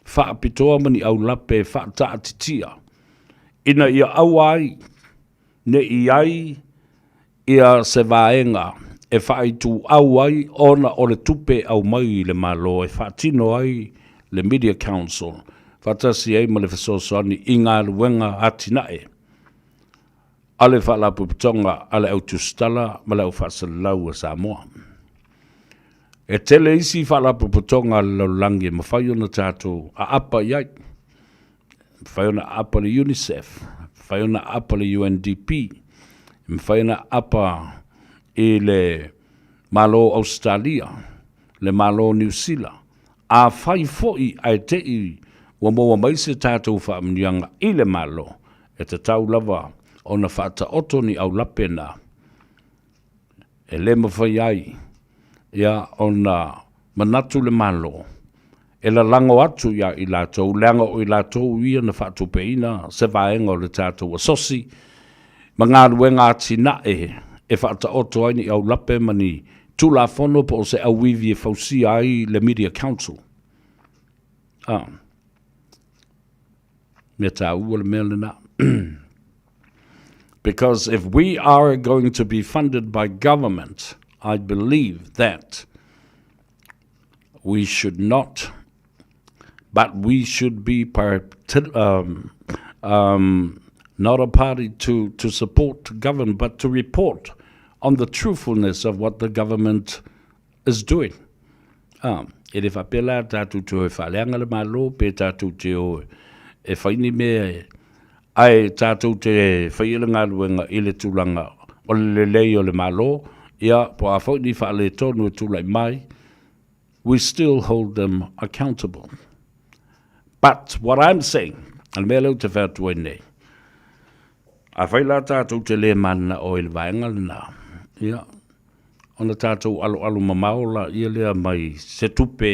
faapitoa ma ni aulape e faataatitia ina ia aua ai ne i ai ia se vaega e faaituau ai ona o le tupe e aumai i le Malo e faatino ai le Media Council faatasi ai ma le fesoasoani i galuega atinae a le Faalapotopotoga a le Au Tusitala ma le Au Faasalalau a Samoa. E tele isi faalapotopotoga a le lalolagi e mafai ona tatou aapa i ai. E mafai ona aapa le UNICEF, e mafai ona aapa le UNDP, e mafai ona aapa i le Malo o Ausetalia, le Malo o Niu Sila. Afai foi ae te i ua maua mai se tatou faamanuiaga i le Malo, e tatau lava ona faataoto ni aulape na e le mafai ai ia ona manatu le Malo e lalago atu iā i latou, leaga o i latou ia na faatupeina se vaega o le tatou asosi ma galuega atinae e faataoto ai ni aulape ma ni Tulafono po o se auivi e fausia ai le Media Council. Ah. Mea tāua le mea lena. Because if we are going to be funded by government, I believe that we should not, but we should be part, um, um, not a party to, to support government, but to report on the truthfulness of what the government is doing. Um, e le faapea la tātou te o e faaleaga le Malo pe tātou te o e whai ni mea e, ae tātou te whai le galuega i le tulaga o le lelei o le Malo, ia, po a foi ni faaletonu e tulai mai, we still hold them accountable. But what I'm saying, o le mea lea ou te fai atu ai nei, afai la tātou te le mananao i le vaega lena, ia, ona tātou aloalo mamao laia lea mai se tupe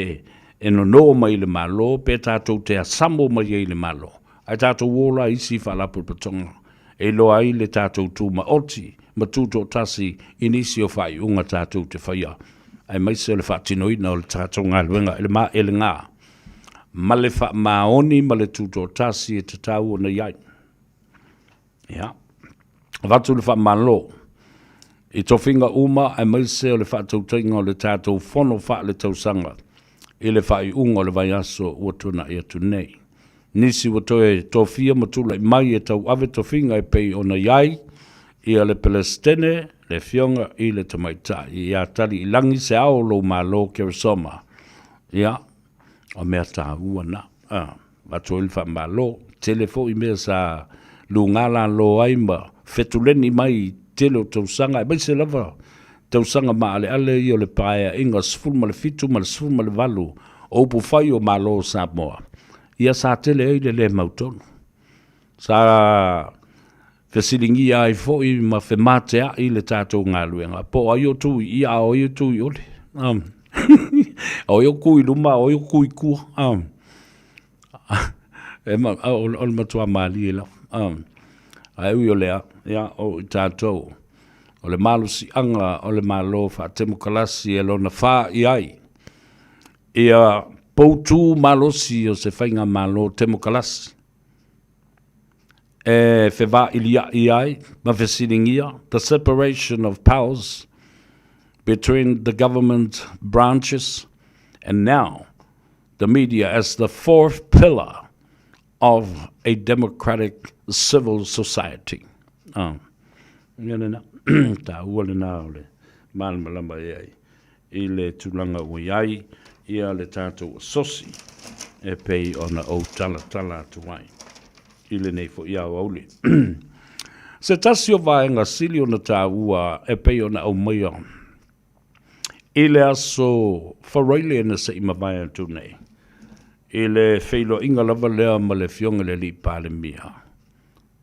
e nono mai i le Malo pe tātou te asamo mai ai i le Malo, ae tātou o la i isi faalapotopotoga e iloa ai le tātou tūmaoti ma tūtoatasi i nisi o faaiuga tātou te faia, aemaise o le faatinoina o le tātou galuega i le māelegā ma le faamaoni ma le tūtoatasi e tatau ona i ai. Ia, avatu le faamalo i tofiga uma aemaise o le faatautaiga o le tatou fono faaletausaga. i le faaiuga o le vaiaso ua tuanai atu nei. Nisi ua toe tofia ma tulai mai e tauave tofiga e pei ona i ai ia le Pelesitene, le Afioga i le Tamaitai ia Taliilagi Se Ao o Lou Malo Keresoma. Ia, o mea taua na. A, avatu ai le faamalo. Tele foi mea sa luga lalo ai ma fetuleni mai i tele o tausaga, aemaise lava tausaga maaleale ia o le Paeaiga 17 ma le 18 o upufai o Malo o Samoa, ia sa tele ai le le mautonu. Sa fesiligia ai foi ma femateai le tatou galuega, po o ai o tu i i a o ai o tu i ole. O ai o ku i luma, o ai o ku i tua. E ma, o, o le matua malie lava. Ae ui o lea, ia, o i tatou, o le malosiaga o le Malo faatemokalasi e lona fā i ai, ia poutū malosi o se faigamalo temokalasi e fevailia'i ai ma fesiligia the separation of powers between the government branches and now the media as the fourth pillar of a democratic civil society. Ah, ia lena, taua lena o le malamalama i ai i le tulaga ua i ai ia le tatou asosi e pei ona ou talatala atu ai i lenei foi aoauli. Se tasi o vaega sili ona taua e pei ona aumaia i le aso Faraile na se i mavae atu nei, i le feiloaiga lava lea ma le Afioga i le Alii Palemia,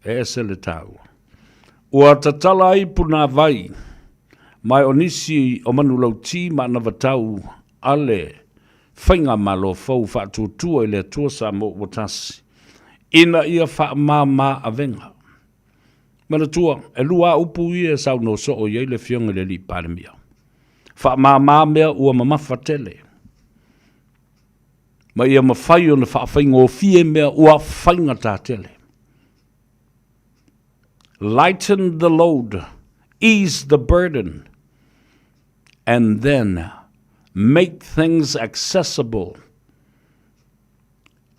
e ese le taua. Ua tatala ai punāwai mai o nisi o manulauti ma anavatau a le Faigamalo fou faatuatua i le Atua Samoa ua tasi, ina ia faamāmā avega. Manatua, e lua a upu ia e saunoa soo i ai le Afioga i le Alii Palemia. Faamāmā mea ua mamafa tele, ma ia mafai ona faafaigofie mea ua faigata tele. Lighten the load, ease the burden, and then make things accessible,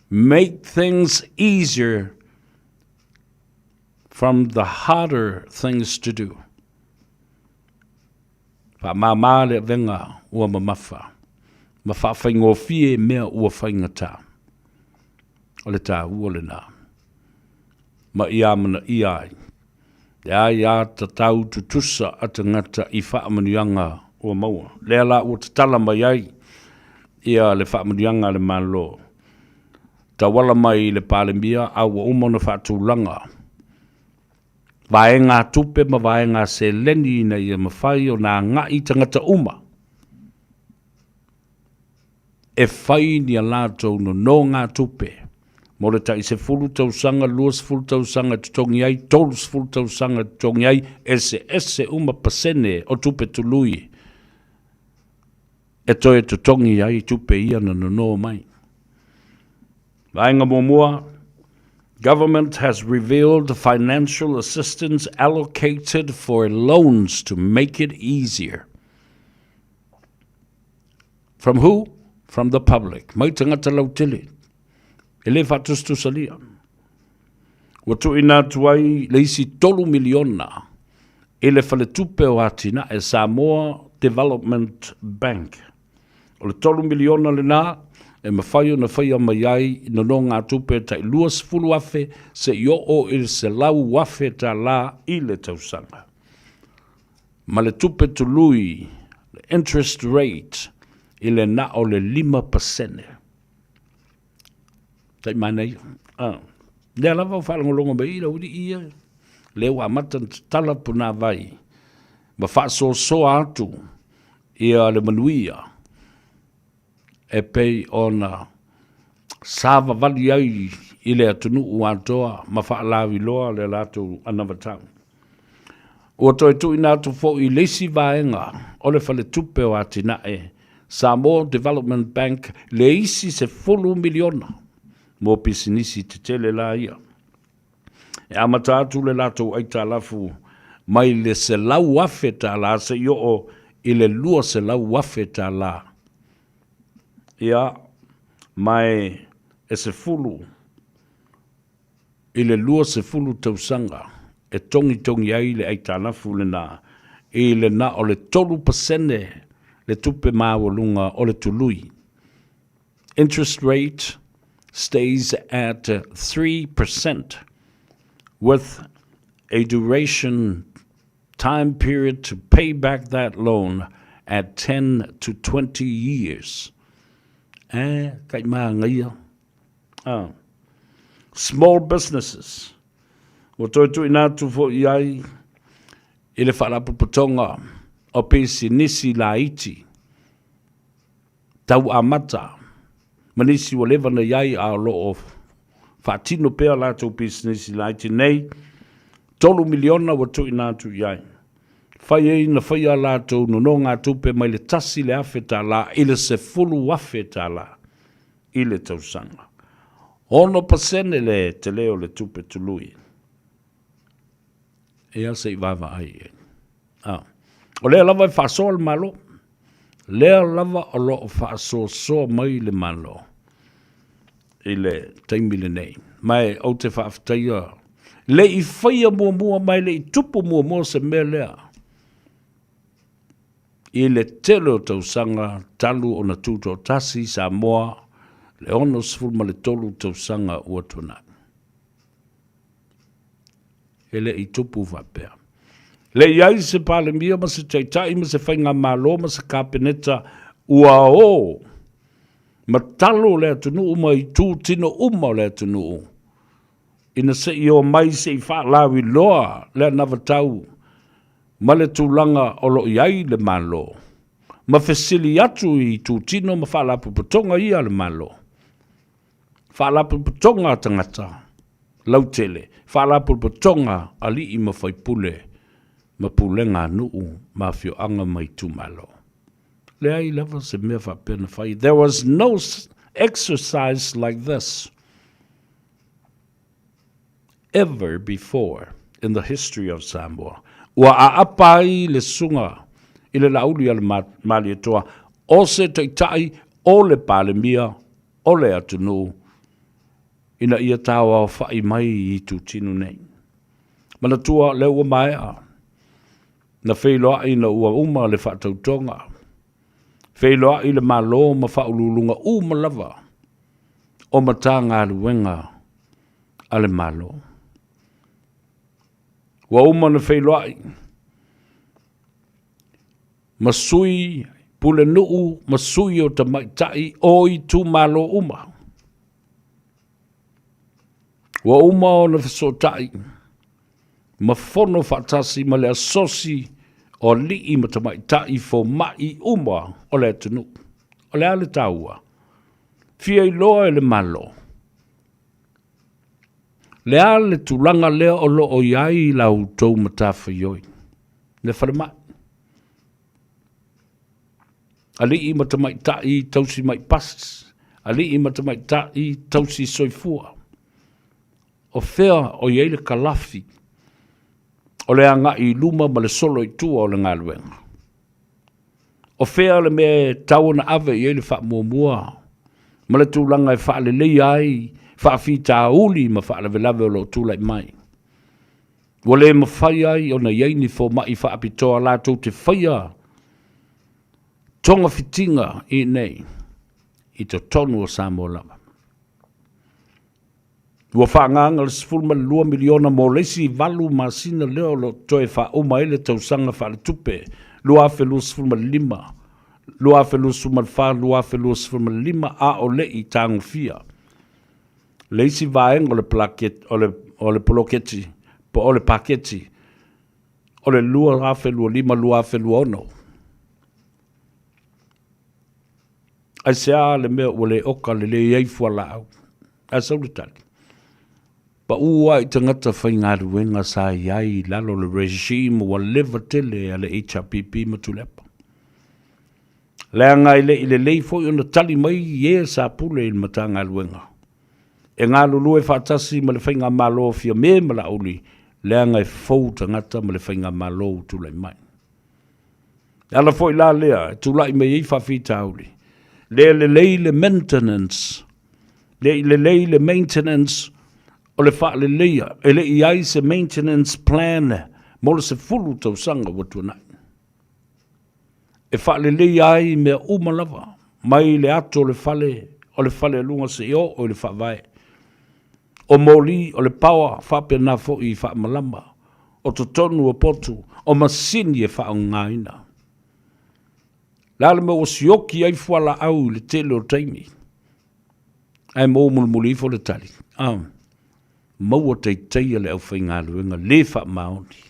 make things easier from the harder things to do. Faamāmā le avega ua mamafa, ma faafaigofie mea ua faigata. O le taua lenā. Ma ia amanaia ai le aiatatau tutusa a tagata i faamanuiaga ua maua. Lea la ua tatala mai ai ia le faamanuiaga a le Malo, tauala mai i le Palemia a ua uma ona faatulaga vaega tupe ma vaega seleni ina ia mafai ona agai tagata uma e fai ni a latou nonogatupe mo le tai 10 tausaga, 20 tausaga e totogi ai, 30 tausaga e totogi ai, eseese uma pasene o tupe tului e toe totogi ai tupe ia na nono mai. Vaega muamua, Government has revealed financial assistance allocated for loans to make it easier. From who? From the public. Mai tagata lautele. E le faatusatusalia. Ua tuuina atu ai le isi $3 miliona i le Faletupe o Atinae, Samoa Development Bank. O le $3 miliona lenā e mafai ona faia mai ai nonogatupe tai $20,000 seia oo i le $100,000 i le tausaga. Ma le tupe tului, le interest rate, i le na o le 5%. Tai manaia. Ah. Lea lava o faalogologo mai i lau alii ia, lea ua amata ona tatala punāwai ma faasoasoa atu ia le manuia e pei ona savavali ai i le atunuu atoa ma faalauiloa le latou anavatau. Ua toe tuuina atu foi le isi vaega o le Faletupe o Atinae, Samoa Development Bank, le isi $10 miliona mo pisinisi tetele la ia. E amata atu le latou aitalafu mai le $100,000 seia oo i le $200,000. Ia, ma e 10 i le 20 tausaga e togitogi ai le aitalafu lena i le na o le 3% le tupe maualuga o le tului. Interest rate stays at 3% with a duration time period to pay back that loan at 10 to 20 years. Eh, kai māngaia. Ah. Small businesses. Ua toe tuuina atu foi i ai i le Faalapotopotoga o Pisinisi Laiti Tau Amata ma nisi ua leva na i ai a o lo o faatino pea latou pisinisi laiti nei, $3 miliona ua tuuina atu i ai. Fai ai na faia a latou nonogatupe mai le $1,000 i le $10,000 i le tausaga. 6% le tele o le tupe tului. Ia se i vaavaai i ai. Ah. O lea lava e faasoa le Malo. Lea lava o lo o faasoasoa mai le Malo i le taimi lenei. Ma e ou te faafetaia le i faia muamua mai le i tupu muamua se mea lea i le tele o tausaga talu ona tutoatasi Samoa le 63 tausaga ua tuanai. E le i tupu faapea. Le i ai se Palemia ma se Taitai ma se Faigamalo ma se Kapeneta ua o ma talo le atunuu ma itu tino uma o le atunuu ina se i omai se i faalauiloa le anavatau ma le tulaga o lo o i ai le Malo, ma fesili atu i itutino ma faalapotopotoga ia a le Malo, faalapotopotoga a tagata lautele, faalapotopotoga alii ma faipule ma pulega a nuu ma afioaga ma itumalo. Leai lava se mea faapea na fai. There was no exercise like this ever before in the history of Samoa. Ua aapa ai le susuga i le Laauli a le Malietoa o se taitai o le Palemia o le atunuu ina ia taoaofa'i mai i itutino nei. Manatua lea ua maea na feiloa'i ina ua uma le faatautoga, feiloa'i le Malo ma faauluuluga uma lava o Matagaluega a le Malo. Ua uma ona feiloai ma sui pulenuu ma sui o tamaitai o itumalo uma. Ua uma ona fesootai ma fono faatasi ma le asosi o alii ma tamaitai foma'i uma o le atunuu. O le a le taua? Fia iloa e le Malo le a le tulaga lea o lo o i ai la outou matafaioi, le falemai. Alii ma tamaitai tausi mai pasi, alii ma tamaitai tausi soifua. O fea o i ai le kalafi o le agai i luma ma le solo i tua o le galuega? O fea le mea e tatau ona ave i ai le faamuamua ma le tulaga e faaleleia ai faafitauli ma faalavelave o lo o tulai mai? Ua le mafai ai ona i ai ni fomai faapitoa latou te faia togafitiga i inei i totonu o Samoa lava. Ua faaagaaga le $12 miliona mo le isi valu masina lea o lo o toe faauma ai le tausaga faaletupe 2025, 2024, 2025 a o le i tagofia le isi vaega o le plaket, o le, o le poloketi po o le paketi o le 2025-2026. Aisea le mea ua le oka le leai fualaau? Ae sau le tali. Pau lava i tagata faigaluega sa i ai i lalo o le regime ua leva tele a le HRPP ma Tuilaepa. Leaga e le i lelei foi ona tali mai e sa pule i le Matagaluega e galulue faatasi ma le Faigamalo o Fiame ma Laauli, leaga e fou tagata ma le Faigamalo ua tulai mai. E ala foi la lea e tulai mai ai faafitauli. Le lelei le maintenance, le i lelei le maintenance o le faaleleia, e le i i ai se maintenance plan mo le 10 tausaga ua tuanai. E faaleleia ai mea uma lava, mai le ato o le fale, o le fale a luga seia oo i le faavae. O moli, o le paoa, faapena foi i faamalama, o totonu o potu, o masini e faaaogaina. Le a le mea ua sioki ai fualaau i le tele o taimi? Ae maua mulimuli ifo le tali, a, maua taitaia le aufaigaluega le faamaoni.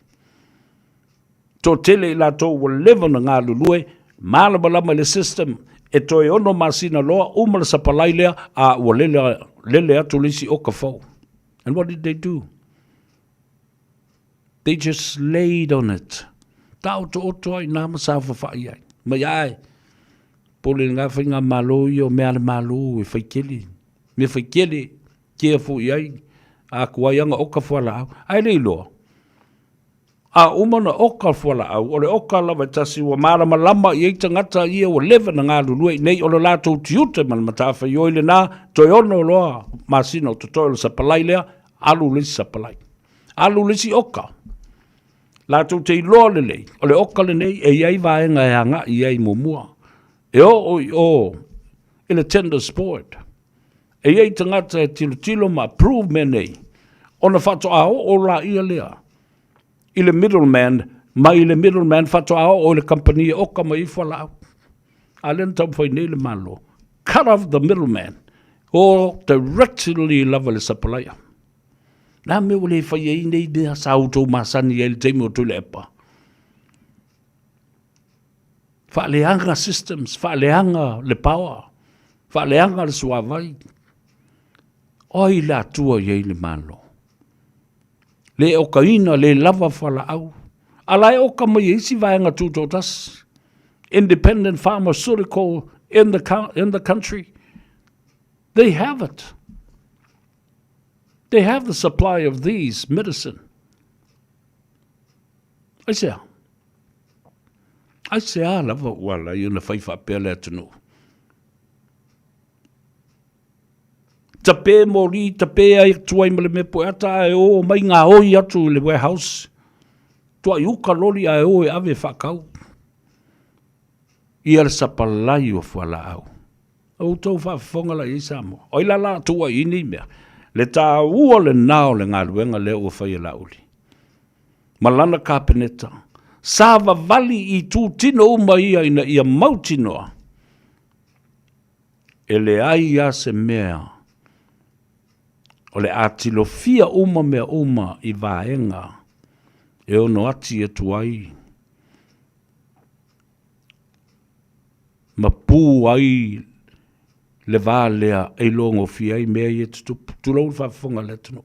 Toatele i latou ua leva ona galulue, malamalama i le system, e toe 6 masina loa uma le sapalai lea, a ua lele, lele atu le isi oka fou. And what did they do? They just laid on it. Taotooto ai nā ma saofafai ai. Mai ae, pole ngā faigamalo ia o mea a le Malo e fai kele. Mea fai kele, kea foi ai, a ku ai anga oka fualaau. Ae le iloa. A uma ona oka fualaau, o le oka lava e tasi ua malamalama i ai tagata ia ua leva na galulue i nei, o le latou tiute ma le matafaioi lena, toe 6 loa masina o totoe o le sapalai lea, alu le isi sapalai. Alu le isi oka. Latou te iloa lelei, o le oka lenei e i ai vaega e agai i ai muamua. E oo i o i le tenders board. E i ai tagata e tilotilo ma approve mea nei, ona faatoa oo laia lea i le middleman, mai le middleman faatoa oo i le kamupani e oka mai ai fualaau. A lea na taumafai nei le Malo, cut off the middleman, o directly lava i le supplier. Le a mea ua le fai ai nei mea sa outou masani ai i le taimi o Tuilaepa? Faaleaga systems, faaleaga le power, faaleaga le suavai. O ai le Atua i ai le Malo? Le okaina, le lava fualaau. A la e oka mai e isi vaega tutoatasi. Independent pharmaceutical in the, in the country. They have it. They have the supply of these medicine. Aisea? Aisea lava ua ala ai ona fai faapea le atunuu? Tape moli, tape ai atu ai ma le mea poeata ae o mai gaoi atu i le warehouse. Tuai uka loli ae o e ave e faakau. Ia le sapalai o fualaau. Outou faafofoga la i ai Samoa. O ai la la atu ai i nei mea? Le taua lena o le galuega lea ua fai e Laauli ma lana Kapeneta. Sa vavali i itutino uma ia ina ia mautinoa e leai lava se mea o le a tilofia uma mea uma i vaega e ono ati atu ai ma pu ai le va lea e iloa gofie ai mea ia e tutupu. Tulou le faafofoga a le atunuu.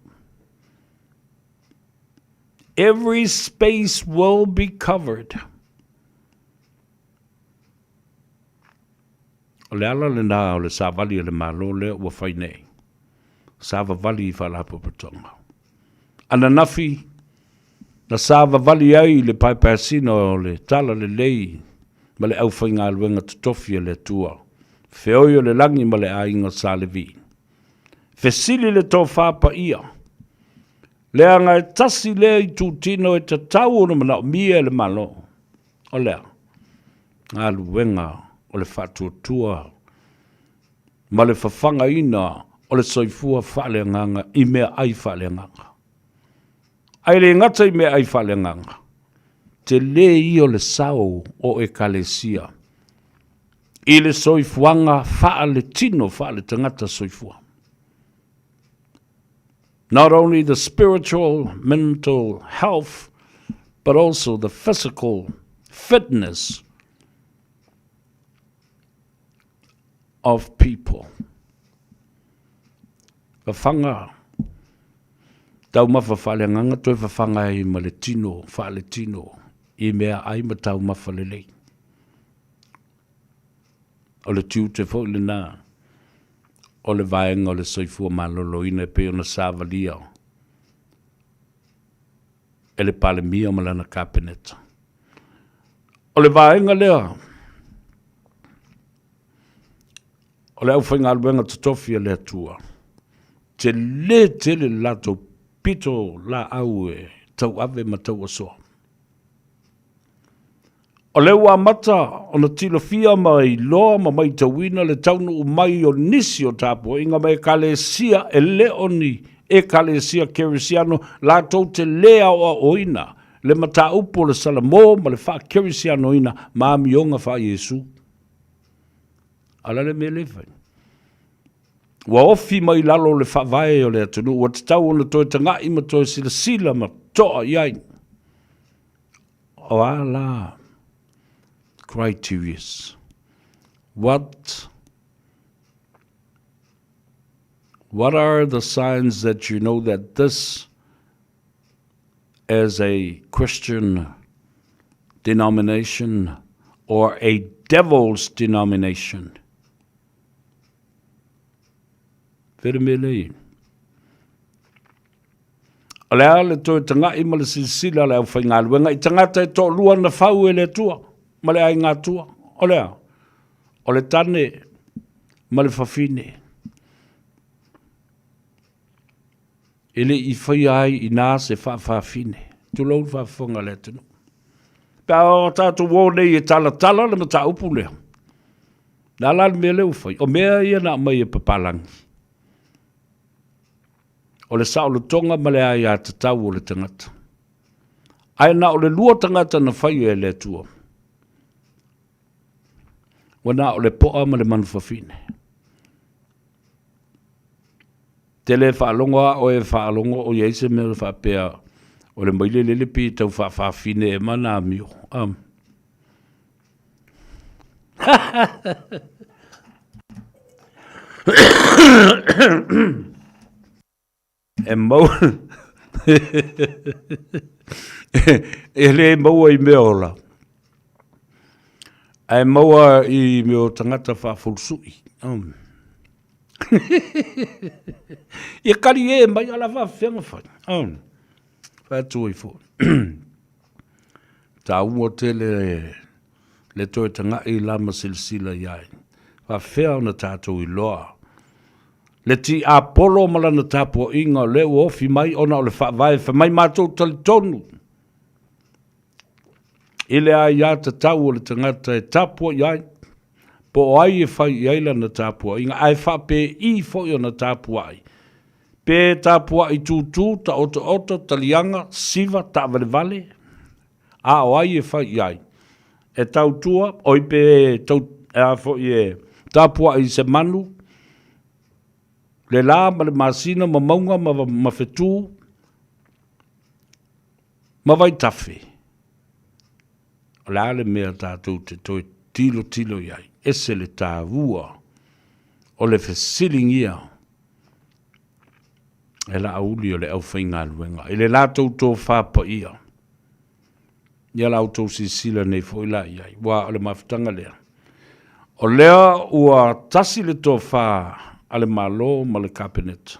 Every space will be covered. O le ala lena o le savali a le Malo lea ua fai nei. Savavali i Faalapotopotoga. Ananafi, na savavali ai le paepaeasina o le Talalelei ma le aufaigaluega totofi a le Atua, feoi o le lagi ma le aiga Sa Levi. Fesili le tofa paia, leaga e tasi lea itutino e tatau ona manaomia e le Malo, o le a? Galuega o le faatuatua ma le fafagaina o le soifua faaleagaga i meaai faaleagaga. Ae le gata i meaai faaleagaga, tele ia o le sao o Ekalesia i le soifuaga faaletino faaletagata soifua. Not only the spiritual, mental health, but also the physical fitness of people. Fafaga, taumafa faaleagaga toe fafaga ai ma le tino faaletino i meaai ma taumafa lelei. O le tiute foi lena o le vaega o le soifua maloloina e pei ona savalia e le Palemia ma lana Kapeneta. O le vaega lea. O le aufaigaluega totofi a le Atua, tele tele le latou pito laau e tauave ma tauasoa. O lea ua amata ona tilofia ma iloa ma maitauina le taunuu mai o nisi o tapuaiga ma ekalesia e le o ni ekalesia kerisiano latou te lē aoaoina le mataupu o le Salamo ma le faakerisianoina ma amioga faa-Iesu. A o le a le mea lea e fai? Ua ofi mai lalo o le faavae o le atunuu, ua tatau ona toe taga'i ma toe silasila ma to'a i ai. O a la criterias? What What are the signs that you know that this is a Christian denomination or a devil's denomination? Fere mea lea O le a le toe taga'i ma le silasila a le aufaigaluega i tagata e toalua na fau e le Atua ma le aiga Atua. O le a? O le tane ma le fafine. E le i faia ai inā se faafafine. Tulou le faafofoga a le atunuu. Pe a o tatou o nei e talatala le mataupu lea. Le a la le mea lea ua fai? O mea ia na aumai e papalagi. O le saolotoga ma le aiatatau o le tagata. Ae na o le lua tagata na faia e le Atua. Ua na o le poa ma le manufafine. Te le faalogo a oe e faalogo o i ai se mea faapea o le maile lele pei e tau faafaafine ea ma na amio. Um. E maua e le maua i mea ola, ae maua i mea o tagata faafolusui. Um. Ia kali e mai ala faafefea ona fai. Um. Fai atu ai foi. Taua tele le toe taga'i la ma silasila i ai. Faafefea ona tatou iloa le tiapolo ma lana tapuaiga o lea ua ofi mai ona o le faavae fai mai matou talitonu i le aiatatau o le tagata e tapuai ai, po o ai e fai i ai lana tapuaiga, ae faapei foi ona tapuai, pe tapuai tūtū, taotooto, taliaga, siva, taavalevale, a o ai e fai i ai? E tautua, oi pe tau, e a foi e tapuai i se manu, le la ma le masina ma mauga ma, ma whetū, ma vaitafe. O le a le mea tātou te toe tilotilo i ai, ese le tāua o le fesilingia e Laauli o le aufaigaluega i le latou tofa paia. Ia la outou silasila nei foi la i ai, ua o le mafutaga lea. O lea ua tasi le tofa a le Malo ma le Kapeneta.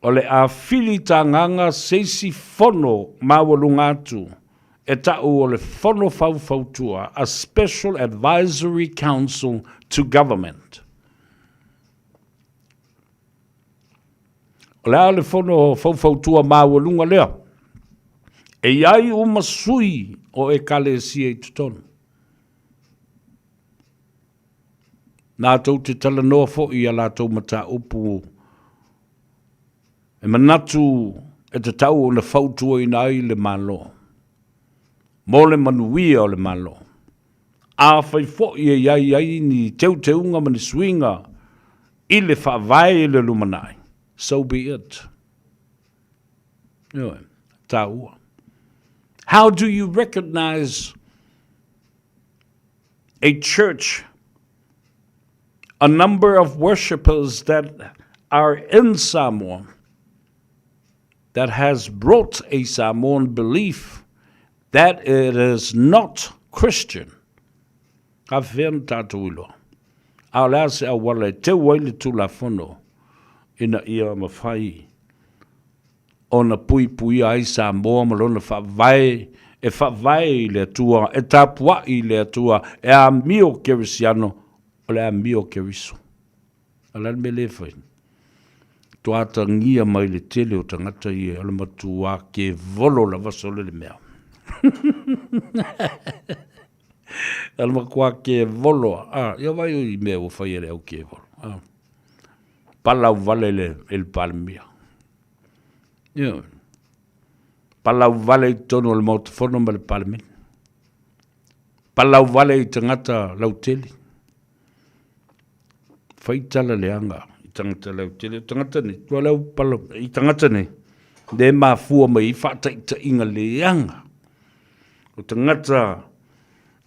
O le a fili tagaga se isi fono maualuga atu e ta'u o le Fono Faufautua, a Special Advisory Council to Government. O le a le Fono Faufautua maualuga lea? E i ai uma sui o Ekalesia i totonu. Latou te talanoa foi i a latou mataupu e manatu e tatau ona fautuaina ai le Malo mo le manuia o le Malo. Afai foi e i ai ai ni teuteuga ma ni suiga i le faavae i le lumanai, so be it. Ioe, taua. How do you recognize a church, a number of worshippers that are in Samoa that has brought a Samoan belief that it is not Christian. Ka whea na tātou iloa. A o le a se auala e teu ai le Tulafono ina ia mawhai ona puipuia ai Samoa ma lona faavae e faavae i le Atua, e tapua'i i le Atua, e amio kerisiano. O le amio o Keriso. A o le a le mea lea e fai? Toatagia mai le tele o tagata ia, o le matuā kevolo lava sole le mea. O le matuā kevolo lava. A, ia vaai oi i mea ua fai e le au kevolo. A, palau vale i le, i le Palemia. Ioe. Palau vale i totonu o le Maota Fono ma le Palemene. Palau vale i tagata lautele. Fai tala leaga i tagata lautele. O tagata nei, tua lau pala, i tagata nei, le mafua mai i faataitaiga leaga. O tagata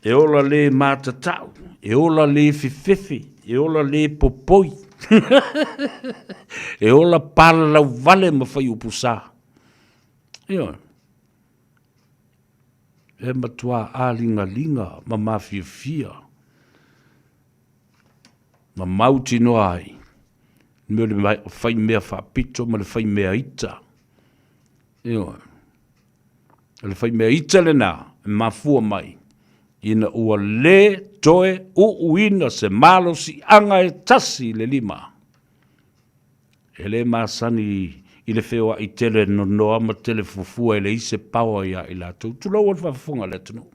e ola le matatau, e ola le fefefe, e ola le popoi, e ola palalau vale ma fai upu sa. Ioe. E matua āligalinga ma mafiafia ma mautinoa ai me o le fai mea faapito ma le fai mea ita. Ioe. O le fai mea ita lena e mafua mai ina ua lē toe uuina se malosiaga e tasi i le lima. E lē masani i le feoaʻi tele nonoa ma tele fuafua e leai se paoa iā i latou. Tulou a le faafofoga a le atunuu.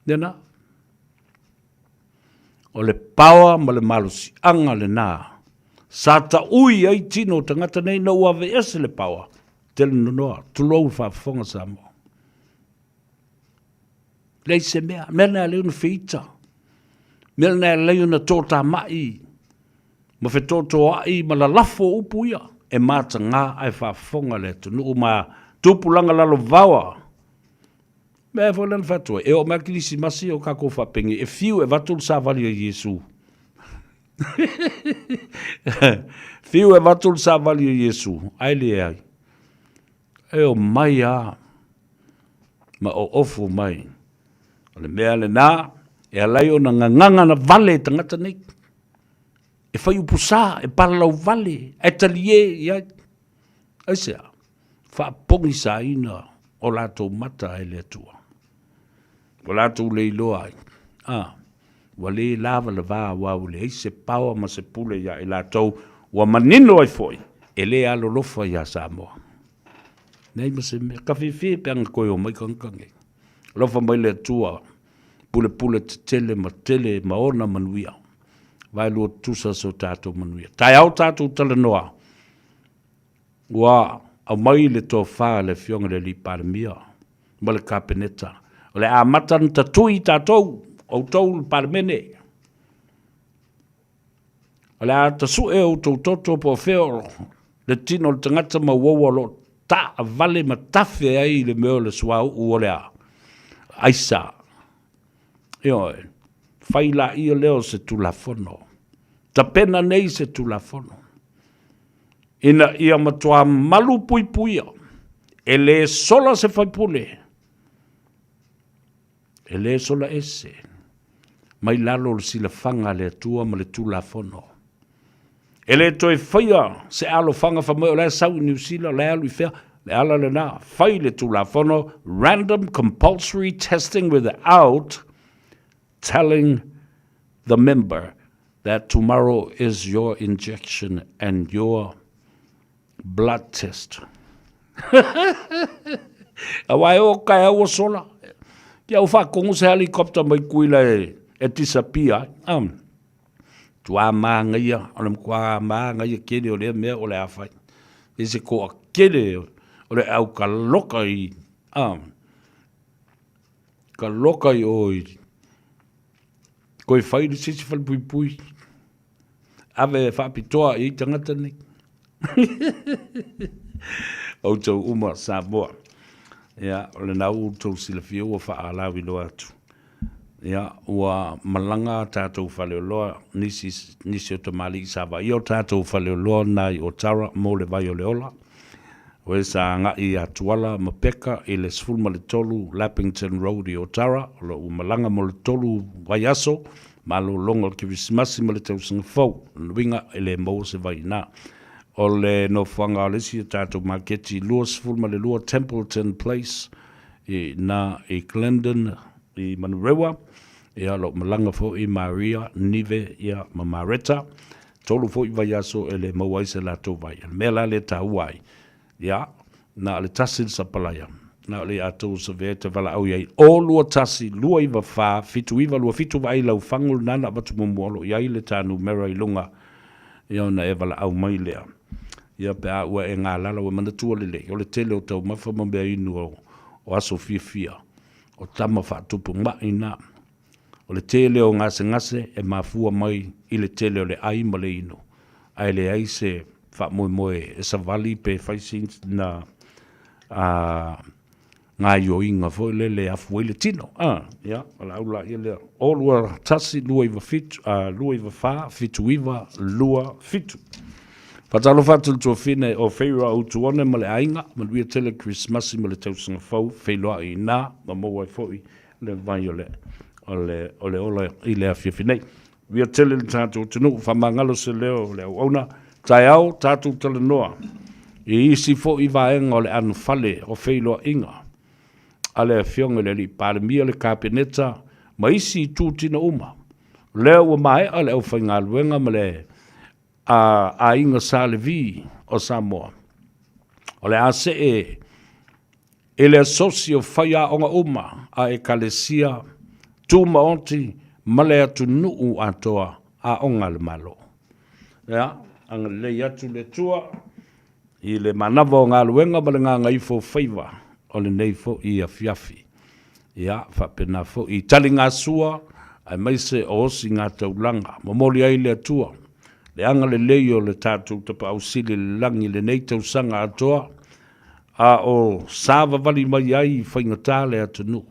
Lena. O le paoa ma le malosiaga lena sa taui ai tino o tagata nei ina ua aveese le paoa, tele nonoa, tulou le faafofoga Samoa. Leai se mea, mea lena e alai ona feita, mea lena e alai ona totamai ma fetotoai ma lalafo upu ia e mataga ae faafofoga le atunuu ma tupulaga lalovaoa. Mea foi lea na fai atu ai, e oo mai lava Kerisimasi o tatou faapeni, e fiu e avatu le savali a Iesu. Fiu e avatu le savali a Iesu, ae leai. E omai lava ma oofu mai. O le mea lena e ala ai ona gagana vale e tagata nei. E fai upu sa, e palalau vale, ae talie i ai. Aisea? Faapogisaina o latou mata e le Atua. Ua latou le iloa ai, a, ua le lava le va aua ua leai se paoa ma se pule iā i latou, ua manino ai foi, e le alolofa iā Samoa. Leai ma se mea, ka fiafia pe ana toe omai tagata nei. Alofa mai le Atua, pulepule tetele ma tele ma ona manuia. Vaelua tutusa so tatou manuia. Taeao tatou talanoa, Ua aumai le tofa a le Afioga i le Alii Palemia ma le Kapeneta, o le a amata ona tatui tatou, outou le Palemene. O le a tasue outou toto po o fea o le tino o le tagata ma uaua o lo o taavale ma tafe ai le mea o le suauu o le a? Aisa. Ioe, fai laia lea o se Tulafono. Tapena nei se Tulafono. Ina ia matua malu puipuia, e lē sola se faipule, e lē sola ese mai lalo o le silafaga a le Atua ma le Tulafono. E lē toe faia se alofaga fai mai o la e sau i Niu Sila, o la e alu i fea, le ala lena, fai le Tulafono, random compulsory testing without telling the member that tomorrow is your injection and your blood test. Aua e o ka au o sola. Kia au whakongo se helicopter mai kuila e, e disappear ai. Um, tuā māngaia, o le matua māngaia kele o lea mea o le a whai. E se koa kele o le au ka loka i, um, ka loka i o i, Koe whai le sisi whalepuipui. Ave e whaapitoa i tangata nei. Outou uma Samoa. Ia, o lena ua outou silafia ua faalauiloa atu. Ia, ua malaga tatou faleoloa, nisi, nisi o tamalii sa vaaia o tatou faleoloa na i Otara mo le vai o le ola. O e sa agai ia Tuala ma Peka i le 13 Lapington Road i Otara, o lo o ua malaga mo le tolu vaiaso, malologa o le Kerisimasi ma le tausaga fou. O lona uiga, e le maua se vai i ina. O le nofoaga o le isi o tatou maketi 22 Templeton Place i ina i Glendon. i Manurewa, ia, o lo o malaga foi Maria, Nive, ia, ma Mareta. Tolu foi vaiaso e le maua ai se latou vai. O le mea la lea e taua ai, ia, na o le tasi le sapalaia, na o le ia tou savea e te valaau i ai, o 21 294 7927 vaai lau fagu lena na avatu muamua o lo o i ai le ta numera i luga, ia ona e valaau mai lea. Ia pe a ua e galala ua e manatua lelei, o le tele o taumafa ma mea inu o aso fiafia, o tama faatupu ma'i na. O le tele o gasegase e mafua mai i le tele o le ʻai ma le inu, ae leai se faamoemoe e savali pe fai sina gaoioiga foi lele e afu ai le tino. Ia, valaau laia lea, 0 2 1 2 9 7 2 9 4 7 9 2 7. Faatalofa atu i le tuafine o Feira Utuone ma le aiga, manuia tele Kerisimasi ma le tausaga fou, feiloai i ina ma maua ai foi le vai o le, o le, o le ola i le afiafi nei. Via tele le tatou atunuu, faamagalo se leo o le auauna, taeao tatou talanoa i isi foi vaega o le anofale o feiloaiga a le Afioga i le Alii Palemia, le Kapeneta ma isi itutino uma. O lea ua maea le aufaigaluega ma le aiga Sa Levi o Samoa. O le a see i le asosi o faiaoga uma a Ekalesia Tumaoti ma le atunuu atoa aoga a le Malo. Ia, agalelei atu le Atua i le manava o galuega ma le gagaifo o faiva o lenei foi afiafi. Ia, faapena foi i taligasua aemaise o osigataulaga. Momoli ai le Atua le agalelei o le tatou Tapaau Sili i le lagi i lenei tausaga atoa, a o savavali mai ai i faigata le atunuu,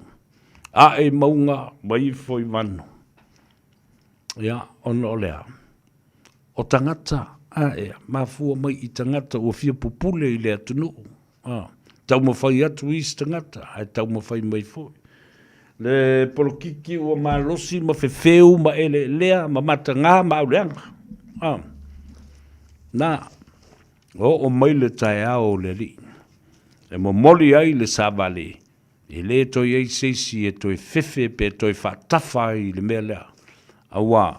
ae i mauga ma ifo i vanu. Ia, ona o le a? O tagata, a ea, mafua mai i tagata ua fia pupule i le atunuu. A, taumafai atu isi tagata, ae taumafai mai foi. Le polokiki ua malosi ma fefeu ma eleelea ma mataga ma auleaga. A, na, oo mai le taeao o le Alii, e momoli ai le savali, e le toe i ai se isi e toe fefe pe toe faatafa ai i le mea lea, auā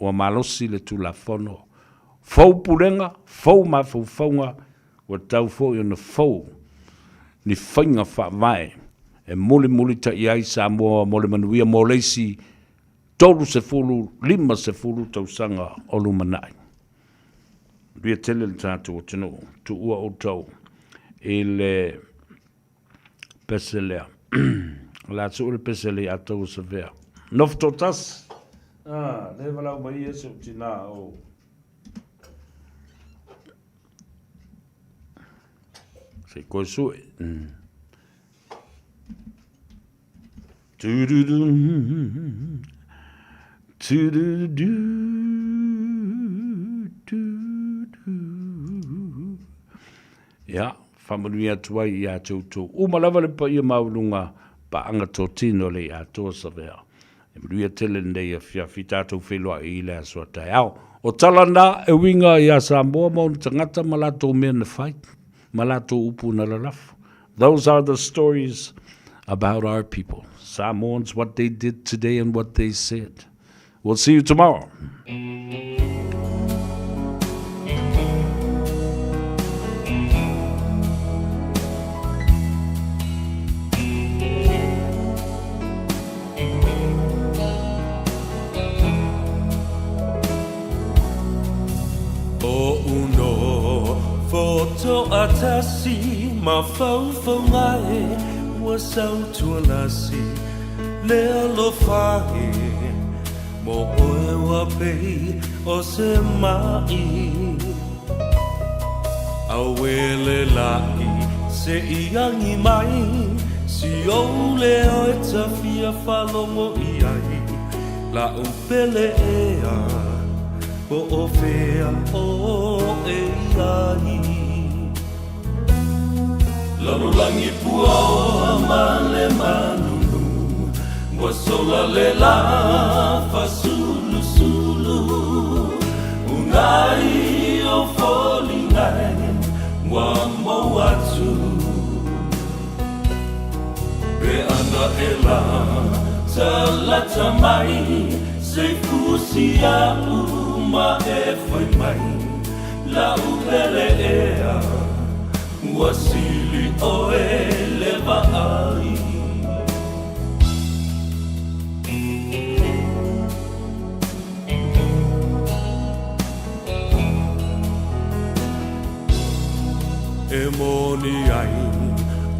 ua malosi le Tulafono, fou pulega, fou mafaufauga, ua tatau foi ona fou ni faiga faavae e mulimulitaia ai Samoa mo le manuia mo le isi 30, 50 tausaga o lumanai. Manuia tele le tatou atunuu, tuua outou i le pese lea. O le a tuu le pese lea ia tou o Savea. Nofo toatasi. Ah, le valaau mai ia si ou tinā o. Se i koe sue. Tu-du-du. Tu-du-du. Tu-du. Ia, faamanuia atu ai ia te outou uma lava le paia maualuga paaga totino le i atoa Savea. E manuia tele lenei afiafi tatou feiloai i le aso a taeao. O tala na e uiga ia Samoa ma ona tagata ma latou mea na fai, ma latou upu na lalafo. Those are the stories about our people. Samoans, what they did today and what they said. We'll see you tomorrow. Toatasi mafaufauga e ua sautualasi le alofa e Mo oe ua pei o se maʻi Auē le laʻi se i agi mai Si ou leo e ta fia faalogo i ai La'u pele ea po o fea ʻoe i ai Lalolagi puaoa ma le malulu Ua sola le lā fasulusulu Unai o foliga e ua mou atu Pe ana e la. Talata mai se i fusi a'u ma e fai mai La'u pele ea ua sili ʻoe le vaai. E moni ai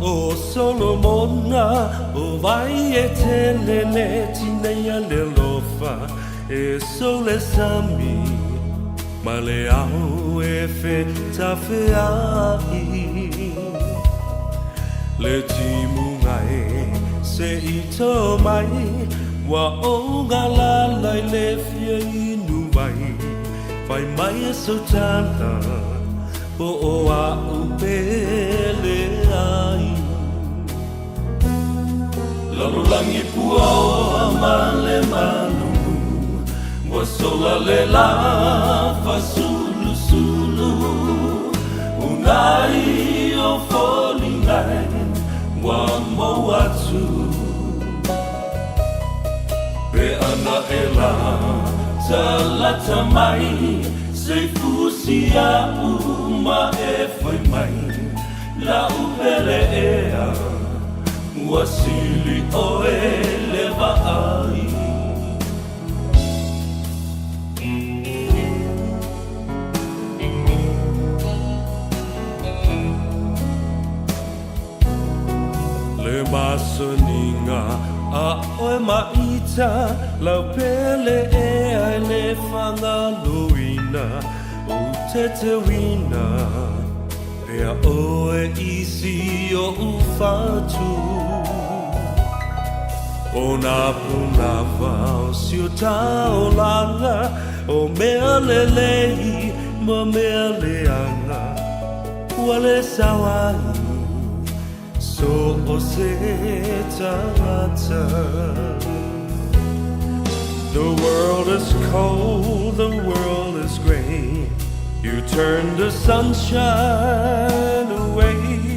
ʻo Solomona O wai e tele le tineia le alofa E sou le sami ma le ao e fetafeaʻi Le timuga e se i tō mai Ua ou galala i le fia inu wai Fai mai e sou tala Po o a'u pele ai Lalolagi puaoa ma le malulu Ua sola le lā fasulusulu Unai o foliga e ua mou atu Pe ana e la talata mai Se i fusi a'u ma e fai mai La'u pele ea ua sili ʻoe le vaai. Le masaniga a ʻoe ma ita Lau pele ea e le fagaloina Ou tetewina Pea ʻoe i si oʻu fatu O nā pūlava o si o taolaga O mea lelei ma mea leaga Ua le sao ai so o se tagata The world is cold, the world is gray You turn the sunshine away.